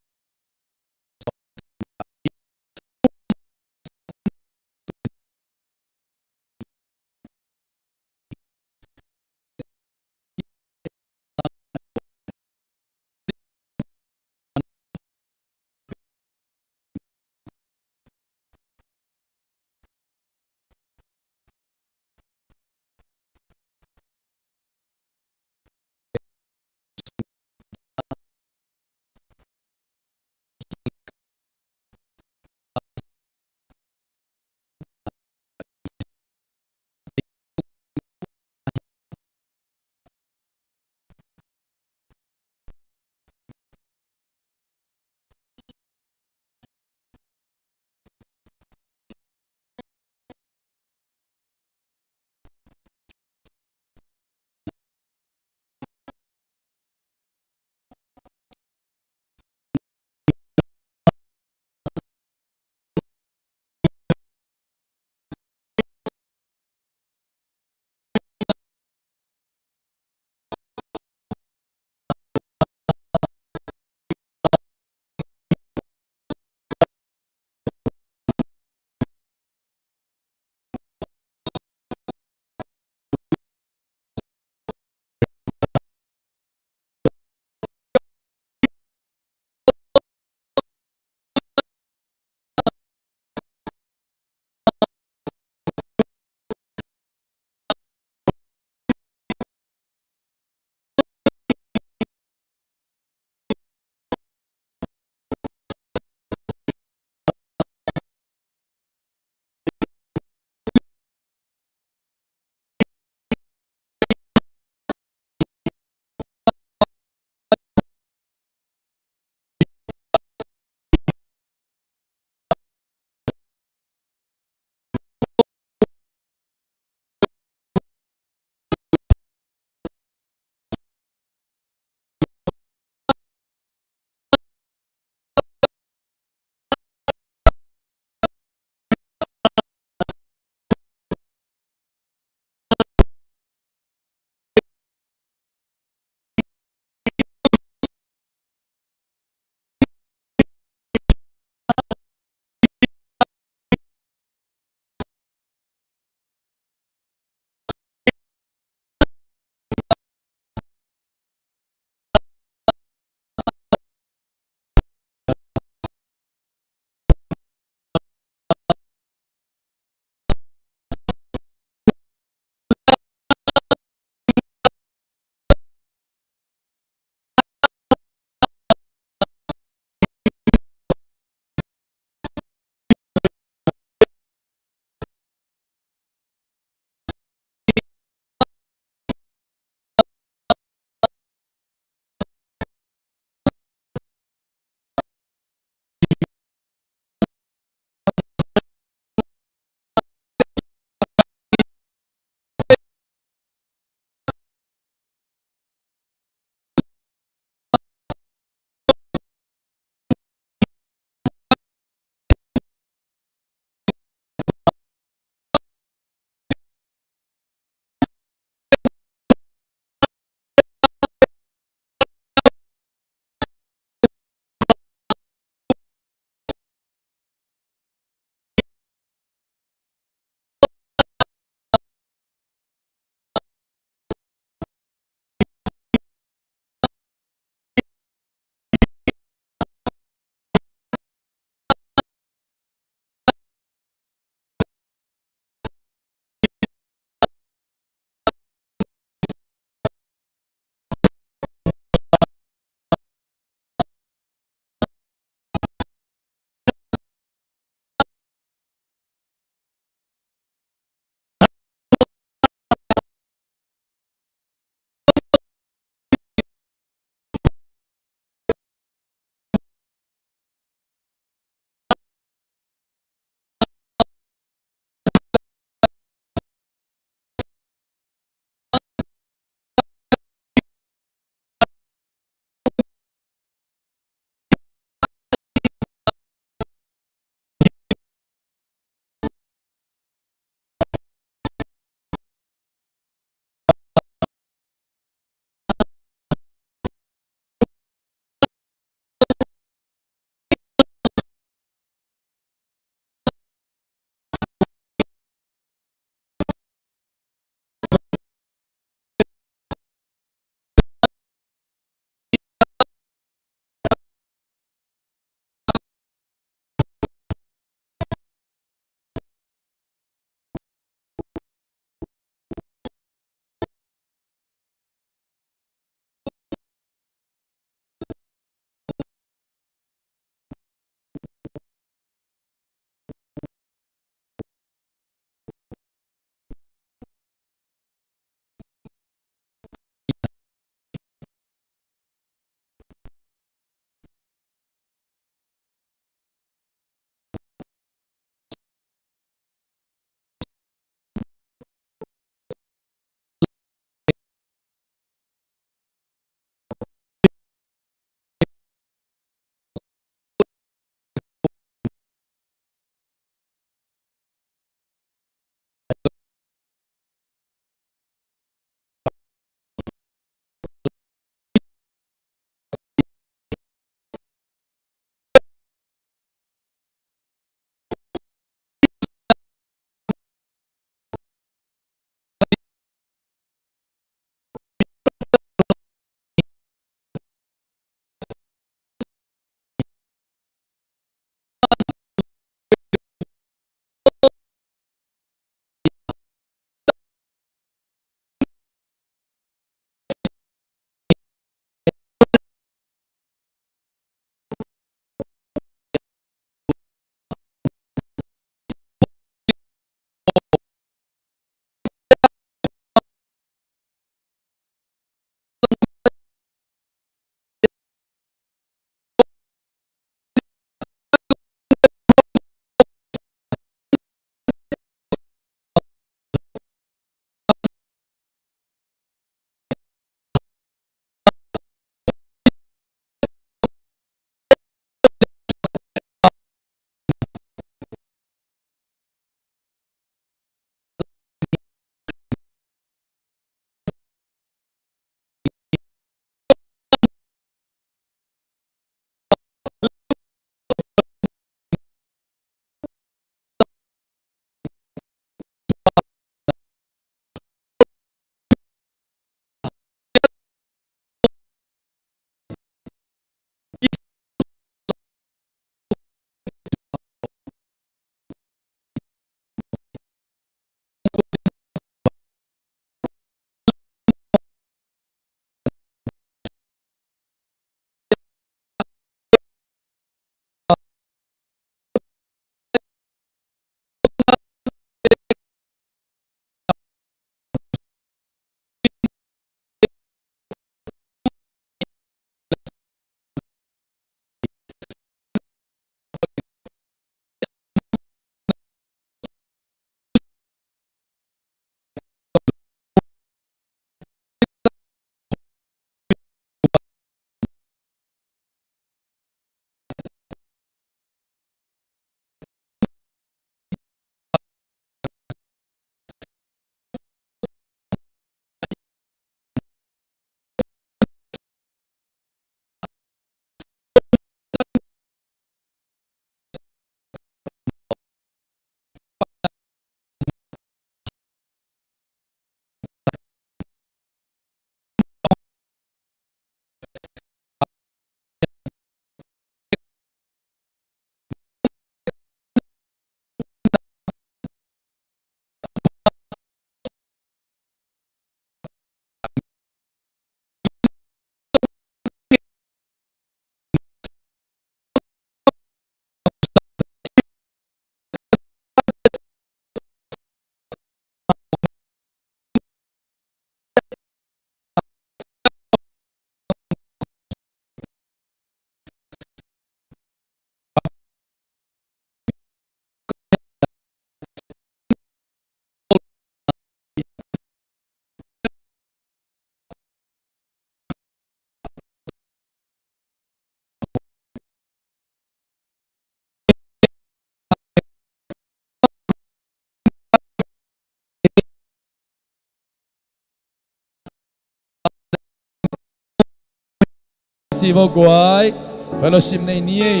Ci vo guai, fellowship nei ni ei.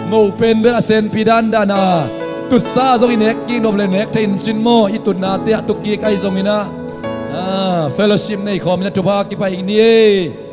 Moh pen bel a senpi dandan a, tutsa zong i nek kik nop le nek thei in cin maw, i tutnate ah tuk kik ahi zongin ah, ah, fellowship nei khawm in a thupha kipaih ni ei.